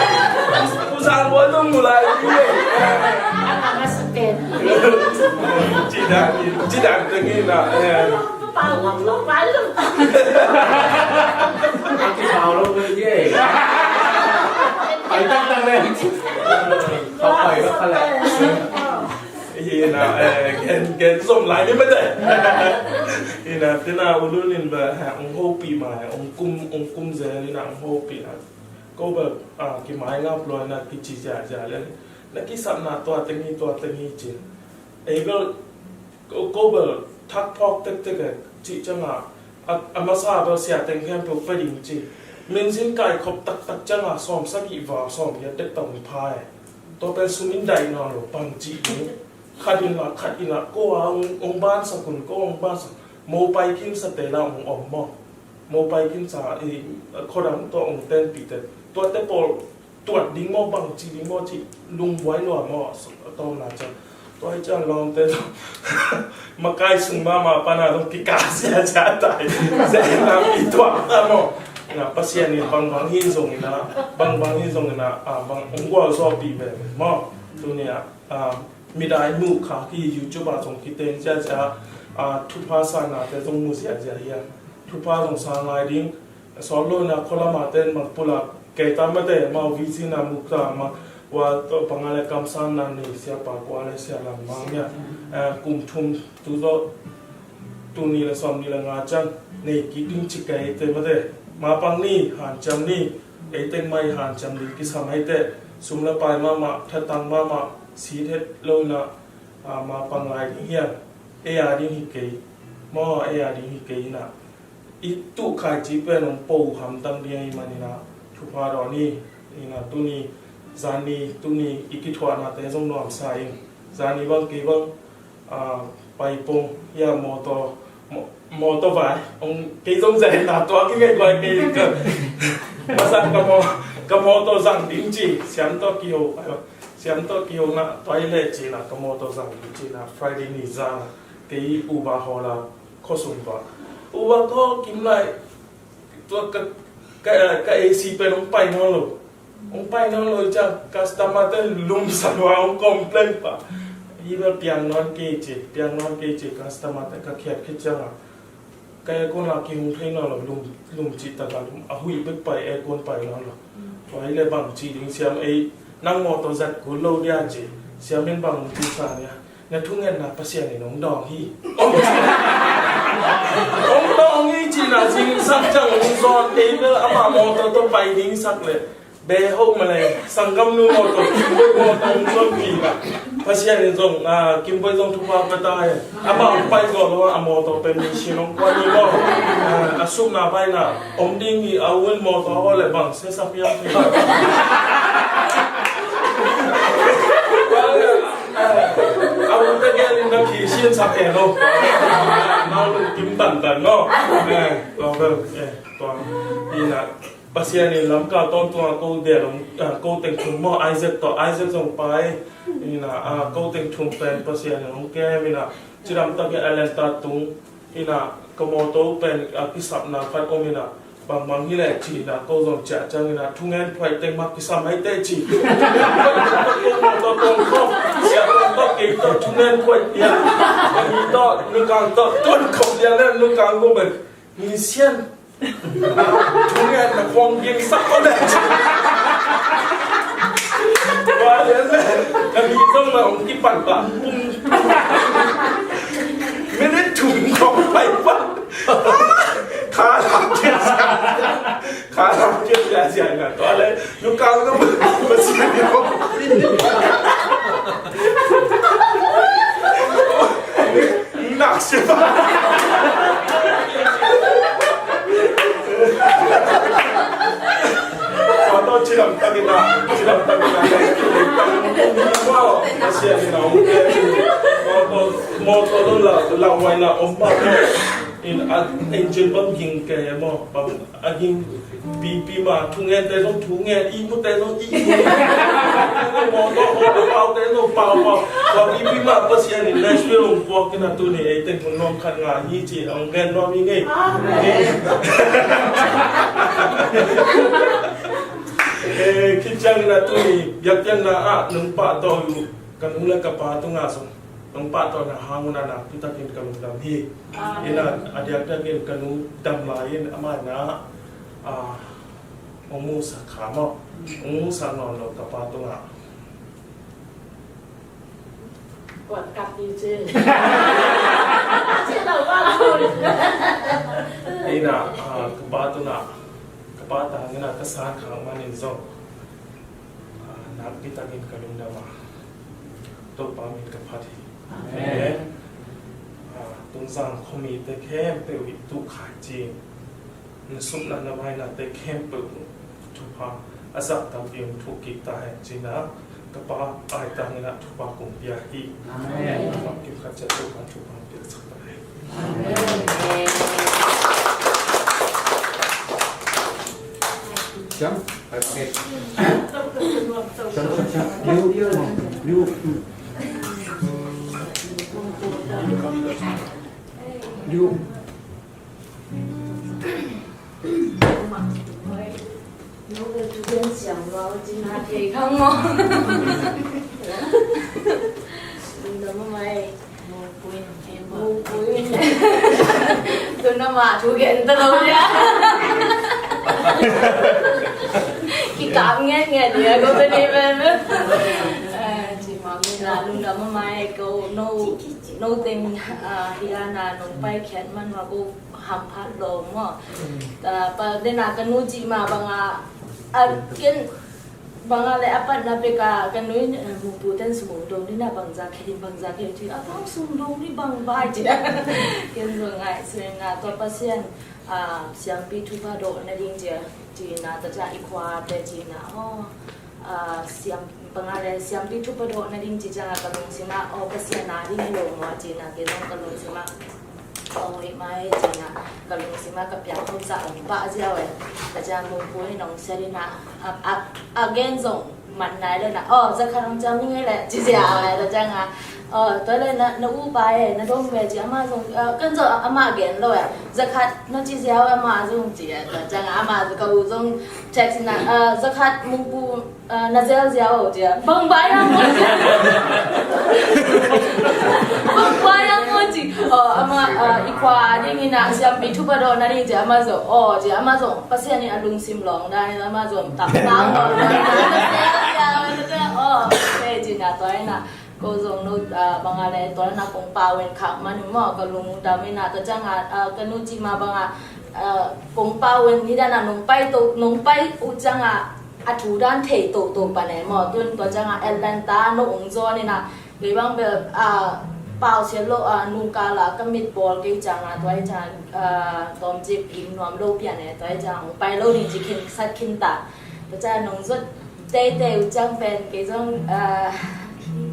Pu Sang Bawi zong mu lai ding ve. Ama ma si pen. Ci dan, ci dan teng in ah, eh. Pa lo, pa lo. Ang kipaw lo mo ye. Pai tak tak le. Kau pai tak tak le. Ina, eh, gen, gen zom lai ni mate. Ina, tina ulun in ba, ha, ong hopi ma, ong kum, ong kum zen ina, ong hopi na. Ko ba, ah, ki mai ngap lo na ki ci ja ja le. Na ki sap na tua teng hi, tua teng hi ci. Ei bel, ko, ko bel, thak phawk tek tek e, ci ciang a, a, a masa bel sia teng khempeuh pe ding ci. Min sin kai khop tak tak ciang a, sawm sagih va, sawm giat tek tawh pha e. Tua pen sum in daih nawn lo, bang ci ding. Khat in la, khat in la, ko a ong, ong bansak un, ko ong bansak. Mo pai khin sa te la ong om maw. Mo pai khin sa, i, khuadam tawh ong tenpih te. Tua te pawl, tuat ding maw, bang ci ding maw ci, lungbuai lua maw, a tawm na ciang. Tua hi ciang lawmte tawh. Makai sung mama pan a tawh kika sia sia tai. Sia na i tuat ta maw. Na Pasian in bang bang hi zong ina, bang bang hi zong ina, a, bang ong gualzawhpih ve maw. Tuni a, a, midai mu kha ki YouTube a zong kiteng ziazia, a, thupha sanate zong mu ziazia hi a. Thupha zong sa ngai ding, sawt lo na khualam a ten bang pulak, kei ta mate, mau vizi na muk ta ma, wa to panga le kamsan na ni sia pa kua le sia lam mang nia. A, kum thum tu zo, tu ni le sawm ni le nga ciang, nei kik ding ci kei te mate, ma pang ni, hanciam ni, ei teng mai hanciam ding kisam hai te, sum le pai mama, thatang mama, si thet lo na, a, ma pang lai ding hiam, ei a ding hi kei, maw ei a ding hi kei na, i tuh khai ci pen ong po hamtang ding ahi man ina, thupha dawn ni, ina tuni, zani, tuni, i kithuahna te zong nuam sa in, zani bang kei bang, a, pai pong, ya motor, mo-, motor vai, ong kei zong zai na tua ki ngai guai kei ka. Masa ka mo-, ka motor zang ding ci, siam tawh kiho, siam tawh kiho na, tua i le ci na, ka motor zang ding ci na, Friday ni zang, kei Uber hawl a, khuasung tua. Uber call kim lai, tua ka, ka, ka A C pen ong pai nawn lo. Ong pai nawn lo ciang customer te lumsa lua ong complain pa. Hi bel piang nawn kei ci, piang nawn kei ci customer te ka khiat khit ciang a. Ka aircon la kihong thei nawn lo, lum, lum ci tak a lum. A hui bek pai aircon pai nawn lo. Tua hi le bang ci ding siam ei, nang motor zat kul lo dia ci. Siam in bang ci sa nia. Na thungetna Pasian in hong dawng hi. Hong dawng hi cihna zingsang ciang hong zawn kei bel ama mawtaw tawh pai ding sak leh. Be ho ma leh, sanggamnu mawtaw, Kimboi mawtaw hong zawn kei bel. Pasian in zong, ah, Kimboi zong thupha pia ta hen. Ama hong pai zaw lo a mawtaw pen mi sin hong kuan hi maw. Ah, a supna paina om ding hi a un mawtaw a haw leh bang siasak hiam hi. A ute gel in na phi sin sa pen lo. Nau lu kim tan tan no. Eh, tua bel, eh, tua. Ina, Pasian in lamkal tawntung a ko del, ah, ko teng thum maw, Isaac tawh, Isaac zong pai. Ina, ah, ko teng thum pen Pasian in hong kem ina. Cidam tak in Atlanta tung. Ina, ka mawtaw pen, ah, kisapna khat om ina. Bangbang hi leh ci ina, ko zong ciah ciang ina, thungen phuaih teng mah kisam hai teh ci. Ko mawtaw tawng khawm, siah tawng tawh kei tawh thungen phuaih ina. Ka mi tawh, nukang tawh, tuan khawm ina leh nukang ko pen. Mi sian. Thungen na khuang ging sak ko leh ci. Tua leh leh, ka mi zong na hong kipan pah. Minute thum khawng pai pah. Kha lam kei sia, kha lam kei sia sia na. Tua leh, nukang na ma, ma sia ni ko. Nak sia pa. Mawtaw cidam tak ina, cidam tak ina. Mawtaw, mawtaw, mawtaw lo la, la wai na om mawtaw. In a, engine bang ging kei maw, bang a ging pipi ma, thungen te zong thungen, ihmu te zong ihmu. Mawtaw, mawtaw, pau te zong pau, pau. Bang pipi ma, Pasian in Nashville hong puak ina tuni, ei teng hun nuam khat ngah hi ci, hong gen nuam hi ngei. Amen. Eh, khit ciangin a tuni biakpiakna ah nong pahtawi uh ka nu le ka pa tungah zong nong pahtawina hang un ah nakpi takin ka lungdam hi. Amen. Ina a diakdiakin ka nu dam lai-in amah ina, ah, hong musak kha maw, hong musak nawn lo ka pa tungah. Kuat kap ni ci. Ci lo ba lo. Ina, ah, ka pa tungah, ka pa tangin ah ka san khak manin zong, ah, nakpi takin ka lungdam a, Topa min ka phat hi. Amen. Amen. Ah, Tungzang khuamite khempeuh i tuh khai cin, na sumna na vainate khempeuh thupha a zahtak ding thuk kik ta hen cin ah, ka pa ai tangin ah thupha kong pia hi. Amen. Amen. Kim khat ciat Topa thupha pia sak ta hen. Amen. Jump. Okay. Jump, jump, jump. You, you, you. You. Tun ama thu gen ta lo dia. Kikap ngen ngen dia ko tuni pen. Eh, ci mah mi la lungdam a mai ko no, no teng, ah, hi a na nong paikhiat man ma ko hamphat lo maw. Mm. Ah, pa dena ka nu ci mah banga, ah, ken banga le a patna peka ka nu in, eh, Mungpu ten sum ong dong dina bangza khe ding bangza khe ding ci, a bang sum dong ni bang bai ci. Ken zong ngai sui na tua Pasian, ah, siampi thupha dawh na ding ci, ci na ta ca i khua te ci na, oh, ah, siam, banga le siampi thupha dawh na ding ci cianga ka lungsim ah, oh, Pasian a ding hi lo maw ci na, ken zong ka lungsim ah. Aw, hi mai, cina, ka lungsim a ka piang khop sa ong pah ziau e. Ka ciang Mungpu in ong sia dina, a, a, a gen zong man nai lo na. Aw, zakhat ong ciam ning e le, ci ziau e, ka ciang a. Aw, tua le na, na u pa e, na dong ve ci ama zong, a, kan zong ama gen lo e. Zakhat na ci ziau e, ama zong ci e, ka ciang a, ama ka u zong text na, a, zakhat Mungpu Ah, na zel ziau cia. Bang bai ang mo cia. Bang bai ang mo ci. Oh, ama, ah, i khua ding ina siampi thupha dawh na ding cia ama zo. Oh, cia ama zo. Pasian in a lungsim lawng dan ama zo. Tam tam. Oh, na zel ziau cia. Oh, eh, ci na tua ina. Ko zong no, ah, banga le tua na kong pau en khak man maw ka lungdam ina tua ciang a, ah, ka nu ci ma banga, ah, kong pau en ni dan a nong pai to, nong pai uh ciang a A thu dan thei toto pan e maw, tun tua ciang a Atlanta no ong zawn ina, kei bang bel, ah, pau siat lo, ah, nungkal a ka mit bawl kei ciang a, tua hi ciang, ah, tawmcik kim nuam lo pian e, tua hi ciang ong pai lo ding ci khin sat khin ta. Tua ciang nong zot teitei uh ciang pen kei zong, ah,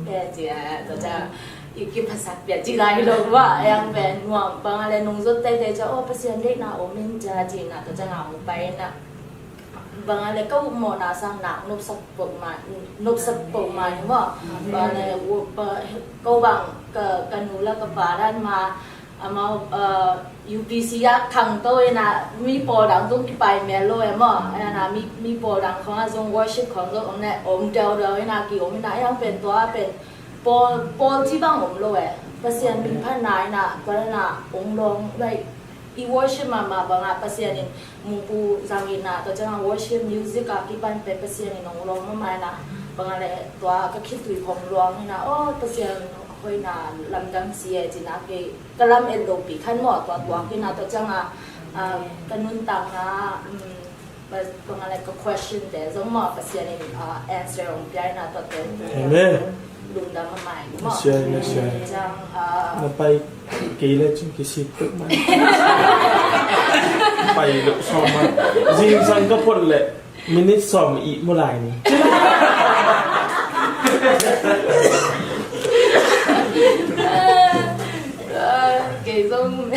pen ci a, tua ciang i kiphasak pian ci lai hi lo maw, a yang pen nuam bang a le nong zot teitei ciang, oh, Pasian deihna om in cia ci na, tua ciang a ong pai na. Bang a le ka upmawhna sang nak nopsak peuhmah, nopsak peuhmah hi maw. Bang a le u-, ba, ko bang ka, ka nu la ka pa dan ma, amau, uh, U P C a khangto ina mi pawl dang zong kipai mel lo e maw. Ina mi, mi pawl dang khong a zong worship khong zong om ne, om deuh deuh ina ki om ina yang pen tua pen pawl, pawl ci bang om lo e. Pasian min phatna ina, tua ina om long, like, i worship mahmah bangah Pasian in Mungpu zangin ah, tua ciangah worship music ah kipan pen Pasian in hong lawng mahmah inah, bangah le tua ka khitui hong lawng inah, aw Pasian hoihna lamdang si e cinah kei ka lam et lopi khan maw, tua tuak inah tua ciangah, ah, ka nuntakna, um, bangah le ka question te zong maw Pasian in, ah, answer hong pia inah tua te. Amen. Lungdam a mai ni maw. Sia, sia. Ciang, ah, na pai kei le cin kisik tuk mai. Pai lo sawm mai. Zingsang ka phot le minute sawm i mu lai ni. Ah, kei zong,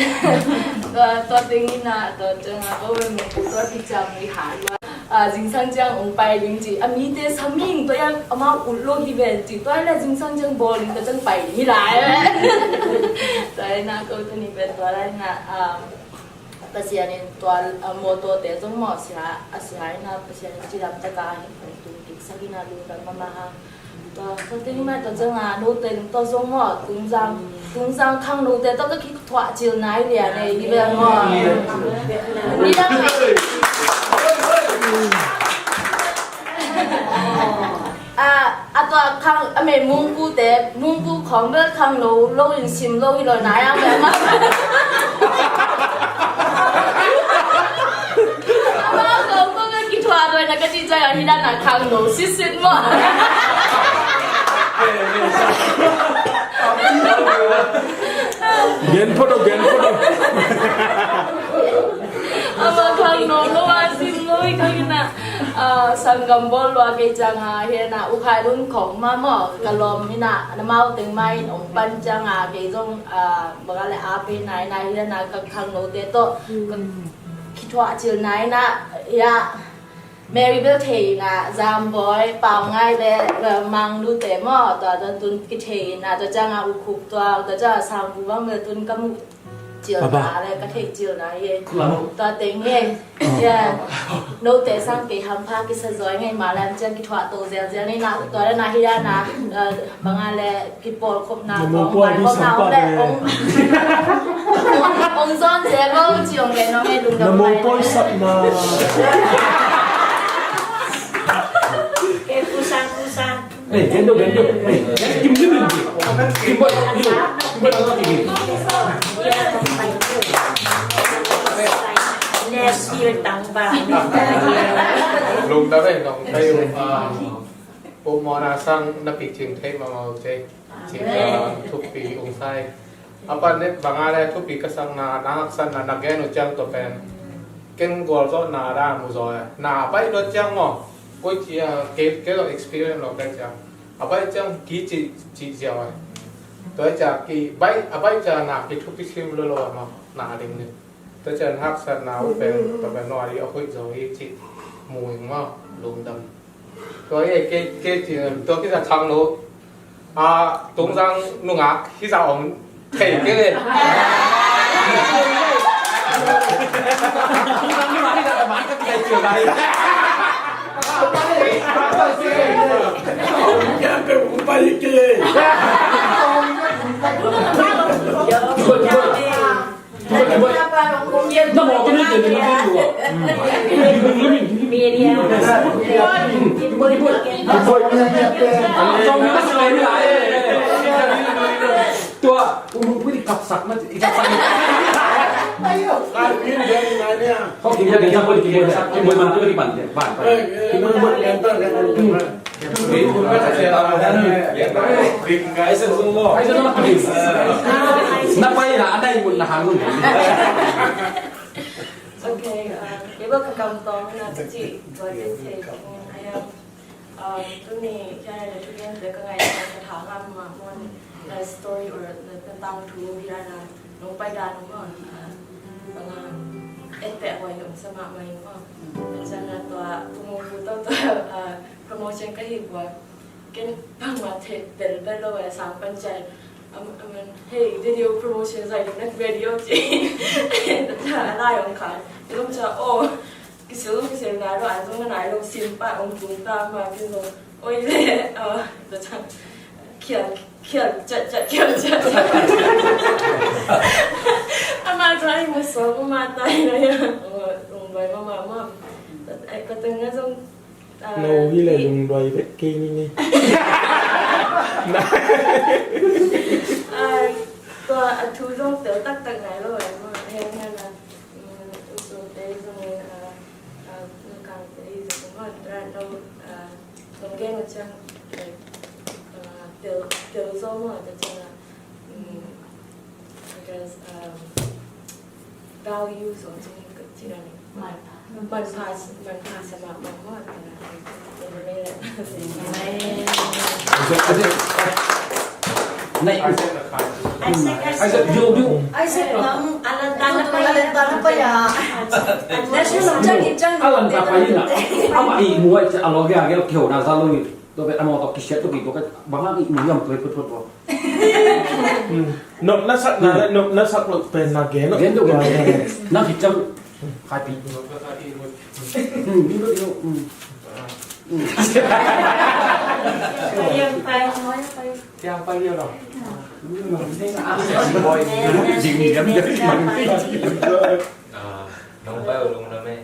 ah, tua teng inah tua ciangah ko ve mung tua ti ciang i ha lua. Ah, zingsang ciang hong pai ding ci. A mite sa ming tua iang amau ut lo hi ven ci. Tua le zingsang ciang bawl ding tua ciang pai ding hi lai. Tua le na ko tuni pen tua lai na, ah, Pasian in tua, a, mawtawte zong maw, sia, a sia in a Pasian in cidam taka hi hong tung kik sak in a lungdam mahmah hang. Tua, tua teng mah tua ciang a note tua zong maw, Tungzang, Tungzang khangnote tua ka kithuah cil nai lian e, hi bel maw. Ni dang a, a tua khang, a mei mungpute, mungpu khawng bel khangno lo in sim lo hi lo nai ang bel mah. Ama khawng khawng ka kithuah lo na ka ci ciang a hi dan a khangno sitsit maw. Gen phot o, gen phot o. Ama khangno lo a sim lo hi khang in a. Ah, sanggam bawl lua kei ciang a, hi na U Khai Lun khawng mah maw, ka lawm hi na, na mau teng mah in ong pan ciang a, kei zong, ah, bang a le a pe nai na, hi na ka khangnote tawh, ka kithuah cil nai na, hi a, Mary bel thei na, Zam Boy, Pau Ngai le, eh, Mang Lu te maw, tua, tua tun kithei na, tua ciang a U Khup tua, tua ciang a Sang Bu bang bel tun ka mu cil na le ka theih cil na hi. Tua teng hi. Note sang kei hampha kisa zoi ngei ma le an ciang kithuah to zelzel ni na, tua le na hi a na, eh, bang a le kipawl khop na, na mo pawl mai khop na, ong le ong, ong zon zel lo ci ong le nong e lungdam. Na mo pawl sap na. Kei kusang kusang. Ei, gendo, gendo. Ei, kim lim lim. Kim boy, kim boy, kim boy. Next year tang ba. Lungdam ei, nong kayu, ah, Pu Mawna sang na picing thei ma mau thei. Cing, ah, thupi ung sai. A pan ne bang a le thupi ka sang na, na haksatna na gen uh ciang tua pen. Ken gualzawhna dan mu zaw e. Na a baih luat ciang maw. Koi ci a, kei, kei lo experience lo kai ciang. A baih ciang ki ci, ci ziau e. Tua ciang ki baih, a baih ciang na ki thupi sim lo lo maw. Na ding ni. Tua ciang haksatna uh pen, tua pen nuai a hoih zaw hi ci mu ing maw. Lungdam. Tua hi kei, kei ci, tua kisa khangno. A, Tungzang nungak, kisa ong thei kei le. Tungzang nungak kisa taman ka kisa ci lai. Tua, ung pui di kapsak na, i kapsak. Kau kibu dia, kau kibu dia, kibu mantu di pantai, pantai. Na pai na, anai mun na hangun. Okay, uh, kei bel ka kam tawm na ka ci, tua den thei, um, tuni, kei na thugen te ka ngai na ka tha ngam ma, mon, na story or na, na tangthu, hi na, nong pai dan, mon, uh, bang a, et peh huai om sa mahmah in, mon. Ciang na tua, tu mu pu tawh tua, uh, promotion ka hi bua. Ken bangmah theih bel bel lo e, sang pan ciang. Am, am, hei, video promotion zai ding na video ci. Ta lai ong kha. Lom ca, oh, kisil, kisil nai lo, ai zong nai lo, sim pa, ong tung ta ma, kin zong. Oi le, ah, ta ca. Khial, khial, cat, cat, khial, cat, cat. Ama ca, ai, ma so, ma tai na ya. Oh, ong bai ma, ma, ma. Ai, ka teng na zong, no, hi le lungduai bek kei ni ni. Ah, tua a thu zong tel taktak nai lo, eh, ma, heng na na. Mm, usung te zong, ah, ah, nukang te zong, ma, tra no, ah, nong gen ciang, like, ah, tel, tel zong, ma, ta ciang, ah, mm, because, um, values or something, you know, manpha, manpha sa mah mah mah. Isaac, Isaac, yo, yo. Isaac, nang Alan ta na pa ya. Alan ta na pa ya. National Alan ta pa ya. Ama i muai a lo ge a ge lo ki ho na za lo ni. To be ama to ki siat to ki to ka bang i muai am play put put. Nopna sakna le nopna sak loh pen na gen lo. Gen lo, gen lo. Na khit ciang khai pi. Hmm, pi lo, pi lo. Hmm. Hmm. Tiang pai, tiang pai. Tiang pai dia lo. Ah, nong pai ulung na me.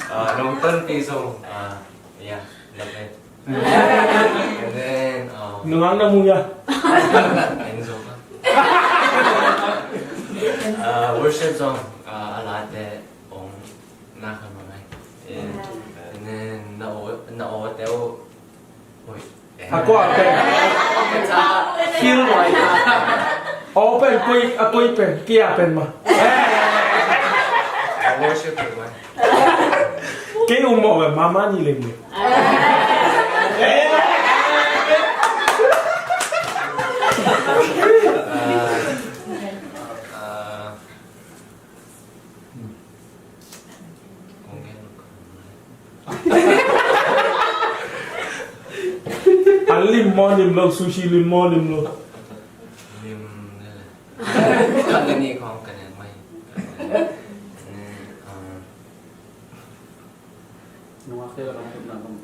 Ah, nong ton pi song. Ah, ya, na me. And then, um, nungang na muya. And so, uh, worship song, uh, a lot that on na kama ngai. And then na o na o teo. Wait. Ako, ako. It's a feel like. Open, koi, ako, open, kia pen ma. I worship with my Kei um mawh ve, mama ni lem ve. An lim maw, lim lo, sushi lim maw, lim lo. Lim, kan ni kong kan mai. Nungak te la kan tut na bang.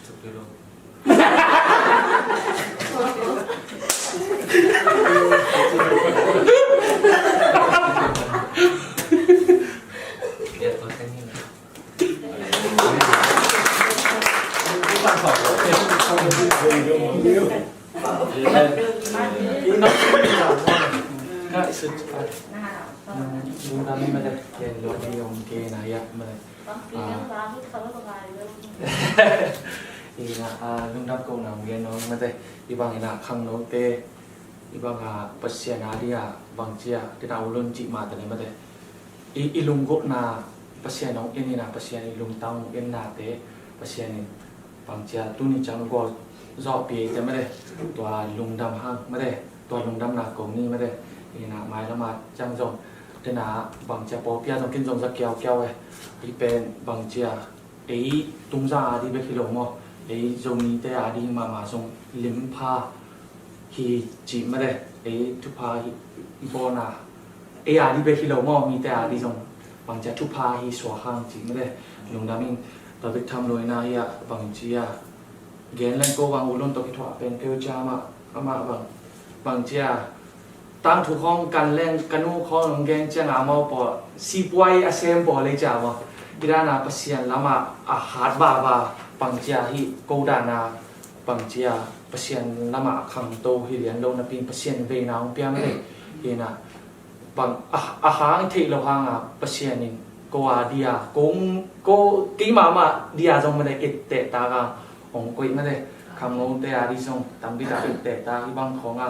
Tuk te lo. Ya, tua te ni la. Ka i sut. Lungdam mah te, ken lo ni om ke na ya mah te. Ah. Ina, ah, lungdam ko na om gen lo mah te. I bang ina khangnote, i bang a Pasian a dia bangcia kina ulun cih mah te ni mah te. I, i lunggulhna Pasian hong en ina, Pasian i lungtang hong ennate, Pasian in bangcia tuni ciang gualzawhpih ei te mah te, tua lungdam hang mah te, tua lungdamna kong ni mah te. Ina mailama ciang zong tena bangcia pawlpi a zong kin zong za kiaukiau e. I pen bangcia ei tungzang a di bek hi lo maw, ei Zomite a di mahmah zong limpha hi cih mah te, ei thupha hi bawlna. Ei a di bek hi lo maw, mite a di zong bangcia thupha hi suak hang cih mah te. Lungdam ing. Tua bek tham lo ina hi a bangcia gen leng ko bang ulun tawh kithuah pen keu cia mah, amah bang bangcia tangthu khawng kan leng ka nu khawng hong gen ciang a maw pawl sipuai a sem pawl ei cia maw. Hi dana Pasian lama a hat baba bangcia hi ko dana bangcia Pasian lama a khangto hi lian lo napi Pasian veina hong pia mah te. Hina bang a, a hang theih lo hanga Pasian in ko a dia kong ko kei mahmah dia zong mah te etteh taka hong koih mah te. Khangnote a di zong tampi tak etteh ta hi bang khawnga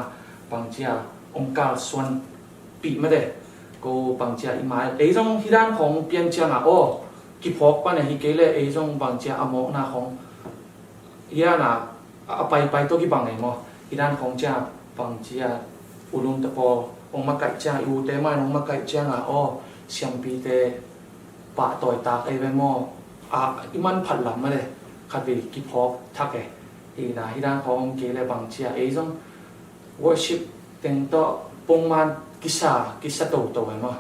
bangcia hong kalsuan pih mah te. Ko bangcia i mai ei zong hi dan khawng pian cianga aw kiphawk pan a hi kei le ei zong bangcia a mawkna khawng hiana a paipai tawh kibang ei maw. Hi dan khawng cia bangcia ulun te pawl hong makaih cianga i ute mai hong makaih cianga aw siampite pahtawi tak ei ve maw. A i manphat lam mah le khatvei kiphawk thak e. Hina hi dan khawng kei le bangcia ei zong worship teng tawh pongman kisa kisa toto e maw.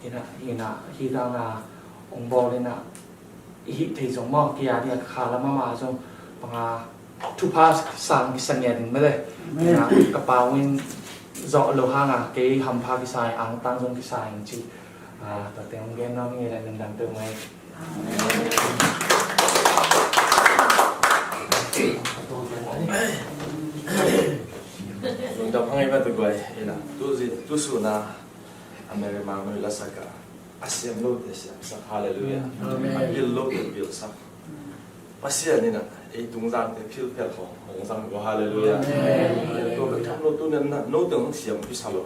Hina hina hi dana hong bawl ina i hih thei zong maw, kei a ding a ka kha lam ama zong panga thupha sang kisa ngia ding mah le. Amen. Ka pau in zawh lo hanga kei hampha kisa in angtang zong kisa in ci. Ah, tua teng hong gen nuam ing ei le lungdam peuh mai. Lungdam hang ei mah tu guai ina tu zin tu suna a merima mui la saka. A siam lote siamsak, halleluiah. Amen. A pil lote pilsak. Pasian in a ei tungzangte philphel khawng hong zang hi ko, halleluiah. Amen. Tua bek tham lo tu nen na note hong siam pisa lo.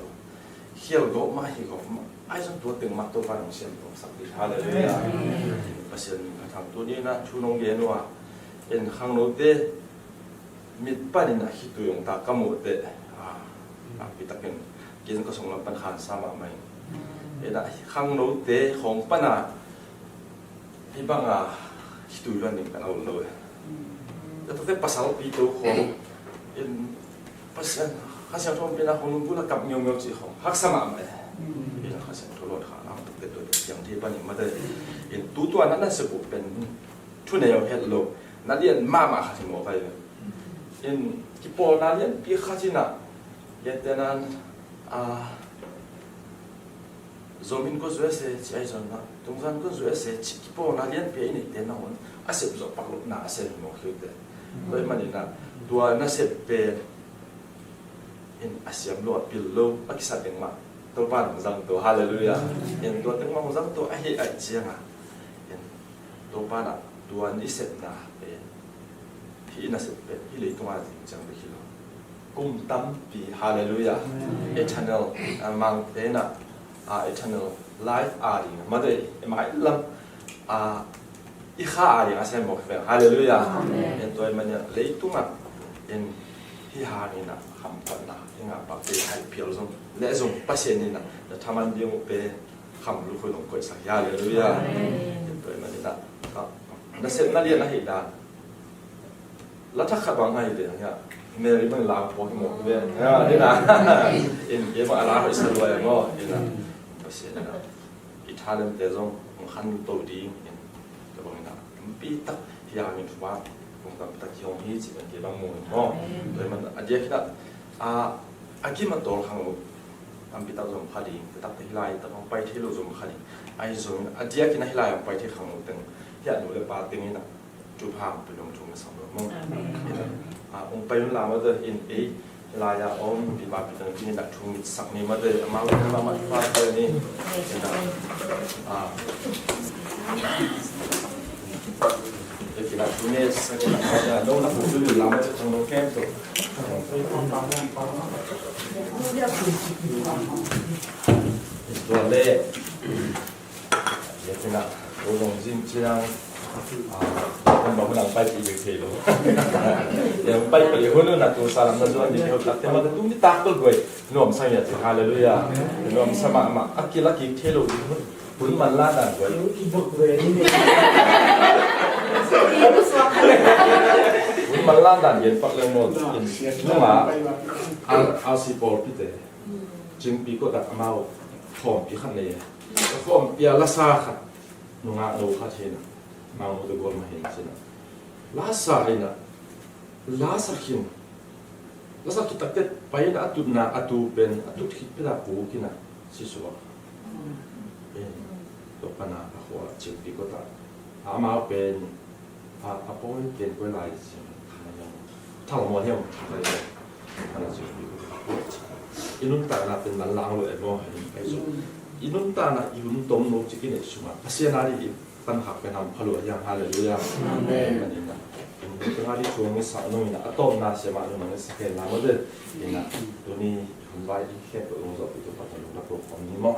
Khial gawh mah hi gawh mah ai zong tua teng mah Topa hong siam tawmsak dih, halleluiah. Amen. Pasian min ka tham tu ni na thu nong gen uh a en khangnote mit panin a khitui hong ta ka muh teh, ah, nakpi takin kin ka sung lam pan khansa mahmah ing. Ina khangnote khawng pana hih banga khitui luan ding kan a um lo e. Tua tawh te pasalpi to khawng in Pasian Kha Siangtho ompihna khawng lunggulh a kap ngeungeu cih khawng haksa mahmah e. In Kha Siangtho lawhthahna hong tuk te tua te piang thei pan ing mate. In tu tua na nasep uh pen thunei aw het lo, na lian mahmah khat hi mawk ai ve. In kipawlna lianpi khat in ah, gentehna in ah, Zomin ko zuai se ci, ahi zongin ah Tungzan ko zuai se ci, kipawlna lianpi a i neihte nangawn a sep zawh pak lohna a sem hi mawk hi uh teh. Tua ahih manin ah tua nasep pen in a siam lo, a pil lo, a kisat teng mah Topa'n hong zang to. Halleluiah. In tua teng mah hong zang to ahih ciangin ah, in Topa'n ah tua i sepna pen, hih nasep pen hih leitungah zing ciang bek hi lo, kum tampi, halleluiah, eternal, ah, mangte in ah, ah, eternal life a ding, mate, i mailam, ah, i kha a ding a sem mawk hi pen. Halleluiah. Amen. In tua ahih manin ah leitungah in hih hangin ah hamphatna i ngah pakte, haih phial zong leh zong Pasian in ah na thaman ding uh pen kham lukhu in hong koihsak hi. Halleluiah. Amen. In tua ahih manin ah, ah, nasepna lian ahih dan la thak khat bang hi ve, hiah Mary bang la pawh hi mawk hi ve. Hiah, hi na. In kei bang a la hoih sa lua e maw. Hi na. Pasian in ah i thalemte zong hong khanto ding in, tua bangin ah tampi tak hih hangin thupha hong tampi tak kihong hi cih pen kei bang mu hi maw. Tua ahih manin a diakin ah, a, a gim a tawl khang uh tampi tak zong pha ding, taktak hih lai tak hong pai thei lo zong pha ding. Ahi zongin a diakin ah hih lai hong pai thei khang uh teng, hiah nu le pa teng in ah thupha hong pia ding thu ngetsak lo maw. Amen. Ah, hong pai un la mate, in ei lai-a om pi pa pi teng teng in ah thu ngetsak ni mate, amau teng mahmah thupha pia ni. In ah, ah, ei pi in ah thu ngetsak ni mate, no na pu tu la mate, thang no kem to. Tua le. Ia, tina, ko zong zin ciang, ah, kan bang hunang paipih bek thei lo. Ia, paipih hun un a tu salam na zuan di keu tak te mate, tu ni tak tul guai. Nuam sa ia, halleluiah. Nuam sa mahmah, a kil a kik thei lo di hun. Hun manla dan guai. Hun manla dan gen pak leng maw. Nunga, a, a si pawlpi te. Cingpi kawtah amau khawmpi khat nei e. Ka khawmpi a lasa khat, nungak no khat hi na, Mangmutu Golma hi na ci na. Lasa hi na, lasa khin, lasa khin takte pai na, a tutna, a tu pen, a tut khit phet a puk hi na, si suak. Eh, tua pan a, a khua Cingpi kawtah. Amau pen, a, a pawi pen koi lai si, thang yang, thang mo hiam, thang lai. I nuntakna pen manlang lo e maw? I nuntakna i hun tom no cik i neih sungah Pasian a ding i pankhak pen hampha lua hiam? Halleluiah. Amen. Amen. Ina, i nuntakna ding thuang i sak nung ina, a tawpna siamah nung nang i sak hen la maw te. Ina, tuni i hun vai i khempeuh lungzawhpih Topa tawh lungdam ko khawm ni maw?